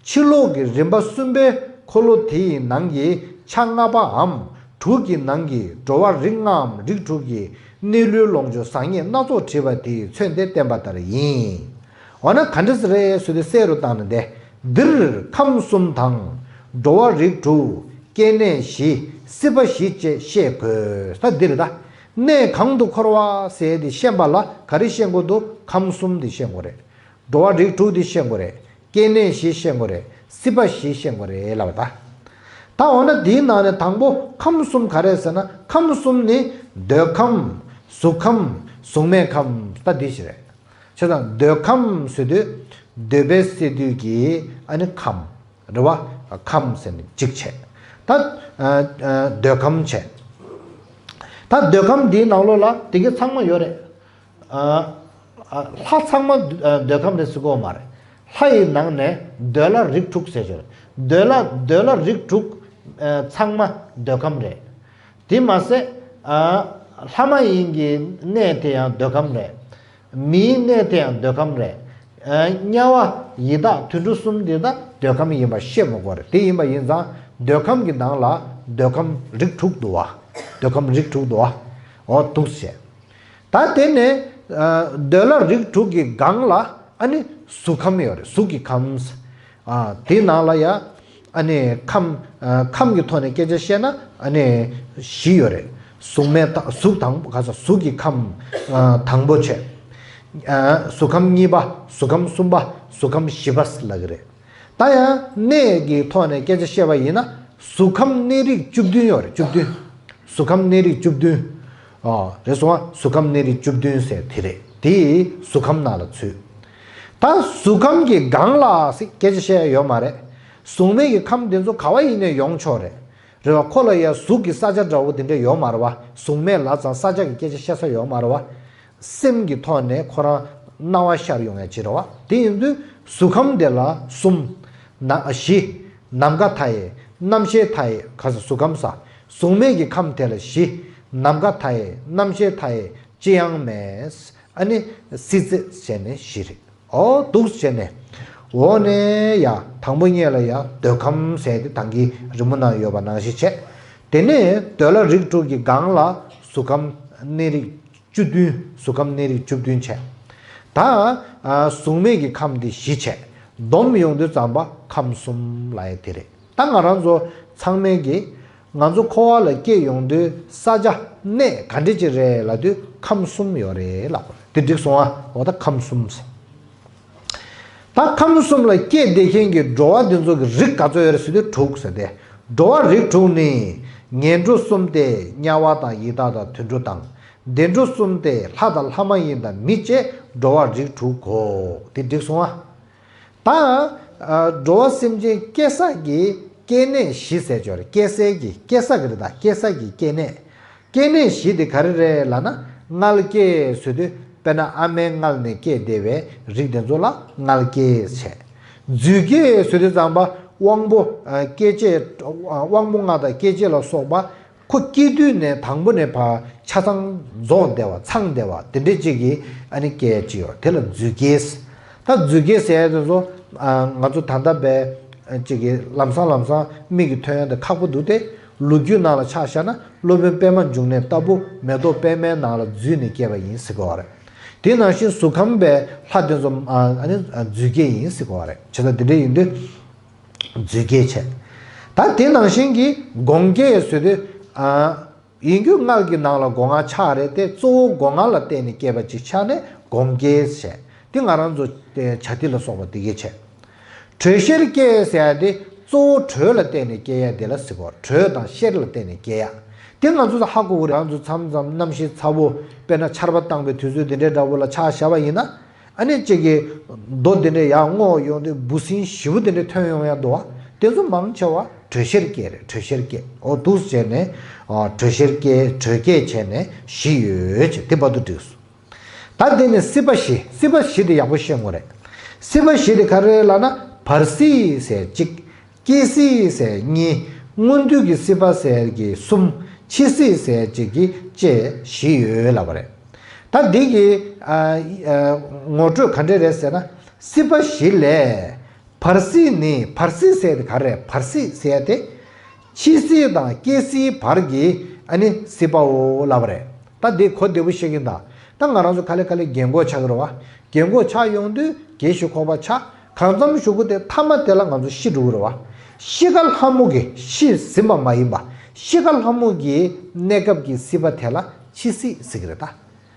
ཕྱི་ལོགས་ཀྱི་རིམ་པ་གསུམ་པའི་འཁོར་ལོ་དེ་ཡི་ནང་གི་ཆ་ལྔ་པའམ་དྲུག་གི་ནང་གི་འགྲོ་བ་རིགས་ལྔའམ་རིགས་དྲུག་གི་གནས་ལུས་ལོངས་སྤྱོད་བཟང་ངན་སྣ་ཚོགས་བྲིས་པ་དེ་ཡིས་མཚོན་ཏེ་བསྟན་པ་ལྟར་ཡིན། འོ་ན་ག་འདྲ་ཟེར་རེད་ཟེར་དུས་གསལ་རུ་བཏང་ན་འདི། འདིར་ཁམས་གསུམ་དང་། འགྲོ་བ་རིགས་དྲུག་སྐྱེ་གནས་བཞི། སྲིད་པ་བཞི་བཅས་ཤེས་དགོས། ད་འདིར་ད། གནས་གང་དུ་འཁོར་བ་ཟེར་དེ་ཤེས་པ་ལ་ག་རེ་ཤེས་དགོས་འདུག་ཁམས་གསུམ་དེ་ཤེས་དགོས་རེད། འགྲོ་བ་རིགས་དྲུག་འདི་ཤེས་དགོས་རེད། སྐྱེ་གནས་བཞི་ཤེས་དགོས་རེད། སྲིད་པ་བཞི་ཤེས་དགོས་རེད་ལབ་པ་ད། ད་འོ་ན་འདིའི་ནང་ནས་དང་པོ་ཁམས་གསུམ་ག་རེ་ཟེར་ན། ཁམས་གསུམ་ནི་འདོད་ཁམས། གཟུགས་ཁམས། གཟུགས་མེད་ཁམས། ད་འདི་ཞིག་རེད། བྱས་ཙང་འདོད་ཁམས་ཟེར་དུས་འདོད་པའི་སས་བསྡུས་ཀྱི་ཨ་ནི་ཁམས་རེད་བ། ཁམས་ཟེར་ནས་འཇིག་བྱས། ད་ཨ་ཨ་འདོད་ཁམས་བྱས། ད་འདོད་ཁམས་འདིའི་ནང་ལོགས་ལ་དེ་གི་ཚང་མ་ཡོད་རེད། ཨ། ཨ། ལྷ་ཚང་མ་འདོ་ཨ་འདོད་ཁམས་རེད་ཟེར་གོ་མ་རེད། ལྷ་ཡི་ནང་ནས་འདོད་ལྷ་རིགས་དྲུག་ཟེར་ཞོར། འདོད་ལྷ་འདོད་ལྷ་རིགས་དྲུག་ཨ་ཚང་མ་འདོད་ཁམས་རེད། དེ་མ་ཟད། ཨ། ལྷ་མ་ཡིན་གྱི་གནས་དེ་ཡང་འདོད་ཁམས་རེད། མིའི་གནས་དེ་ཡང་འདོད་ཁམས་རེད། ཨ། དམྱལ་བ་ཡི་དྭགས་དུད་འགྲོ་གསུམ་འདི་དག་འདོད་ཁམས་ཡིན་པ་ཤེས་དགོས་རེད། དེ་ཡིན་པ་ཡིན་ཙང་འདོད་ཁམས་ཀྱི་ནང་ལ་འདོད་ཁམས་རིགས་དྲུག་འདུག་བ། འདོད་ཁམས་རིགས་དྲུག་འདུག་བ། འོ་འདུག་ཟེར། ད་དེ་ནས་ཨ་འདོད་ལྷ་རིགས་དྲུག་གི་སྒང་ལ་ཨ་ནི་གཟུགས་ཁམས་ཡོད་རེད། གཟུགས་ཀྱི་ཁམས། ཨ་དེའི་ནང་ལ་ཡ་ཨ་ནི་ཁམས་ཨ་ཁམས་ཀྱི་ཐོག་ནས་སྐད་ཆ་བཤད་ན་ཨ་ནི་བཞི་ཡོད་རེད། གཟུགས་མེད་དང་། གཟུགས་དང་ག་ས་གཟུགས་ཀྱི་ཁམས་ཨ་དང་པོ་བྱས། ཨ་གཟུགས་ཁམས་གཉིས་པ། གཟུགས་ཁམས་གསུམ་པ། གཟུགས་ཁམས་བཞི་པ་ལབ་ཀྱི་རེད། ད་ཡང་གནས་ཀྱི་ཐོག་ནས་སྐད་ཆ་བཤད་པ་ཡིན་ན་གཟུགས་ཁམས་གནས་རིགས་བཅུ་བདུན་ཡོད་རེད། བཅུ་བདུན། གཟུགས་ཁམས་གནས་རིགས་བཅུ་བདུན། ཨོ་རེད་སོང་ང་། གཟུགས་ཁམས་གནས་རིགས་བཅུ་བདུན་ཟེར་དེ་རེད། དེ་གཟུགས་ཁམས་ནང་ལ་ཚུད། ད་གཟུགས་ཁམས་ཀྱི་སྒང་ལ་ཟེར་སྐད་ཆ་བཤད་ཡ་ཡོད་མ་རེད། གཟུགས་མེད་ཀྱི་ཁམས་དེ་ཚོ་ག་བ་ཡིན་ནས་ཡོང་ཆོག་རེད། རེད་བ། ཁོ་ལ་ཡ་གཟུགས་ཀྱི་ས་ཆ་འདྲ་བོ་དེ་འདྲ་ཡོད་མ་རེད་བ། གཟུགས་མེད་ལབ་ཙང་ས་ཆ་གི་སྐད་ཆ་བཤད་ས་ཡོད་མ་རེད་བ། སེམས་ཀྱི་ཐོག་ནས་ཁོ་རང་སྣང་བ་ཤར་ཡོང་ཡ་ཅིག་རེད་བ། དེ་ཡིན་དུས་གཟུགས་ཁམས་དེ་ལ་གསུམ། ན་བཞི། ནམ་མཁའ་མཐའ་ཡས། རྣམ་ཤེས་མཐའ་ཡས། ག་ས་གཟུགས་ཁམས་ས། གཟུགས་མེད་ཀྱི་ཁམས་དེ་ལ་བཞི། ནམ་མཁའ་མཐའ་ཡས། རྣམ་ཤེས་མཐའ་ཡས། ཅི་ཡང་མེད། ཨ་ནི་སྲིད་རྩེ་བྱས་ནས་བཞི་རེད། ཨོ་འདུག་བྱས་ནས། འོ་ནས་ཡ་དང་པོ་ཉིད་ལ་ཡ་འདོད་ཁམས་ཟེར་དེ་དང་གི་རི་མོ་ནང་ཡོད་པ་ནང་བཞིན་བྱས། དེ་ནས་འདོད་ལྷ་རིགས་དྲུག་གི་སྒང་ལ་གཟུགས་ཁམས་གནས་རིགས་བཅུ་བདུན། གཟུགས་ཁམས་གནས་རིགས་བཅུ་བདུན་བྱས། ད་ཨ་གཟུགས་མེད་ཀྱི་ཁམས་འདི་བཞི་བྱས། བསྡོམས་ཡོང་དུས་ཙམ་པ་ཁམས་གསུམ་ལབ་ཡ་དེ་རེད། ད་ང་རང་ཚོ་ཚང་མས་ཀྱི་ང་ཚོ་འཁོར་བ་ལ་སྐྱེས་ཡོང་དུས་ས་ཆ་གནས་ག་འདྲ་ཅིག་རེད་ལབ་དུས་ཁམས་གསུམ་ཡོད་རེད་ལབ་དགོས་རེད། དེ་འགྲིག་སོང་ཨ། འོ་ད་ཁམས་གསུམ་ཟེར། ད་ཁམས་གསུམ་ལ་སྐྱེས་བསྡད་མཁན་གྱི་འགྲོ་བ་འདི་ཚོ་གི་རིགས་ག་ཚོད་ཡོད་རེད་ཟེར་དུས་དྲུག་ཟེར་ཏེ། འགྲོ་བ་རིགས་དྲུག་ནི། ངན་འགྲོ་གསུམ་སྟེ་དམྱལ་བ་དང་ཡི་དྭགས་དང་དུད་འགྲོ་དང་། བདེ་འགྲོ་གསུམ་སྟེ་ལྷ་དང་ལྷ་མ་ཡིན་དང་མི་བཅས་འགྲོ་བ་རིགས་དྲུག་གོ། དེ་འགྲིག་སོང་ཨ། ད་ཨ་འགྲོ་བ་སེམས་ཅན་སྐྱེ་ས་གི་སྐྱེ་གནས་བཞི་ཟེར་ཅོག་རེད། སྐྱེ་སའི་གི་སྐྱེ་ས་གི་རེད། ད་སྐྱེ་ས་གི་སྐྱེ་གནས། སྐྱེ་གནས་བཞི་དེ་ག་རེ་རེད་ལབ་ན། མངལ་སྐྱེས་ཟེར་དུས་དཔེར་ན་ཨ་མའི་མངལ་ནས་སྐྱེས་བསྡད་པའི་རིགས་དེ་ཚོ་ལ་མངལ་སྐྱེས་བྱས། རྫུས་སྐྱེས་ཟེར་དུས་ཙམ་པ་དབང་པོ་ཨ་སྐྱེ་མཆེད་དབང་པོ་ལྔ་དང་སྐྱེ་མཆེད་ལ་སོགས་པ། ཁོ་སྐྱེས་དུས་ནས་དང་པོ་ནས་ཕར་ཆ་ཚང་རྫོགས་བསྡད་པ་ཚང་བསྡད་པ་དེ་འདྲས་ཅིག་གི་ཨ་ནི་སྐད་ཅིག་ཡོད། དེ་ལ་རྫུས་སྐྱེས། ད་རྫུས་སྐྱེས་ཟེར་ཡ་དེ་ཚོ་ཨ་ང་ཚོ་ད་ལྟ་བས་ཅིག་གི་ལམ་སང་ལམ་སང་མིག་གིས་ཐོན་ཡ་དེ་ཁག་པོ་འདུག་སྟེ། ལོ་རྒྱུས་ནང་ལ་ཆ་བཞག་ན་སློབ་དཔོན་པད་མ་འབྱུང་གནས་ལྟ་བུ་མེ་ཏོག་པད་མའི་ནང་ལ་རྫུས་ནས་སྐྱེས་པ་ཡིན་ཟེར་གི་ཡོད་རེད། དེ་ནང་བཞིན་གཟུགས་ཁམས་པའི་ལྷ་དེ་ཚོ་ཨ་ཨ་ནི་རྫུས་སྐྱེས་ཡིན་ཟེར་གི་ཡོད་རེད། བྱས་ཙང་དེ་འདྲས་ཡིན་དུས། རྫུས་སྐྱེས་བྱས། ད་དེ་ནང་བཞིན་གྱི་སྒོང་སྐྱེས་ཟེར་དུས། ཨ། ཡིན་རྒྱུ་མངལ་གྱི་ནང་ལ་སྒོ་ང་ཆགས་རེད་དེ། གཙོ་བོ་སྒོ་ང་ལ་བརྟེན་ནས་སྐྱེས་པ་ཅིག་ཆགས་ནས་སྒོང་སྐྱེས་བྱས། དེ་ང་རང་ཚོ་བྱ་དེ་ལ་སོགས་པ་དེ་གས་བྱས། དྲོད་གཤེར་སྐྱེས་ཟེར་ཡ་དེ་གཙོ་བོ་དྲོད་ལ་བརྟེན་ནས་སྐྱེ་ཡ་དེ་ལ་ཟེར་གོ། དྲོད་དང་གཤེར་ལ་བརྟེན་ནས་སྐྱེ་ཡ། དེ་ང་ཚོ་ཚོ་ཧ་གོ་གི་རེད། ང་ཚོ་མཚམས་མཚམས་གནམ་གཤིས་ཚ་བོ་དཔེར་ན་ཆར་པ་བཏང་པའི་དུས་ཚོད་དེ་འདྲའི་འདྲ་བོ་ལ་ཆ་བཞག་པ་ཡིན་ན། ཨ་ནི་གཅིག་གི་རྡོ་དེ་འདྲས་ཡར་རྔོ་ཡོང་དུས་འབུ་སྲིན་ཞེ་པོ་དེ་འདྲས་ཐོན་ཡོང་ཡ་འདུག་བ། དེ་ཚོ་མང་ཆེ་བ་དྲོད་གཤེར་སྐྱེས་རེད། དྲོད་གཤེར་སྐྱེས། འོ་འདུག་སེ་བྱས་ནས་ཨ་དྲོད་གཤེར་སྐྱེས། དྲོད་སྐྱེས་བྱས་ནས་བཞི་ཡོད་ཅེས་དེ་བར་དུ་འགྲིགས་སོང་། ད་དེ་ནས་སྲིད་པ་བཞི། སྲིད་པ་བཞི་དེ་ཡག་པོ་ཤེས་དགོས་རེད། སྲིད་པ་བཞི་དེ་ག་རེ་ལབ་ན། བར་སྲིད་ཟེར་གཅིག། སྐྱེ་སྲིད་ཟེར་གཉིས། སྔོན་དུས་ཀྱི་སྲིད་པ་ཟེར་གྱི་གསུམ། འཆི་སྲིད་ཟེར་གཅིག་གི་བཅས་བཞི་ཡོད་ལབ་པ་རེད། ད་འདི་གི་ཨ་ཨ་ངོ་སྤྲོད་ག་འདྲས་རེད་ཟེར་ན། སྲིད་པ་བཞི་ལས་བར་སྲིད་ནི། བར་སྲིད་ཟེར་དེ་ག་རེ་རེད། བར་སྲིད་ཟེར་དེ་འཆི་སྲིད་དང་སྐྱེ་སྲིད་བར་གྱི་ཨ་ནི་སྲིད་པའོ་ལབ་པ་རེད། ད་འདི་གོ་བདེ་པོ་ཤེས་ཀྱིན་གདའ། ད་ང་རང་ཚོ་ག་ལེ་ག་ལེ་རྒན་གོག་ཆགས་ཀྱི་རེད་བ། རྒན་གོག་ཆགས་ཡོང་དུས་རྒས་ཤིང་འཁོགས་པ་ཆགས། གང་འཚམ་གཞུག་གུ་དེ་མཐའ་མ་དེ་ལ་ང་ཚོ་ཤི་འགྲོ་གི་རེད་བ། ཤི་ཁ་ལྷ་མོ་གི་ཤི་ཟིན་པ་མ་ཡིན་པ། ཤི་ཁ་ལྷ་མོ་གི་གནས་སྐབས་ཀྱི་སྲིད་པ་དེ་ལ་འཆི་སྲིད་ཟེར་གི་རེད་ད།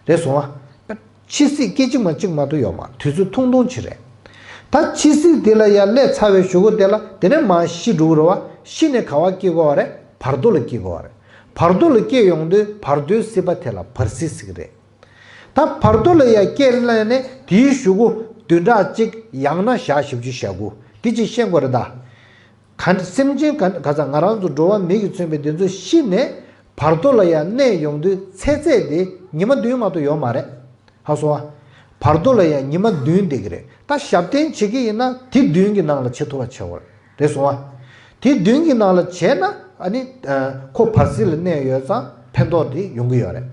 རེད་སོང་ཨ། འཆི་སྲིད་སྐད་ཅིག་མ་གཅིག་མ་གཏོགས་ཡོད་མ་རེད། དུས་ཚོད་ཐུང་ཐུང་ཅིག་རེད། ད་འཆི་སྲིད་དེ་ལ་ཡར་སླེབས་ཚར་བའི་གཞུག་གུ་དེ་ལ་དེ་ནས་མར་ཤི་འགྲོ་གི་རེད་བ། ཤི་ནས་ག་བ་སྐྱེ་དགོས་བ་རེད། བར་དོ་ལ་སྐྱེ་དགོས་བ་རེད། བར་དོ་ལ་སྐྱེ་ཡོང་དུས་བར་དོའི་སྲིད་པ་དེ་ལ་བར་སྲིད་ཟེར་གི་རེད། ད་བར་དོ་ལ་ཡར་སྐྱེ་སླེབས་ནས་དེའི་གཞུག་གུ་བདུན་ཕྲག་གཅིག་ཡང་ན་ཞག་བཞི་བཅུ་ཞེ་དགུ་དེ་ཅིག་ཤེས་དགོས་རེད་ད། ག་སེམས་ཅན་ག་ག་ས་ང་རང་ཚོ་འགྲོ་བ་མི་གིས་མཚོན་པའི་དེ་ཚོ་ཤི་ནས་བར་དོ་ལ་ཡར་གནས་ཡོང་དུས་ཚེ་ཚད་དེ་ཉི་མ་བདུན་མ་གཏོགས་ཡོད་མ་རེད། ཧ་སོ། བར་དོ་ལ་ཡང་ཉི་མ་བདུན་བསྡད་ཀྱི་རེད། ད་ཞབས་བརྟན་བྱེད་ཀྱི་ཡིན་ན་དེ་བདུན་གྱི་ནང་ལ་བྱེད་ཐུབ་པ་བྱེད་དགོས་རེད། རེད་སོང་ཨ། དེ་བདུན་གྱི་ནང་ལ་བྱས་ན་ཨ་ནི་ཨ་ཁོ་བར་སྲིད་ལ་གནས་ཡོད་ཙང་ཕན་ཐོགས་དེ་ཡོང་གི་ཡོད་རེད།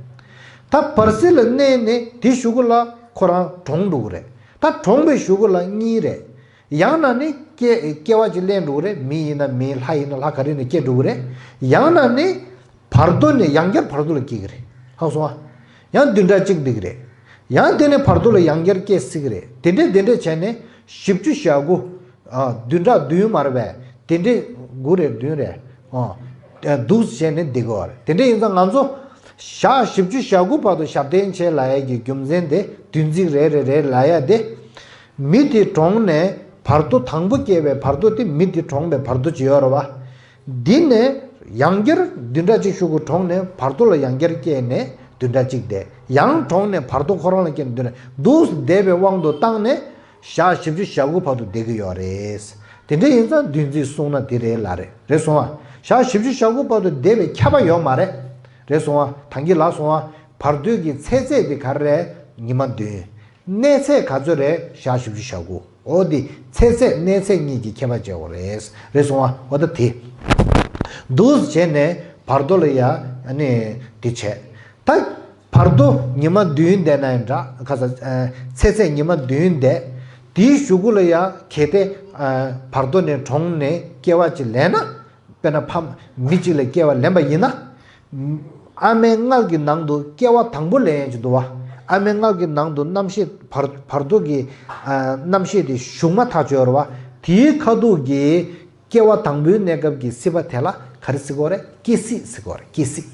ད་བར་སྲིད་ལ་གནས་ནས་དེ་གཞུག་གུ་ལ་ཁོ་རང་གྲོངས་འགྲོ་གི་རེད། ད་གྲོངས་པའི་གཞུག་གུ་ལ་གཉིས་རེད། ཡང་ན་ནི་སྐྱེ་སྐྱེ་བ་ཅིག་ལེན་འགྲོ་གི་རེད། མི་ཡིན་ན་མི། ལྷ་ཡིན་ན་ལྷ། ག་རེ་ནས་སྐྱེ་འགྲོ་གི་རེད། ཡང་ན་ནི། བར་དོ་ནས་ཡང་བསྐྱར་བར་དོ་ལ་སྐྱེ་གི་རེད། ཧ་སོང་ཨ། ཡང་བདུན་ཕྲག་གཅིག་འདུག་གི་རེད། ཡང་དེ་ནས་བར་དོ་ལ་ཡང་བསྐྱར་སྐྱེ་སྲིད་གི་རེད། དེ་འདྲས་དེ་འདྲས་བྱས་ནས་བཞི་བཅུ་ཞེ་དགུ། ཨ་བདུན་ཕྲག་བདུན་མ་རེད་པས། དེ་འདྲས་དགུ་རེད་བདུན་རེད། ཨ་འདུག་བྱས་ནས་འདི་གོ་རེད། དེ་འདྲས་ཡིན་ཙང་ང་ཚོ་ཞག་བཞི་བཅུ་ཞེ་དགུ་བར་དུ་ཞབས་བརྟན་བྱེད་ལབ་ཡ་གི་རྒྱུ་མཚན་དེ་བདུན་ཚིགས་རེ་རེ་རེ་ལབ་ཡ་དེ། མི་དེ་གྲོངས་ནས་བར་དོ་དང་པོ་སྐྱེས་པའི་བར་དོ་དེ། མི་དེ་གྲོངས་པའི་བར་དོ་ཅིག་ཡོད་རེད་བ། འདི་ནས་ཡང་བསྐྱར་བདུན་ཕྲག་གཅིག་གཞུག་གུ་གྲོངས་ནས་བར་དོ་ལ་ཡང་བསྐྱར་སྐྱེས་ནས་བདུན་ཕྲག་གཅིག་བསྡད། ཡང་གྲོངས་ནས་བར་དོ་ཁོ་རང་ལ་སྐྱེས་ནས་བདུན་ཕྲག་འདུག་བསྡད་པའི་དབང་དུ་བཏང་ནས་ཞག་བཞི་བཅུ་ཞེ་དགུ་བར་དུ་བསྡད་ཀྱི་ཡོད་རེད། དེ་འདྲ་ཡིན་ཙང་བདུན་ཚིགས་གསུངས་ན་དེ་རེད་ལ་རེད། རེད་སོང་ཨ། ཞག་བཞི་བཅུ་ཞེ་དགུ་བར་དུ་བསྡད་པའི་ཁྱབ་པ་ཡོད་མ་རེད། རེད་སོང་ཨ། ད་གིན་ལབ་སོང་ཨ། བར་དོའི་གི་ཚེ་ཚད་དེ་ག་རེ་རེད། ཉི་མ་བདུན། གནས་ཚད་ག་ཚོད་རེད། ཞག་བཞི་བཅུ་ཞེ་དགུ། འོ་དེ་ཚེ་ཚད་གནས་ཚད་གཉིས་ཀྱི་ཁྱད་པར་བྱེད་དགོས་རེད། རེད་སོང་ཨ། འོ་ད་དེ་འདུག་བྱས་ནས་བར་དོ་ལ་ཡ་ཨ་ནི་དེ་བྱས། ད་བར་དོ་ཉི་མ་བདུན་བསྡད་ན་ཡང་འདྲ། ཁ་ས་ཨ་ཚེ་ཚད་ཉི་མ་བདུན་བསྡད། དེའི་གཞུག་གུ་ལ་ཡ་གལ་ཏེ་ཨ་བར་དོ་ནས་གྲོངས་ནས་སྐྱེ་བ་ཅིག་ལེན་ན། དཔེར་ན་ཕ་མ་མི་གཅིག་ལ་སྐྱེ་བ་ལེན་པ་ཡིན་ན། ཨ་མའི་མངལ་གྱི་ནང་དུ་སྐྱེ་བ་དང་པོ་ལེན་ཡས་ཅིག་འདུག་བ། ཨ་མའི་མངལ་གྱི་ནང་དུ་རྣམ་ཤེས་བར་བར་དོ་གི་ཨ་རྣམ་ཤེས་དེ་ཞུགས་མ་ཐག་ཆོད་རེད་བ། དེའི་ཁ་ཐུག་གི་ སྐྱེ་བ་དང་པོའི་གནས་སྐབས་ཀྱི་སྲིད་པ་དེ་ལ་ག་རེ་ཟེར་གྱི་ཡོད་རེད། སྐྱེ་སྲིད་ཟེར་གྱི་ཡོད་རེད། སྐྱེ་སྲིད།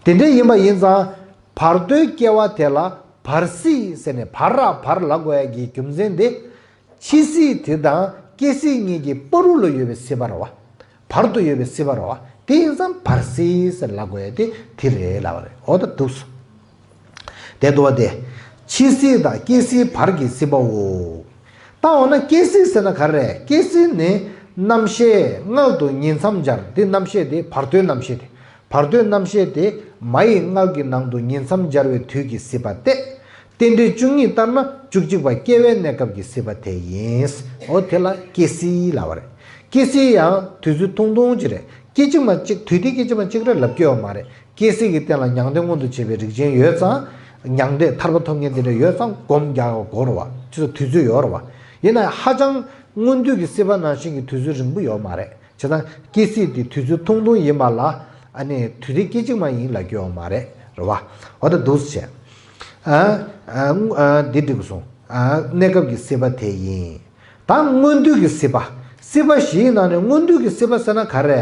དེ་འདྲ་ཡིན་པ་ཡིན་ཙང་བར་དོའི་སྐྱེ་བ་དེ་ལ་བར་སྲིད་ཟེར་ནས་བར་ར་བར་ལབ་དགོས་ཡ་གི་རྒྱུ་མཚན་དེ། འཆི་སྲིད་དེ་དང་སྐྱེ་སྲིད་གཉིས་ཀྱི་བར་དུ་ལ་ཡོད་པའི་སྲིད་པ་རེད་བ། བར་དུ་ཡོད་པའི་སྲིད་པ་རེད་བ། དེ་ཡིན་ཙང་བར་སྲིད་ཟེར་ལབ་དགོས་ཡ་དེ་དེ་རེད་ལབ་པ་རེད། འོ་ད་འདུག་སོ། དེ་འདུག་བ་དེ། འཆི་སྲིད་དང་སྐྱེ་སྲིད་བར་གྱི་སྲིད་པའོ། ད་འོ་ན་སྐྱེ་སྲིད་ཟེར་ན་ག་རེ་རེད། སྐྱེ་སྲིད་ནི་རྣམ་ཤེས་མངལ་དུ་ཉིང་མཚམས་སྦྱར། དེ་རྣམ་ཤེས་དེ་བར་དོའི་རྣམ་ཤེས་དེ། བར་དོའི་རྣམ་ཤེས་དེ་མ་ཡི་མངལ་གྱི་ནང་དུ་ཉིང་མཚམས་སྦྱར་བའི་དུས་ཀྱི་སྲིད་པ་སྟེ། རྟེན་འབྲེལ་བཅུ་གཉིས་ལྟར་ན་བཅུ་གཅིག་པ་སྐྱེ་བའི་གནས་སྐབས་ཀྱི་སྲིད་པ་དེ་ཡིན། འོ་དེ་ལ་སྐྱེ་སྲིད་ལབ་པ་རེད། སྐྱེ་སྲིད་ཡང་དུས་ཚོད་ཐུང་ཐུང་ཅིག་རེད། སྐད་ཅིག་མ་གཅིག་དུས་དེ་སྐད་ཅིག་མ་གཅིག་རེ་ལབ་ཀྱི་ཡོད་མ་རེད། སྐྱེ་སྲིད་ཀྱི་རྟེན་ལ་མྱང་འདས་མངོན་དུ་བྱེད་པའི་རིགས་ཅན་ཡོད་ཙང་། མྱང་འདས་ཐར་པ་ཐོབ་མཁན་དེ་འདྲ་ཡོད་ཙང་སྒོམ་རྒྱག་དགོས་རེད་བ། ཁྱེད་ཚོ་དུས་ཚོད་ཡོད་རེད་བ། ཡིན་ན་ཧ་ཅང་སྔོན་དུས་ཀྱི་སྲིད་པ་ནང་བཞིན་གྱི་དུས་ཚོད་རིང་པོ་ཡོད་མ་རེད། བྱས་ཙང་སྐྱེ་སྲིད་དེ་དུས་ཚོད་ཐུང་ཐུང་ཡིན་པ་ལ། ཨ་ནི་དུས་དེ་སྐད་ཅིག་མ་ཡིན་ལབ་ཀྱི་ཡོད་མ་རེད། རེད་བ། འོ་ད་འདུག་སེ་བྱས། ཨ་ཨ་ཨ་འདི་འགྲིག་སོང་། ཨ་གནས་སྐབས་ཀྱི་སྲིད་པ་དེ་ཡིན། ད་སྔོན་དུས་ཀྱི་སྲིད་པ། སྲིད་པ་བཞིའི་ནང་ནས་སྔོན་དུས་ཀྱི་སྲིད་པ་ཟེར་ན་ག་རེ།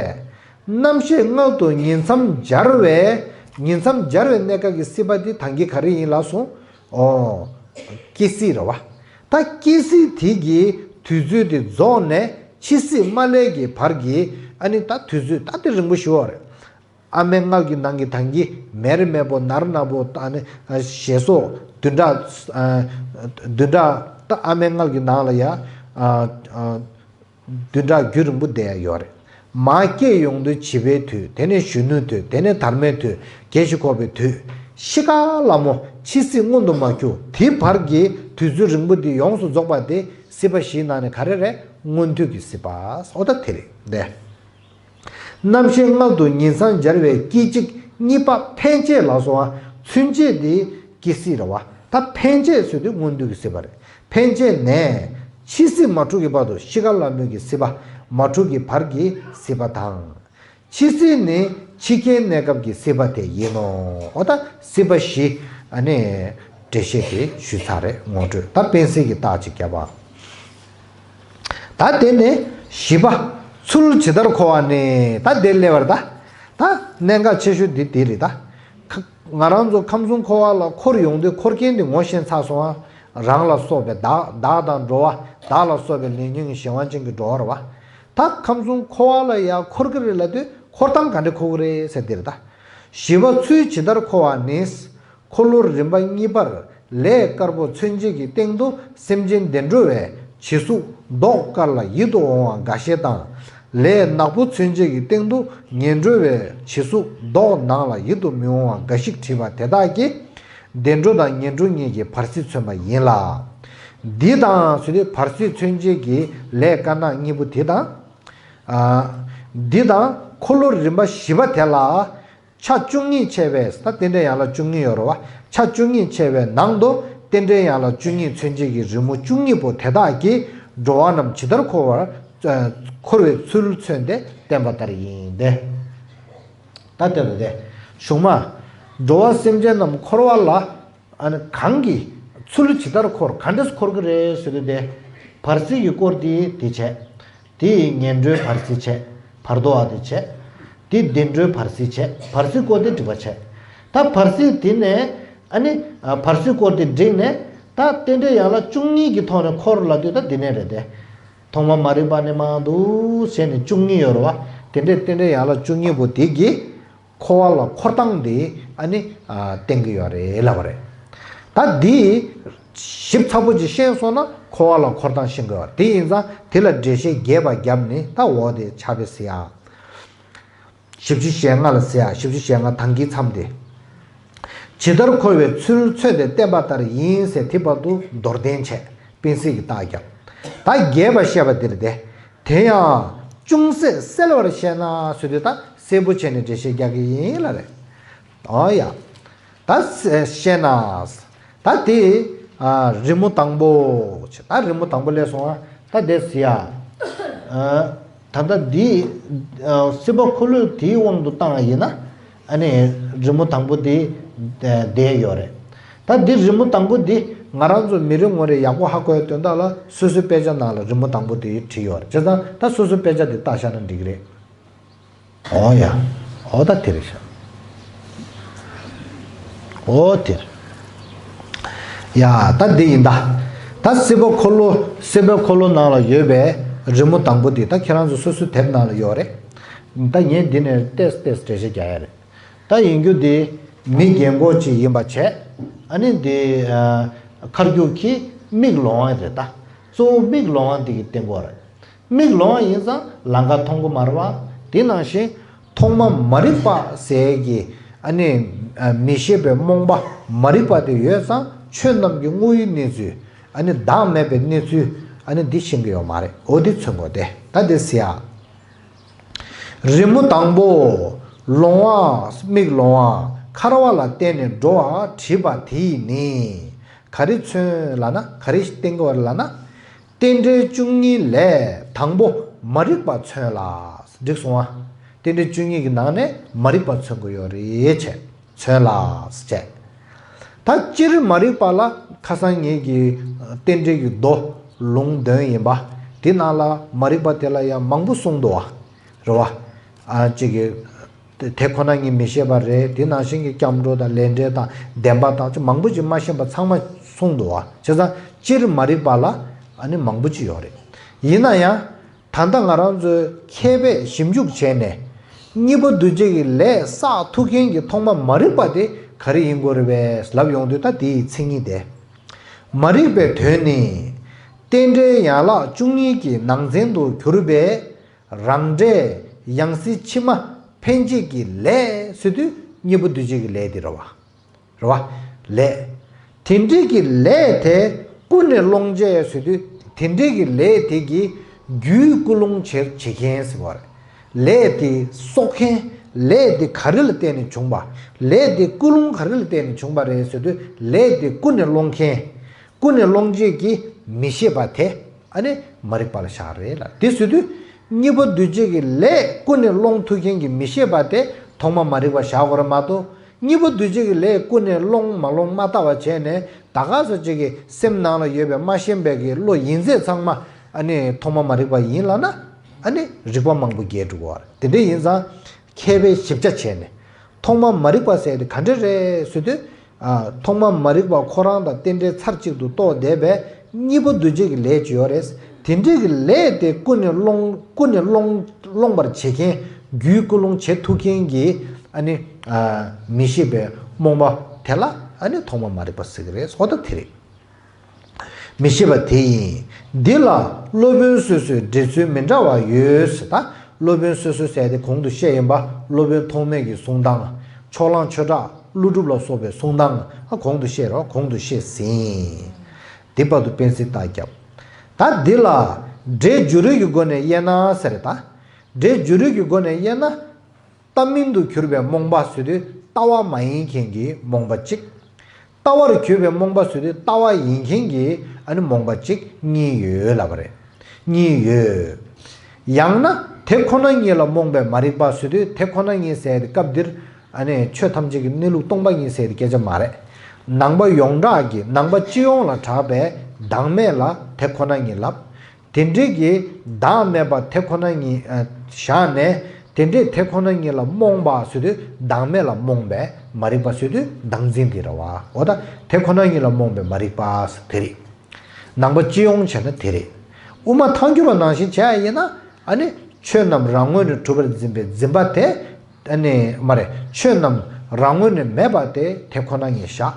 རྣམ་ཤེས་མངལ་དུ་ཉིང་མཚམས་སྦྱར་བའི། ཉིང་མཚམས་སྦྱར་བའི་གནས་སྐབས་ཀྱི་སྲིད་པ་དེ་ད་གིན་ག་རེ་ཡིན་ལབ་སོང་། ཨོ། སྐྱེ་སྲིད་རེད་བ། ད་སྐྱེ་སྲིད་དེ་གི་དུས་ཚོད་དེ་རྫོགས་ནས་འཆི་སྲིད་མ་སླེབས་ཀྱི་བར་གྱི། ཨ་ནི་ད་དུས་ཚོད་ད་དེ་རིང་པོ་ཞེ་པོ་རེད། ཨ་མའི་མངལ་གྱི་ནང་གི་ད་གིན་མེར་མེར་པོ་ནར་ནར་པོ། ཨ་ནི་ཞེས་སོགས་བདུན་ཕྲག་ཨ་བདུན་ཕྲག་ད་ཨ་མའི་མངལ་གྱི་ནང་ལ་ཡ། ཨ་ཨ་བདུན་ཕྲག་རྒྱུན་རིང་པོ་བསྡད་ཡ་ཡོད་རེད། མ་སྐྱེས་ཡོང་དུས་བྱིས་པའི་དུས། དེ་ནས་གཞོན་ནུའི་དུས། དེ་ནས་དར་མའི་དུས། རྒས་ཤིང་འཁོགས་པའི་དུས། ཤི་ཁ་སླ་མོ། འཆི་སྲིད་མངོན་དུ་མ་གྱུར། དེ་བར་གྱི་དུས་ཚོད་རིང་པོ་འདི་ཡོངས་སུ་རྫོགས་པ་དེ་སྲིད་པ་བཞིའི་ནང་ནས་ག་རེ་རེད། སྔོན་དུས་ཀྱི་སྲིད་པ། འོ་ད་དེ་རེད་དེ། རྣམ་ཤེས་མངལ་དུ་ཉིང་མཚམས་སྦྱར་བའི་སྐད་ཅིག་གཉིས་པ་འཕེན་བྱེད་ལ་སོགས་པ། ཚུན་ཆད་དེ་སྐྱེ་སྲིད་རེད་བ། ད་འཕེན་བྱེད་ཟེར་དུས་སྔོན་དུས་ཀྱི་སྲིད་པ་རེད། འཕེན་བྱེད་ནས་འཆི་སྲིད་མ་འཁྲུགས་ཀྱི་བར་དུ། ཤི་ཁ་སླ་མོའི་གི་སྲིད་པ། མ་འཁྲུགས་ཀྱི་བར་གྱི་སྲིད་པ་དང་། འཆི་སྲིད་ནི་འཆི་ཁའི་གནས་སྐབས་ཀྱི་སྲིད་པ་དེ་ཡིན་ནོ། འོ་ད་སྲིད་པ་བཞི། ཨ་ནི་འགྲེལ་བཤད་དེ་ཞུས་ཚར་རེད། ངོ་སྤྲོད། ད་དཔེ་གསལ་གྱི་རྟགས་ཅིག་བརྒྱབ་པ། ད་དེ་ནས་བཞི་པ། ཚུལ་ཇི་ལྟར་འཁོར་བ་ནི། ད་དེ་སླེབས་པ་རེད་ད། ད་གནད་འགག་ཆེ་ཤོས་འདི་དེ་རེད་ད། ཁ་ང་རང་ཚོ་ཁམས་གསུམ་འཁོར་བ་ལ་འཁོར་ཡོང་དུས་འཁོར་མཁན་དེ་ངོ་ཤེས་ཚར་སོང་ཨ། རང་ལ་སོགས་པའི་བདག་བདག་དང་འགྲོ་བ། བདག་ལ་སོགས་པའི་ལས་ཉོན་གྱི་གཞན་དབང་ཅན་གྱི་འགྲོ་བ་རེད་བ། ད་ཁམས་གསུམ་འཁོར་བ་ལ་ཡ་འཁོར་གྱི་རེད་ལབ་དུས་འཁོར་སྟངས་ག་འདྲ་འཁོར་གྱི་རེད་ཟེར་དེ་རེད་ད། བཞི་པ། ཚུལ་ཇི་ལྟར་འཁོར་བ་ནི། འཁོར་ལོ་རིམ་པ་གཉིས་པར་ལས་དཀར་པོ་མཚོན་བྱེད་ཀྱི་སྟེང་དུ་སེམས་ཅན་བདེ་འགྲོ་བའི་བྱད་གཟུགས་མདོག་དཀར་ལ་ཡིད་དུ་འོང་བ་འགའ་ཞིག་དང་། ལས་ནག་པོ་མཚོན་བྱེད་ཀྱི་སྟེང་དུ་ངན་འགྲོ་བའི་བྱད་གཟུགས་མདོག་ནག་ལ་ཡིད་དུ་མི་འོང་བ་འགའ་ཞིག་བྲིས་པ་དེ་དག་གིས་བདེ་འགྲོ་དང་ངན་འགྲོ་གཉིས་ཀྱི་བར་སྲིད་མཚོན་པ་ཡིན་ལ། འདི་དང་ཟེར་དུས་བར་སྲིད་མཚོན་བྱེད་ཀྱི་ལས་དཀར་ནག་གཉིས་པོ་དེ་དང་། ཨ། འདི་དང་འཁོར་ལོ་རིམ་པ་བཞི་པ་དེ་ལ། ཆ་བཅུ་གཉིས་ཕྱེ་བའི། ད་རྟེན་འབྲེལ་ཡན་ལག་བཅུ་གཉིས་ཡོད་རེད་བ། ཆ་བཅུ་གཉིས་ཕྱེ་བའི་ནང་དུ་རྟེན་འབྲེལ་ཡན་ལག་བཅུ་གཉིས་མཚོན་བྱེད་ཀྱི་རི་མོ་བཅུ་གཉིས་པོ་དེ་དག་གིས་འགྲོ་བ་རྣམས་ཇི་ལྟར་འཁོར་བར། ཨ། འཁོར་བའི་ཚུལ་མཚོན་ཏེ་བསྟན་པ་ལྟར་ཡིན་ཏེ། ད་ལྟ་བུ་དེ་གཞུང་མ། འགྲོ་བ་སེམས་ཅན་རྣམས་འཁོར་བ་ལ། ཨ་ནི་གང་གིས་ཚུལ་ཇི་ལྟར་འཁོར། ག་འདྲས་འཁོར་གྱི་རེད་ཟེར་དུས་དེ། བར་སྲིད་ཀྱི་སྐོར་དེ་དེ་བྱས། དེ་ངན་འགྲོའི་བར་སྲིད་བྱས། བར་དོ་བ་དེ་བྱས། དེ་བདེ་འགྲོའི་བར་སྲིད་བྱས། བར་སྲིད་སྐོར་དེ་འགྲིག་པ་བྱས། ད་བར་སྲིད་དེ་ནས་ཨ་ནི་ཨ་བར་སྲིད་སྐོར་དེ་འགྲིག་ནས་ད་རྟེན་འབྲེལ་ཡན་ལག་བཅུ་གཉིས་ཀྱི་ཐོག་ནས་འཁོར་ལབ་དུས་ད་འདི་ནས་རེད་དེ། ཐོག་མ་མ་རིག་པ་ནས་མང་དུ་བྱས་ནས་བཅུ་གཉིས་ཡོད་རེད་བ། དེ་འདྲའི་རྟེན་འབྲེལ་ཡན་ལག་བཅུ་གཉིས་པོ་དེ་གིས། འཁོར་བ་ལ་འཁོར་སྟངས་དེ་ཨ་ནི་ཨ་བསྟན་གྱི་ཡོད་རེད་ལབ་པ་རེད། ད་འདི་ཞིབ་ཚགས་པོ་ཅིག་ཤེས་སོང་ན་འཁོར་བ་ལ་འཁོར་སྟངས་ཤེས་དགོས་པ་རེད། དེ་ཡིན་ཙང་དེ་ལ་འགྲེལ་བཤད་རྒྱས་པ་བརྒྱབ་ནས་ད་འོ་དེ་ཆ་བེ་ཟེར་ཡ། བཞི་བཅུ་ཞེ་ལྔ་ལ་ཟེར་ཡ། བཞི་བཅུ་ཞེ་ལྔ་དང་གི་མཚམས་དེ། ཇི་ལྟར་འཁོར་བའི་ཚུལ་མཚོན་ཏེ་བསྟན་པ་ལྟར་ཡིན་ཟེར་དེ་བར་དུ་མདོར་བསྟན་བྱས། སྤེན་སྲིད་ཀྱི་རྟགས་བརྒྱབ། ད་རྒྱས་པ་བཤད་པ་འདིར་ཏེ། དེ་ཡང་ཅུང་ཟད་གསལ་བར་བཤད་ན་ཟེར་དུས་ད་གསལ་པོ་བྱས་ནས་འགྲེལ་བཤད་རྒྱག་གི་ཡིན་ལ་རེད། ཨོ་ཡ། ད་བཤད་ན། ད་དེ་ཨ་རི་མོ་དང་པོ། ད་རི་མོ་དང་པོ་སླེབས་སོང་ཨ། ད་དེ་ཟེར་ཡ། ཨ་ད་ལྟ་འདི་ཨ་སྲིད་པ་འཁོར་ལོ་དེའི་དབང་དུ་བཏང་བ་ཡིན་ན། ཨ་ནི་རི་མོ་དང་པོ་དེ་བསྡད་ཡོད་རེད། ད་འདི་རི་མོ་དང་པོ་འདི་ང་རང་ཚོ་མི་རེ་ངོ་རེ་ཡག་པོ་ཧ་གོ་ཡ་དོན་དག་ལ་སོ་སོའི་དཔེ་ཆ་ནང་ལ་རི་མོ་དང་པོ་དེ་བྲིས་ཡོད་རེད། བྱས་ཙང་ད་སོ་སོའི་དཔེ་ཆ་དེ་བལྟས་བཞག་ན་འགྲིག་གི་རེད། ཨོ་ཡ། ཨོ་ད་དེ་རེད་ཤག་ཨོ་དེ་རེད། ཡ་ད་འདི་ཡིན་ད། ད་སྲིད་པ་འཁོར་ལོ་སྲིད་པའི་འཁོར་ལོ་ནང་ལ་ཡོད་པའི་རི་མོ་དང་པོ་འདི་ད་ཁྱེད་རང་ཚོ་སོ་སོའི་དེབ་ནང་ལ་ཡོད་རེད། ད་ངས་འདི་ནས་ཏེས་ཏེས་འགྲེལ་བཤད་རྒྱག་ཡ་རེད། ད་ཡིན་རྒྱུ་འདི་མི་རྒན་གོག་ཅིག་ཡིན་པ་བྱས། ཨ་ནི་འདི་ཨ་ཁ་རྒྱུག་གིས་མིག་ལོང་བ་རེད་ད། གཙོ་བོ་མིག་ལོང་བ་འདི་གི་སྟེང་གོ་རེད། མིག་ལོང་བ་ཡིན་ཙང་ལམ་ཁ་མཐོང་གི་མ་རེད་བ། དེ་ནང་བཞིན་ཐོག་མ་མ་རིག་པ་ཟེར་གྱི་ཨ་ནི་ཨ་མི་ཤེས་པའི་རྨོངས་པ་མ་རིག་པ་དེ་ཡོད་ཙང་ཆོས་རྣམས་ཀྱི་དངོས་ཡུལ་གནས་ཚུལ། ཨ་ནི་བདག་མེད་པའི་གནས་ཚུལ། ཨ་ནི་འདི་ཤེས་ཀྱི་ཡོད་མ་རེད། འོ་འདི་མཚོན་གོ་དེ་ད་འདི་ཟེར་ཡ། རི་མོ་དང་པོ། ལོང་བ། མིག་ལོང་བ། འཁར་བ་ལ་བརྟེན་ནས་འགྲོ་བ་བྲིས་པ་དེ་ཡིས་ནི། ག་རེ་མཚོན་ལབ་ན། ག་རེ་བསྟན་གྱི་ཡོད་རེད་ལབ་ན། རྟེན་འབྲེལ་བཅུ་གཉིས་ལས་དང་པོ་མ་རིག་པ་མཚོན་ལ། འགྲིག་སོང་ཨ། རྟེན་འབྲེལ་བཅུ་གཉིས་ཀྱི་ནང་ནས་མ་རིག་པ་མཚོན་གྱི་ཡོད་རེད་བྱས། མཚོན་ལ་ཟེར། ད་སྤྱིར་མ་རིག་པ་ལ་ཁ་སང་ངེད་ཀྱི་རྟེན་འབྲེལ་གྱི་མདོ་ལུང་འདོན་ཡིན་པ། དེ་ནང་ལ་མ་རིག་པ་དེ་ལ་ཡང་མང་པོ་གསུངས་འདུག་བ། རེད་བ། ཨ་གཅིག་གི་དེ་ཁོ་ན་ཉིད་མི་ཤེས་པ་རེད། དེ་ནང་བཞིན་གྱི་སྐྱབས་འགྲོ་དང་ལས་འབྲས་དང་བདེན་པ་དང་ཅི་མང་པོ་ཅིག་མ་ཤེས་པ་ཚང་མ་གསུངས་འདུག་བ། བྱས་ཙང་སྤྱིར་མ་རིག་པ་ལ་ཨ་ནི་མང་པོ་ཅིག་ཡོད་རེད། ཡིན་ན་ཡང་། ད་ལྟ་ང་རང་ཚོས་མཁས་པས་ཞིབ་འཇུག་བྱས་ནས། གཉིས་པ་འདུས་བྱས་ཀྱི་ལས་བསགས་ཐུབ་མཁན་གྱི་ཐོག་མ་མ་རིག་པ་དེ་ག་རེ་ཡིན་དགོས་རེད་པས་ལབ་ཡོང་དུས་ད་དེའི་མཚན་ཉིད་དེ། མ་རིག་པའི་དོན་ནི། རྟེན་འབྲེལ་ཡན་ལག་བཅུ་གཉིས་ཀྱི་ནང་ཚན་དུ་གྱུར་པའི་རང་འབྲས་ཡང་སྲིད་ཕྱི་མ་འཕེན་བྱེད་ཀྱི་ལས་ཟེར་དུས་གཉིས་པ་འདུས་བྱས་ཀྱི་ལས་དེ་རེད་བ། རེད་བ། ལས། དེ་འདྲའི་གི་ལས་དེ་ཀུན་ནས་སློང་བྱེད་ཟེར་དུས་དེ་འདྲའི་གི་ལས་དེ་གི་རྒྱུའི་ཀུན་སློང་བྱེད་བྱེད་མཁན་ཟེར་བ་རེད། ལས་དེ་གསོག་མཁན། ལས་དེ་ག་རེ་ལ་བརྟེན་ནས་བྱུང་བ། ལས་དེ་ཀུན་སློང་ག་རེ་ལ་བརྟེན་ནས་བྱུང་བ་རེད་ཟེར་དུས་ལས་དེ་ཀུན་ནས་སློང་མཁན། ཀུན་ནས་སློང་བྱེད་ཀྱི་མི་ཤེས་པ་དེ། ཨ་ནི་མ་རིག་པ་ལ་བཞག་རེད་ལ། དེ་ཟེར་དུས་གཉིས་པ་འདུས་བྱས་ཀྱི་ལས་ཀུན་ནས་སློང་ཐུབ་མཁན་གྱི་མི་ཤེས་པ་དེ་ཐོག་མ་མ་རིག་པ་བཞག་དགོས་རེད་མ་གཏོགས། གཉིས་པ་འདུས་བྱས་ཀྱི་ལས་ཀུན་ནས་སློང་མ་སློང་མ་བལྟ་བ་བྱས་ནས་ད་ག་ཟེ་ཅིག་གི་སེམས་ནང་ལ་ཡོད་པའི་མ་ཤེས་པའི་གི་བློ་ཡིན་ཚད་ཚང་མ་ཨ་ནི་ཐོག་མ་མ་རིག་པ་ཡིན་ལབ་ན། ཨ་ནི་རིགས་པ་མང་པོ་རྒྱས་འགྲོ་གི་རེད། དེ་འདྲ་ཡིན་ཙང་མཁས་པས་ཞིབ་ཆ་བྱས་ནས་ཐོག་མ་མ་རིག་པ་ཟེར་དེ་ག་འདྲ་རེད་ཟེར་དུས། ཨ། ཐོག་མ་མ་རིག་པ་ཁོ་རང་དང་རྟེན་འབྲེལ་ཚར་གཅིག་ཏུ་རྟོགས་བསྡད་པའི་གཉིས་པ་འདུས་བྱས་ཀྱི་ལས་ཅིག་ཡོད་རེད། དེ་འདྲའི་གི་ལས་དེ་ཀུན་ནས་སློང་ཀུན་ནས་སློང་སློང་བར་བྱེད་མཁན། རྒྱུའི་ཀུན་སློང་བྱེད་ཐུབ་མཁན་གྱི་ཨ་ནི་ཨ་མི་ཤེས་པའི་རྨོངས་པ་དེ་ལ་ཨ་ནི་ཐོག་མ་མ་རིག་པ་ཟེར་གི་རེད། ཨོ་ད་དེ་རེད། མི་ཤེས་པ་དེ་ཡིན། འདི་ལ་སློབ་དཔོན་སོ་སོའི་འགྲེལ་ཚུལ་མི་འདྲ་བ་ཡོད་ཟེར། ད་སློབ་དཔོན་སོ་སོ་ཟེར་དེ་གོང་དུ་བཤད་ཡིན་པ། སློབ་དཔོན་ཐོགས་མེད་ཀྱི་གསུང་སྟངས། ཕྱོགས་གླང་ཆོས་གྲགས་ཀླུ་སྒྲུབ་ལ་སོགས་པའི་གསུང་སྟངས། ཨ་གོང་དུ་བཤད་རོགས། གོང་དུ་བཤད་ཟིན། འདི་བར་དུ་དཔེ་གཟིགས་ལྟ་རྒྱབ། ད་འདི་ལ་འབྲས་བྱུ་རུའི་སྒོ་ནས་དབྱེ་ན་ཟེར། ད་འབྲས་བྱུ་རུའི་སྒོ་ནས་དབྱེ་ན། ལྟ་མིན་དུ་གྱུར་པའི་རྨོངས་པ་ཟེར་དུས་ལྟ་བ་མ་ཡིན་མཁན་གྱི་རྨོངས་པ་གཅིག་ལྟ་བར་གྱུར་པའི་རྨོངས་པ་ཟེར་དུས་ལྟ་བ་ཡིན་མཁན་གྱི་ཨ་ནི་རྨོངས་པ་གཅིག་གཉིས་ཡོད་ལབ་པ་རེད། གཉིས་ཡོད། ཡང་ན་དེ་ཁོ་ན་ཉིད་ལ་རྨོངས་པའི་མ་རིག་པ་ཟེར་དུས་དེ་ཁོ་ན་ཉིད་ཟེར་དེ་སྐབས་འདིར་ཨ་ནི་ཆོས་ཐམས་ཅད་ཀྱི་གནས་ལུགས་སྟོང་པ་ཉིད་ཟེར་དེ་སྐད་ཆ་མ་རེད། ནང་པ་ཡོངས་གྲགས་ཀྱི་ནང་པ་སྤྱི་ཡོངས་ལ་གྲགས་པའི་བདག་མེད་ལ་དེ་ཁོ་ན་ཉིད་ལབ། དེ་འདྲའི་གི་བདག་མེད་པ་དེ་ཁོ་ན་ཉིད་ཨ་བཞག་ནས་དེ་འདྲའི་དེ་ཁོ་ན་ཉིད་ལ་རྨོངས་པ་ཟེར་དུས་བདག་མེད་ལ་རྨོངས་པའི་མ་རིག་པ་ཟེར་དུས་བདག་འཛིན་དེ་རེད་བ། འོ་ད་དེ་ཁོ་ན་ཉིད་ལ་རྨོངས་པའི་མ་རིག་པ་ཟེར་དེ་རེད། ནང་པ་སྤྱི་ཡོངས་བྱས་ན་དེ་རེད། དབུ་མ་ཐལ་འགྱུར་བ་ནང་བཞིན་བྱས་ཡིན་ན་ཨ་ནི་ཆོས་རྣམས་རང་ངོས་ནས་གྲུབ་པར་འཛིན་པའི་འཛིན་པ་དེ། ཨ་ནི་མ་རེད། ཆོས་རྣམས་རང་ངོས་ནས་མེད་པ་དེ་དེ་ཁོ་ན་ཉིད་བཞག་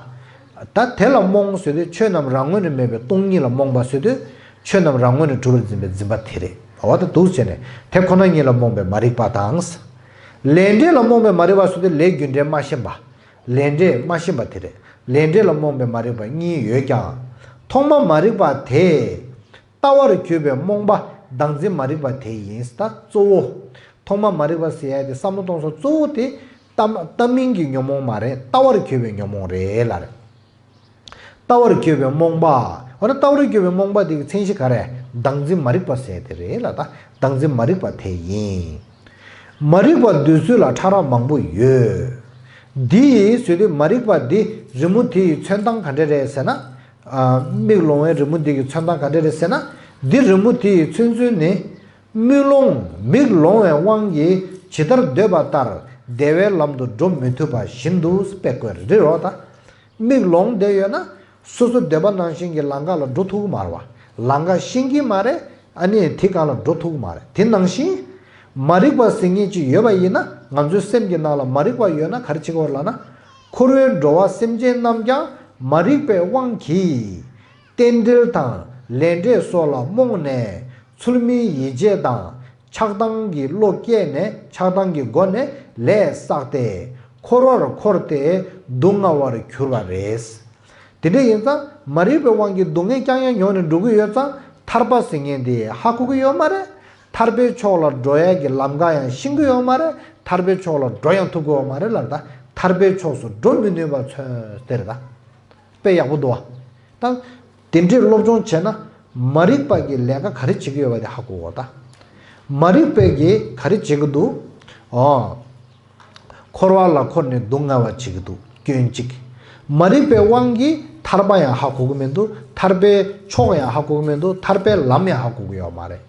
ད་དེ་ལ་རྨོངས་ཟེར་དུས་ཆོས་རྣམས་རང་ངོས་ནས་མེད་པའི་སྟོང་ཉིད་ལ་རྨོངས་པ་ཟེར་དུས་ཆོས་རྣམས་རང་ངོས་ནས་གྲུབ་པར་འཛིན་པའི་འཛིན་པ་དེ་རེད། འོ་ད་འདུག་བྱས་ནས་དེ་ཁོ་ན་ཉིད་ལ་རྨོངས་པའི་མ་རིག་པ་དང་། ལས་འབྲས་ལ་རྨོངས་པའི་མ་རིག་པ་ཟེར་དུས་ལས་རྒྱུ་འབྲས་མ་ཤེས་པ། ལས་འབྲས་མ་ཤེས་པ་དེ་རེད། ལས་འབྲས་ལ་རྨོངས་པའི་མ་རིག་པ་གཉིས་ཡོད་ཀྱང་། ཐོག་མ་མ་རིག་པ་དེ། ལྟ་བར་གྱུར་པའི་རྨོངས་པ་བདག་འཛིན་མ་རིག་པ་དེ་ཡིན། ད་གཙོ་བོ། ཐོག་མ་མ་རིག་པ་ཟེར་ཡ་དེ་བསམ་བློ་གཏོང་ས་གཙོ་བོ་དེ་ལྟ་ལྟ་མིན་གྱི་ཉོན་མོངས་མ་རེད། ལྟ་བར་གྱུར་པའི་ཉོན་མོངས་རེད་ལབ་རེད། ལྟ་བར་གྱུར་པའི་རྨོངས་པ། འོ་ན་ལྟ་བར་གྱུར་པའི་རྨོངས་པ་དེ་གི་མཚན་གཞི་ག་རེ། བདག་འཛིན་མ་རིག་པ་ཟེར་དེ་རེད་ལ། ད་བདག་འཛིན་མ་རིག་པ་དེ་ཡིན། མ་རིག་པ་འདོད་ཚུལ་ལ་ཕྲ་རགས་མང་པོ་ཡོད། འདི་ཡི་ཟེར་དུས་མ་རིག་པ་འདི་རི་མོ་དེ་ཡི་མཚོན་སྟངས་ག་འདྲ་རེད་ཟེར་ན། ཨ། མིག་ལོང་བའི་རི་མོ་འདི་གི་མཚོན་སྟངས་ག་འདྲ་རེད་ཟེར་ན། འདི་རི་མོ་དེ་ཡི་མཚོན་ཚུལ་ནི། མིག་ལོང་། མིག་ལོང་བའི་དབང་གིས་ཇི་ལྟར་འདོད་པ་ལྟར་བདེ་བའི་ལམ་དུ་འགྲོ་མི་ཐུབ་པ་བཞིན་དུ་དཔེ་བཀོད་རེད་རོ། ད་མིག་ལོང་བསྡད་ཡོད་ན། སོ་སོ་འདོད་པ་ནང་བཞིན་གྱི་ལམ་ཁ་ལ་འགྲོ་ཐུབ་ཀྱི་མ་རེད་བ། ལམ་ཁ་ཤེས་ཀྱི་མ་རེད། ཨ་ནི་དེ་སྒང་ལ་འགྲོ་ཐུབ་ཀྱི་མ་རེད། དེ་ནང་བཞིན། མ་རིག་པ་ཟེར་མཁན་ཅིག་ཡོད་པ་ཡིན་ན། ང་ཚོའི་སེམས་ཀྱི་ནང་ལ་མ་རིག་པ་ཡོད་ན་ག་རེ་བྱེད་ཀྱི་ཡོད་ལབ་ན། འཁོར་བའི་འགྲོ་བ་སེམས་ཅན་རྣམས་ཀྱང་མ་རིག་པའི་དབང་གིས། རྟེན་འབྲེལ་དང་ལས་འབྲས་སོགས་ལ་རྨོངས་ནས་ཚུལ་མིན་ཡིད་བྱེད་དང་ཆགས་སྡང་གི་བློ་སྐྱེས་ནས། ཆགས་སྡང་གི་སྒོ་ནས་ལས་བསགས་ཏེ། འཁོར་བར་འཁོར་ཏེ་སྡུག་བསྔལ་བར་གྱུར་པ་རེད། དེ་འདྲ་ཡིན་ཙང་མ་རིག་པའི་དབང་གིས་སྡུག་བསྔལ་རྐྱང་རྐྱང་མྱོང་ནས་འགྲོ་གི་ཡོད་ཙང་ཐར་པ་ཟེར་མཁན་དེ་ཧ་གོ་གི་ཡོད་མ་རེད། ཐར་པའི་ཕྱོགས་ལ་འགྲོ་ཡ་གི་ལམ་ཁ་ཡང་ཤེས་ཀྱི་ཡོད་མ་རེད། ཐར་པའི་ཕྱོགས་ལ་འགྲོ་ཡང་ཐུབ་ཀྱི་ཡོད་མ་རེད་ལབ། ད་ཐར་པའི་ཕྱོགས་སུ་འགྲོ་མི་ནུས་པ་མཚོན་དེ་རེད་ད། དཔེ་ཡག་པོ་འདུག་བ། ད་དེ་འདྲའི་སློབ་སྦྱོང་བྱས་ན་མ་རིག་པ་གི་ལས་ཀ་ག་རེ་བྱེད་ཀྱི་ཡོད་པ་དེ་ཧ་གོ་གོ་ད། མ་རིག་པས་ཀྱིས་ག་རེ་བྱེད་ཀྱི་འདུག་ཨོ། འཁོར་བ་ལ་འཁོར་ནས་སྡུག་བསྔལ་བ་བྱེད་ཀྱི་འདུག་སྐྱོན་གཅིག་མ་རིག་པའི་དབང་གིས་ཐར་པ་ཡང་ཧ་གོ་གི་མི་འདུག་ཐར་པའི་ཕྱོགས་ཡང་ཧ་གོ་གི་མི་འདུག་ཐར་པའི་ལམ་ཡང་ཧ་གོ་གི་ཡོད་མ་རེད།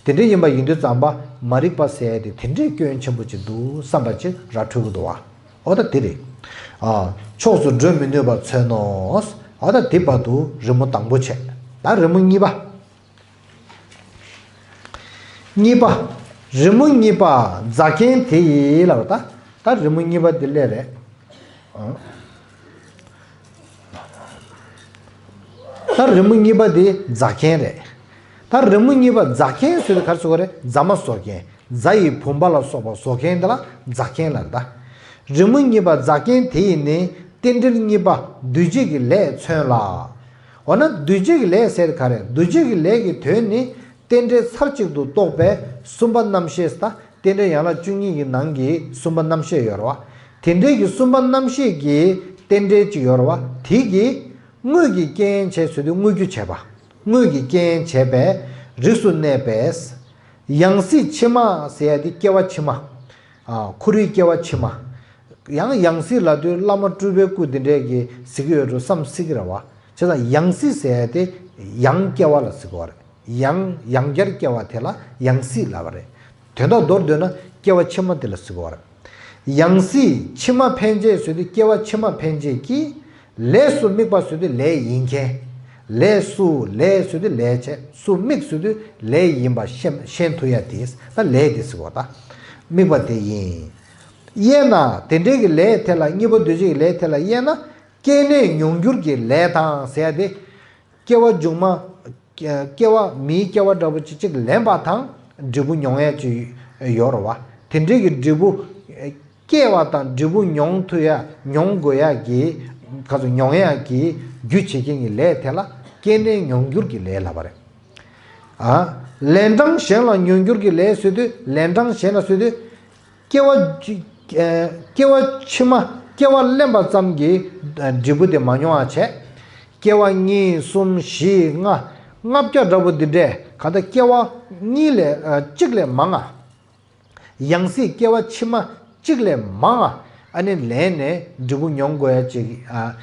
དེ་འདྲ་ཡིན་པ་ཡིན་དུས་ཙམ་པ་མ་རིག་པ་ཟེར་ཡ་དེ་དེ་འདྲའི་སྐྱོན་ཆེན་པོ་ཅིག་འདུག་བསམ་པ་ཅིག་ར་འཕྲོད་ཀྱི་འདུག་བ། འོ་ད་དེ་རེད། ཨ། ཕྱོགས་སུ་འགྲོ་མི་ནུས་པ་མཚོན་ནོ། འོ་ད་དེ་བར་དུ་རི་མོ་དང་པོ་བྱས། ད་རི་མོ་གཉིས་པ། གཉིས་པ། རི་མོ་གཉིས་པ་རྫ་མཁན་དེ་ཡིས་ལབ་པ། ད་ད་རི་མོ་གཉིས་པ་འདི་སླེབས་རེད། ཨང་། ད་རི་མོ་གཉིས་པ་འདི་རྫ་མཁན་རེད། ད་རི་མོ་གཉིས་པ་རྫ་མཁན་ཟེར་དུས་ག་རེ་ཟེར་གྱི་རེད། རྫ་མ་བཟོ་མཁན། རྫ་ཡི་བུམ་པ་ལ་སོགས་པ་བཟོ་མཁན་འདི་ལ་རྫ་མཁན་ལབ་རེད་ད། རི་མོ་གཉིས་པ་རྫ་མཁན་དེ་ཡིས་ནི་རྟེན་འབྲེལ་གཉིས་པ་འདུས་བྱས་ཀྱི་ལས་མཚོན་ལ། འོ་ན་འདུས་བྱས་ཀྱི་ལས་ཟེར་ག་རེ། འདུས་བྱས་ཀྱི་ལས་ཀྱི་དོན་ནི་རྟེན་འབྲེལ་ཚར་གཅིག་ཏུ་རྟོགས་པའི་གསུམ་པ་རྣམ་ཤེས་ད། རྟེན་འབྲེལ་ཡན་ལག་བཅུ་གཉིས་ཀྱི་ནང་གི་གསུམ་པ་རྣམ་ཤེས་ཡོད་རེད་བ། དེ་འདྲའི་གི་གསུམ་པ་རྣམ་ཤེས་ཀྱི་རྟེན་འབྲེལ་གཅིག་ཡོད་རེད་བ། དེ་གིས་དངོས་ཀྱི་རྐྱེན་བྱས་ཟེར་དུས་དངོས་རྒྱུ་བྱས་པ། དངོས་ཀྱི་རྐྱེན་བྱས་པས་རིགས་སུ་གནས་པས། ཡང་སྲིད་ཕྱི་མ་ཟེར་ཡ་དེ་སྐྱེ་བ་ཕྱི་མ། ཨ། འཁོར་བའི་སྐྱེ་བ་ཕྱི་མ། ཡང་ཡང་སྲིད་ལབ་དུས་བླ་མ་སྤྲུལ་པའི་སྐུ་འདི་འདྲས་ཀྱིས་ཟེར་གྱི་ཡོད་འགྲོ་བསམ་སྲིད་ཀྱི་རེད་བ། བྱས་ཙང་ཡང་སྲིད་ཟེར་ཡ་དེ་ཡང་སྐྱེ་བ་ལ་ཟེར་གྱི་ཡོད་རེད། ཡང་ཡང་བསྐྱར་སྐྱེ་བ་དེ་ལ་ཡང་སྲིད་ལབ་པ་རེད། དོན་དག་མདོར་བསྡུས་ན་སྐྱེ་བ་ཕྱི་མ་དེ་ལ་ཟེར་གྱི་ཡོད་རེད། ཡང་སྲིད་ཕྱི་མ་འཕེན་བྱེད་ཟེར་དུས་སྐྱེ་བ་ཕྱི་མ་འཕེན་བྱེད་ཀྱི། ལས་སུ་དམིགས་པ་ཟེར་དུས་ལས་ཡིན་མཁན། ལས་སུ་ལས་ཟེར་དུས་ལས་བྱེད། སུ་དམིགས་ཟེར་དུས་ལས་ཡིན་པ་ཤེས་ཤེས་ཐུབ་ཡ་དེ་ད་ལས་དེ་ཟེར་གྱི་ཡོད་ད། དམིགས་པ་དེ་ཡིན། དབྱེ་ན་དེ་འདྲའི་གི་ལས་དེ་ལ་གཉིས་པོ་འདུས་བྱས་ཀྱི་ལས་དེ་ལ་དབྱེ་ན། སྐྱེས་ནས་མྱོང་འགྱུར་གྱི་ལས་དང་ཟེར་ཡ་དེ། སྐྱེ་བ་མཇུག་མ། སྐྱེ་བ་མིའི་སྐྱེ་བ་འདྲ་པོ་ཅིག་ཅིག་ལེན་པ་དང་། འབྲས་བུ་མྱོང་ཡ་ཅིག་ཡོད་རེད་བ། དེ་འདྲའི་གི་འབྲས་བུ། སྐྱེ་བ་དང་འབྲས་བུ་མྱོང་ཐུབ་ཡ་མྱོང་དགོས་ཡ་གི། ག་ཚོད་མྱོང་ཡ་གི་རྒྱུ་བྱེད་མཁན་གྱི་ལས་དེ་ལ་སྐྱེས་ནས་མྱོང་འགྱུར་གྱི་ལས་ལབ་པ་རེད། ཨ། ལན་གྲངས་གཞན་ལ་མྱོང་འགྱུར་གྱི་ལས་ཟེར་དུས་ལན་གྲངས་གཞན་ལ་ཟེར་དུས། སྐྱེ་བ་ཅི། ཨ། སྐྱེ་བ་ཕྱི་མ་སྐྱེ་བ་ལེན་པ་ཙམ་གྱིས་འབྲས་བུ་དེ་མ་མྱོང་བ་བྱས། སྐྱེ་བ་གཉིས་གསུམ་བཞི་ལྔ་ལྔ་བརྒྱ་འདྲ་པོ་འདི་འདྲས་གང་ལྟར་སྐྱེ་བ་གཉིས་ལས། ཨ། གཅིག་ལས་མང་ང་། ཡང་སྲིད་སྐྱེ་བ་ཕྱི་མ་གཅིག་ལས་མང་ང་ཨ་ནི་ལེན་ནས་འབྲས་བུ་མྱོང་དགོས་ཡ་ཅིག་ཨ།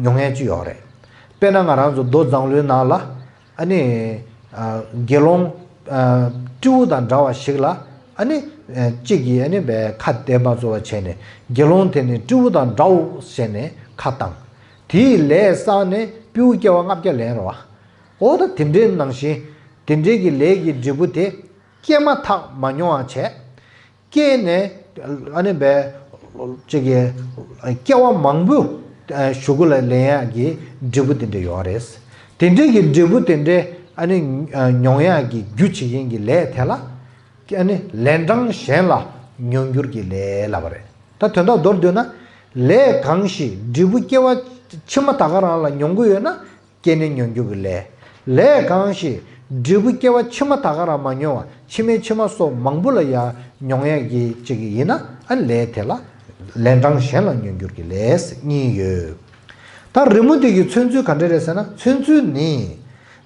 མྱོང་ཡ་ཅིག་ཡོད་རེད། དཔེར་ན་ང་རང་ཚོ་མདོ་མཛངས་བླུན་ནང་ལ། ཨ་ནི། ཨ། དགེ་སློང་། ཨ། སྤྲེའུ་དང་འདྲ་བ་ཞིག་ལ། ཨ་ནི། ཨ། གཅིག་གིས་ཨ་ནི་བའི་ཁ་བདེ་མ་བཟོ་བ་བྱས་ནས་དགེ་སློང་དེ་ནི་སྤྲེའུ་དང་འདྲའོ་ཟེར་ནས་ཁ་བཏང་། དེའི་ལས་བསགས་ནས་སྤྲེའུ་སྐྱེ་བ་ལྔ་བརྒྱ་ལེན་རེད་བ། འོ་ད་དེ་འདྲའི་ནང་བཞིན། དེ་འདྲའི་གི་ལས་ཀྱི་འབྲས་བུ་དེ་སྐྱེས་མ་ཐག་མ་མྱོང་བ་བྱས། སྐྱེས་ནས་ཨ་ནི་བས་ཅིག་གི་སྐྱེ་བ་མང་པོ་གཞུག་གུ་ལ་ལེན་ཡག་གི་འབྲས་བུ་དེ་འདྲ་ཡོད་རེད། དེ་འདྲའི་གི་འབྲས་བུ་དེ་འདྲ་ཨ་ནི་མྱོང་ཡག་གི་རྒྱུ་བྱེད་མཁན་གྱི་ལས་དེ་ལ་ཨ་ནི་ལན་གྲངས་གཞན་ལ་མྱོང་འགྱུར་གྱི་ལས་ལབ་པ་རེད། ད་དོན་དག་མདོར་བསྡུས་ན་ལས་གང་ཞིག་འབྲས་བུ་སྐྱེ་བ་ཕྱི་མ་ད་ག་རང་ལ་མྱོང་གི་ཡོད་ན། སྐྱེས་ནས་མྱོང་འགྱུར་གྱི་ལས། ལས་གང་ཞིག་འབྲས་བུ་སྐྱེ་བ་ཕྱི་མ་ད་ག་རང་མ་མྱོང་བ་ཕྱི་མའི་ཕྱི་མ་སོགས་མང་པོ་ལ་ཡང་མྱོང་ཡག་གི་ཅིག་ཡིན་ན་ཨ་ལས་དེ་ལ་ལན་གྲངས་གཞན་ལ་མྱོང་འགྱུར་གྱི་ལས་གཉིས་ཡོད། ད་རི་མོ་འདི་གི་མཚོན་ཚུལ་ག་འདྲ་རེད་ཟེར་ན་མཚོན་ཚུལ་ནི།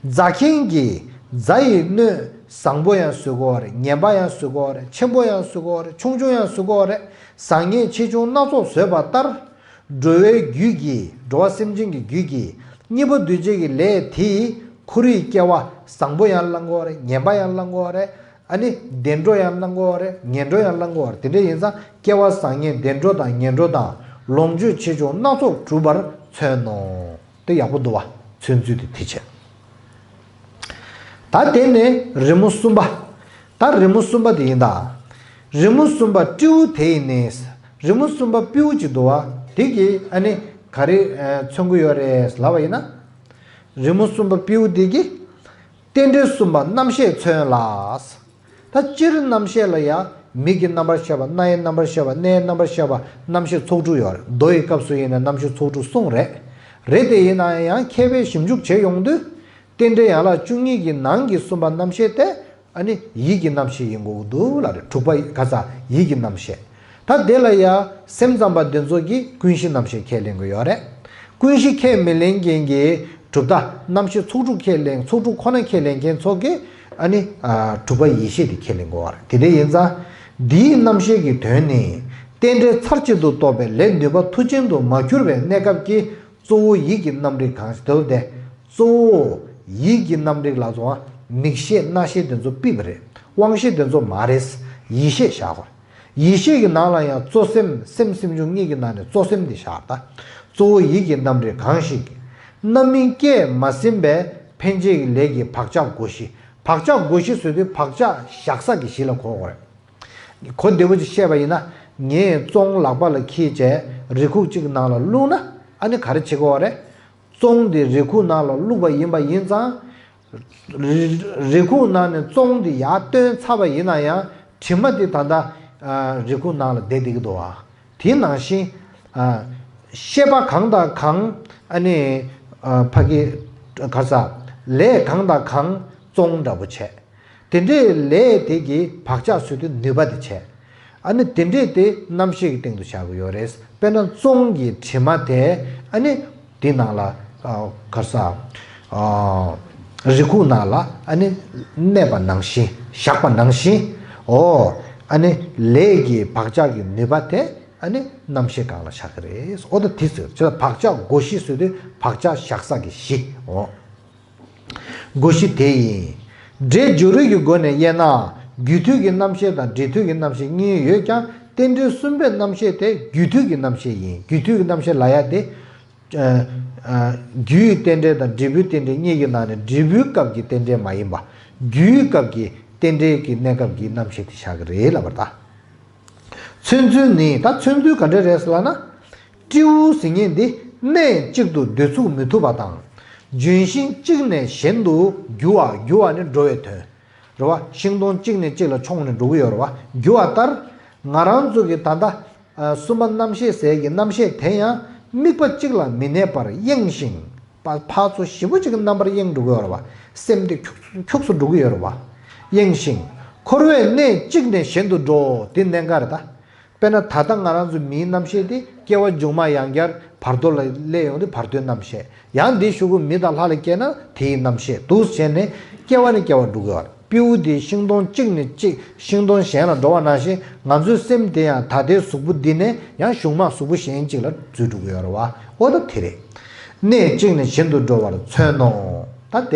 རྫ་མཁན་གྱིས་རྫ་ཡི་སྣོད་ བཟང་པོ་ཡང་བཟོ་དགོས་པ་རེད། ངན་པ་ཡང་བཟོ་དགོས་པ་རེད། ཆེན་པོ་ཡང་བཟོ་དགོས་པ་རེད། ཆུང་ཆུང་ཡང་བཟོ་དགོས་པ་རེད། བཟང་ངན་ཆེ་ཆུང་སྣ་ཚོགས་བཟོས་པ་ལྟར། འགྲོ་བའི་རྒྱུད་ཀྱི་འགྲོ་བ་སེམས་ཅན་གྱི་རྒྱུད་ཀྱི་གཉིས་པོ་འདུས་བྱས་ཀྱི་ལས་དེས་ཁོ་རའི་སྐྱེ་བ་བཟང་པོ་ཡང་བླང་དགོས་པ་རེད། ངན་པ་ཡང་བླང་དགོས་པ་རེད། ཨ་ནི་བདེ་འགྲོ་ཡང་བླང་དགོས་པ་རེད། ངན་འགྲོ་ཡང་བླང་དགོས་པ་རེད། དེ་འདྲ་ཡིན་ཙང་སྐྱེ་བ་བཟང་ངན་བདེ་འགྲོ་དང་ངན་འགྲོ་དང་ལོངས་སྤྱོད་ཆེ་ཆུང་སྣ་ཚོགས་གྲུབ་པར་མཚོན་ནོ། དེ་ཡག་པོ་འདུག་བ། མཚོན་ཚུལ་དེ་དེ་བྱས། ད་དེ་ནས་རི་མོ་གསུམ་པ། ད་རི་མོ་གསུམ་པ་དེ་ཡིན་ད། རི་མོ་གསུམ་པ་སྤྲེའུ་དེ་ཡིན་ནི། རི་མོ་གསུམ་པ་སྤྲེའུ་ཅིག་འདུག་བ། དེ་གིས་ཨ་ནི་ག་རེ་ཨ་མཚོན་གྱི་ཡོད་རེད་ལབ་པ་ཡིན་ན། རི་མོ་གསུམ་པ་སྤྲེའུ་དེ་གིས་རྟེན་འབྲེལ་གསུམ་པ་རྣམ་ཤེས་མཚོན་ལ། ད་སྤྱིར་རྣམ་ཤེས་ལ་ཡང་མིག་གི་རྣམ་པར་ཤེས་པ། རྣ་ཡི་རྣམ་པར་ཤེས་པ། སྣའི་རྣམ་པར་ཤེས་པ། རྣམ་ཤེས་ཚོགས་དྲུག་ཡོད་རེད། མདོ་ཡི་སྐབས་སུ་ཡིན་ན་རྣམ་ཤེས་ཚོགས་དྲུག་གསུངས་རེད། རེད་དེ་ཡིན་ན་ཡང་མཁས་པས་ཞིབ་འཇུག་བྱེད་ཡོང་དུས། རྟེན་འབྲེལ་ཡན་ལག་བཅུ་གཉིས་ཀྱི་ནང་གི་གསུམ་པ་རྣམ་ཤེས་དེ་ཨ་ནི་ཡིད་ཀྱི་རྣམ་ཤེས་ཡིན་དགོས་ཀྱི་འདུག་ལབ་རེད། དྲུག་པ་ག་ས་ཡིད་ཀྱི་རྣམ་ཤེས། ད་དེ་ལ་ཡང་སེམས་ཙམ་པ་འདི་ཚོ་གིས་ཀུན་གཞི་རྣམ་ཤེས་ཁས་ལེན་གྱི་ཡོད་རེད། ཀུན་གཞི་ཁས་མི་ལེན་མཁན་གྱི་གྲུབ་མཐའ་རྣམ་ཤེས་ཚོགས་དྲུག་ཁས་ལེན། ཚོགས་དྲུག་ཁོ་ན་ཁས་ལེན་མཁན་ཚོ་གིས་ཨ་ནི་ཨ་དྲུག་པ་ཡེ་ཤེས་དེ་ཁས་ལེན་དགོས་པ་རེད། དེ་འདྲ་ཡིན་ཙང་འདིའི་རྣམ་ཤེས་ཀྱི་དོན་ནི། རྟེན་འབྲེལ་ཚར་གཅིག་ཏུ་རྟོགས་པའི་ལས་ནུས་པ་མཐུ་ཅན་དུ་མ་གྱུར་པའི་གནས་སྐབས་ཀྱི་གཙོ་བོ་ཡིད་ཀྱི་རྣམ་རིག་གང་ཞིག་དེ་ལ་དེ། གཙོ་བོ་ཡིད་ཀྱི་རྣམ་རིག་ལ་སོགས་མིག་ཤེས་རྣ་ཤེས་དེ་ཚོ་ཕུད་པ་རེད། དབང་ཤེས་དེ་ཚོ་མ་རེད། ཡིད་ཤེས་བཞག་དགོས། ཡིད་ཤེས་ཀྱི་ནང་ལ་ཡང་གཙོ་སེམས་སེམས་སེམས་བྱུང་གཉིས་ཀྱི་ནང་ནས་གཙོ་སེམས་དེ་བཞག་ད། གཙོ་བོ་ཡིད་ཀྱི་རྣམ་རིག་གང་ཞིག་རྣམ་སྨིན་སྐྱེས་མ་ཟིན་པའི་འཕེན་བྱེད་ཀྱི་ལས་ཀྱི་བག་ཆགས་བསྒོ་གཞི། བག་ཆགས་བསྒོ་གཞི་ཟེར་དུས་བག་ཆགས་བཞག་ས་ཀྱི་གཞི་ལ་གོ་དགོས་རེད། གོ་བདེ་པོ་ཅིག་བཤད་པ་ཡིན་ན། ངས་བཙོང་ལག་པ་ལ་འཁྱེར་བྱས་རི་ཁུག་ཅིག་ནང་ལ་བླུགས་ན། ཨ་ནི་ག་རེ་བྱེད་དགོས་པ་རེད། བཙོང་དེ་རི་ཁུག་ནང་ལ་བླུགས་པ་ཡིན་པ་ཡིན་ཙང་། རི་རི་ཁུག་ནང་ནས་བཙོང་དེ་ཡར་བཏོན་ཚར་བ་ཡིན་ན་ཡང་དྲི་མ་དེ་ད་ལྟ་ཨ་རི་ཁུག་ནང་ལ་བསྡད་བསྡད་ཀྱི་འདུག་བ། དེ་ནང་བཞིན་ཨ་ཤེས་པ་གང་དང་གང་ཨ་ནི་ཨ་ཕ་གི་ག་ས་ལས་གང་དང་གང་བཙོང་འདྲ་པོ་བྱས། དེ་འདྲའི་ལས་དེ་གིས་བག་ཆགས་བཟོས་ཏེ་ནུས་པ་དེ་བྱས། ཨ་ནི་དེ་འདྲའི་དེ་རྣམ་ཤེས་ཀྱི་སྟེང་དུ་བཞག་གི་ཡོད་རེད། དཔེར་ན་བཙོང་གི་དྲི་མ་དེ་ཨ་ནི་དེ་ནང་ལ་ཨ་ག་ས་ཨ་རི་ཁུག་ནང་ལ་ཨ་ནི་གནས་པ་ནང་བཞིན། བཞག་པ་ནང་བཞིན། ཨོ་ཨ་ནི་ལས་ཀྱི་བག་ཆགས་ཀྱི་ནུས་པ་དེ་ཨ་ནི་རྣམ་ཤེས་སྒང་ལ་བཞག་གི་རེད། ཨོ་ད་དེ་ཟེར་ཅི་ལ་བག་ཆགས་བསྒོ་གཞི་ཟེར་དུས་བག་ཆགས་བཞག་ས་གི་གཞི། ཨོ། བསྒོ་གཞི་དེ་ཡིན། སྒྲའི་སྦྱོར་རིག་གི་སྒོ་ནས་དབྱེ་ན། རྒྱུད་མཐུད་ཀྱི་རྣམ་ཤེས་དང་འབྲས་མཐུད་ཀྱི་རྣམ་ཤེས་གཉིས་ཡོད་ཀྱང་རྟེན་འབྲེལ་གསུམ་པའི་རྣམ་ཤེས་དེ་རྒྱུད་མཐུད་ཀྱི་རྣམ་ཤེས་ཡིན། རྒྱུད་མཐུད་ཀྱི་རྣམ་ཤེས་ལབ་ཡ་དེ། ཨ་ཨ་རྒྱུའི་རྟེན་འབྲེལ་དང་འབྲས་བུའི་རྟེན་འབྲེལ་གཉིས་ཀྱི་ནང་ནས་འབྲས་བུའི་སྐབས་ཀྱི་རྟེན་འབྲེལ་མ་ཡིན་པ། རྒྱུའི་སྐབས་ཀྱི་རྟེན་འབྲེལ་གྱི་གནས་སྐབས་ཀྱི་རྣམ་ཤེས་དེ་བཞག་གི་རེད་ལབ་པ་རེད་ད། མཚོན་ཚུལ་ནི། ད་མཚོན་ཚུལ་ག་འདྲ་རེད་ཟེར་ལབ་ན། སྤྲེའུ་ཟེར་མཁན་འདི་གནས་གཅིག་ཏུ་སྡོད་ཚུགས་མི་ཐུབ་པ་དང་། ལྗོན་ཤིང་གཅིག་ནས་གཞན་དུ་རྒྱུ་བ། རྒྱུ་བ་ནི་འགྲོ་བའི་དོན་རེད་བ། ཤིང་སྡོང་གཅིག་ནས་གཅིག་ལ་མཆོངས་ནས་འགྲོ་གི་ཡོད་རེད་བ། རྒྱུ་བ་ལྟར། ང་རང་ཚོ་གི་ད་ལྟ་ཨ་གསུམ་པ་རྣམ་ཤེས་ཟེར་གྱི་རྣམ་ཤེས་དེ་ཡང་དམིགས་པ་གཅིག་ལ་མི་གནས་པར་གཡེང་ཞིང་། ཕར་ཕར་ཚུར་ཞེ་པོ་ཅིག་གི་རྣམ་པར་གཡེང་འགྲོ་གི་ཡོད་རེད་བ། སེམས་དེ་འཁྱུག་འཁྱུག་སུ་འགྲོ་གི་ཡོད་རེད་བ། གཡེང་ཞིང་། འཁོར་བའི་གནས་གཅིག་ནས་གཞན་དུ་འགྲོ། དེ་གནད་འགག་རེད་ད། དཔེར་ན་ད་ལྟ་ང་རང་ཚོ་མིའི་རྣམ་ཤེས་དེ་སྐྱེ་བ་མཇུག་མ་ཡང་བསྐྱར་བར་དོ་ལ་སླེབས་ཡོང་དུས་བར་དོའི་རྣམ་ཤེས། ཡང་དེའི་གཞུག་གུ་མི་དང་ལྷ་ལ་སྐྱེས་ན་དེའི་རྣམ་ཤེས་འདུག་བྱས་ནས་སྐྱེ་བ་ནས་སྐྱེ་བར་འགྲོ་གི་ཡོད་རེད། སྤྲེའུ་དེ་ཤིང་སྡོང་གཅིག་ནས་གཅིག་ཤིང་སྡོང་གཞན་ལ་འགྲོ་བ་ནང་བཞིན་ང་ཚོའི་སེམས་དེ་ཡང་ད་ལྟའི་གཟུགས་པོ་འདི་ནས་ཡང་གཞུག་མ་གཟུགས་པོ་གཞན་གཅིག་ལ་འཛུལ་འགྲོ་གི་ཡོད་རེད་བ། ཨོ་ད་དེ་རེད། གནས་གཅིག་ནས་གཞན་དུ་འགྲོ་བར་མཚོན་ནོ། ད་དེ་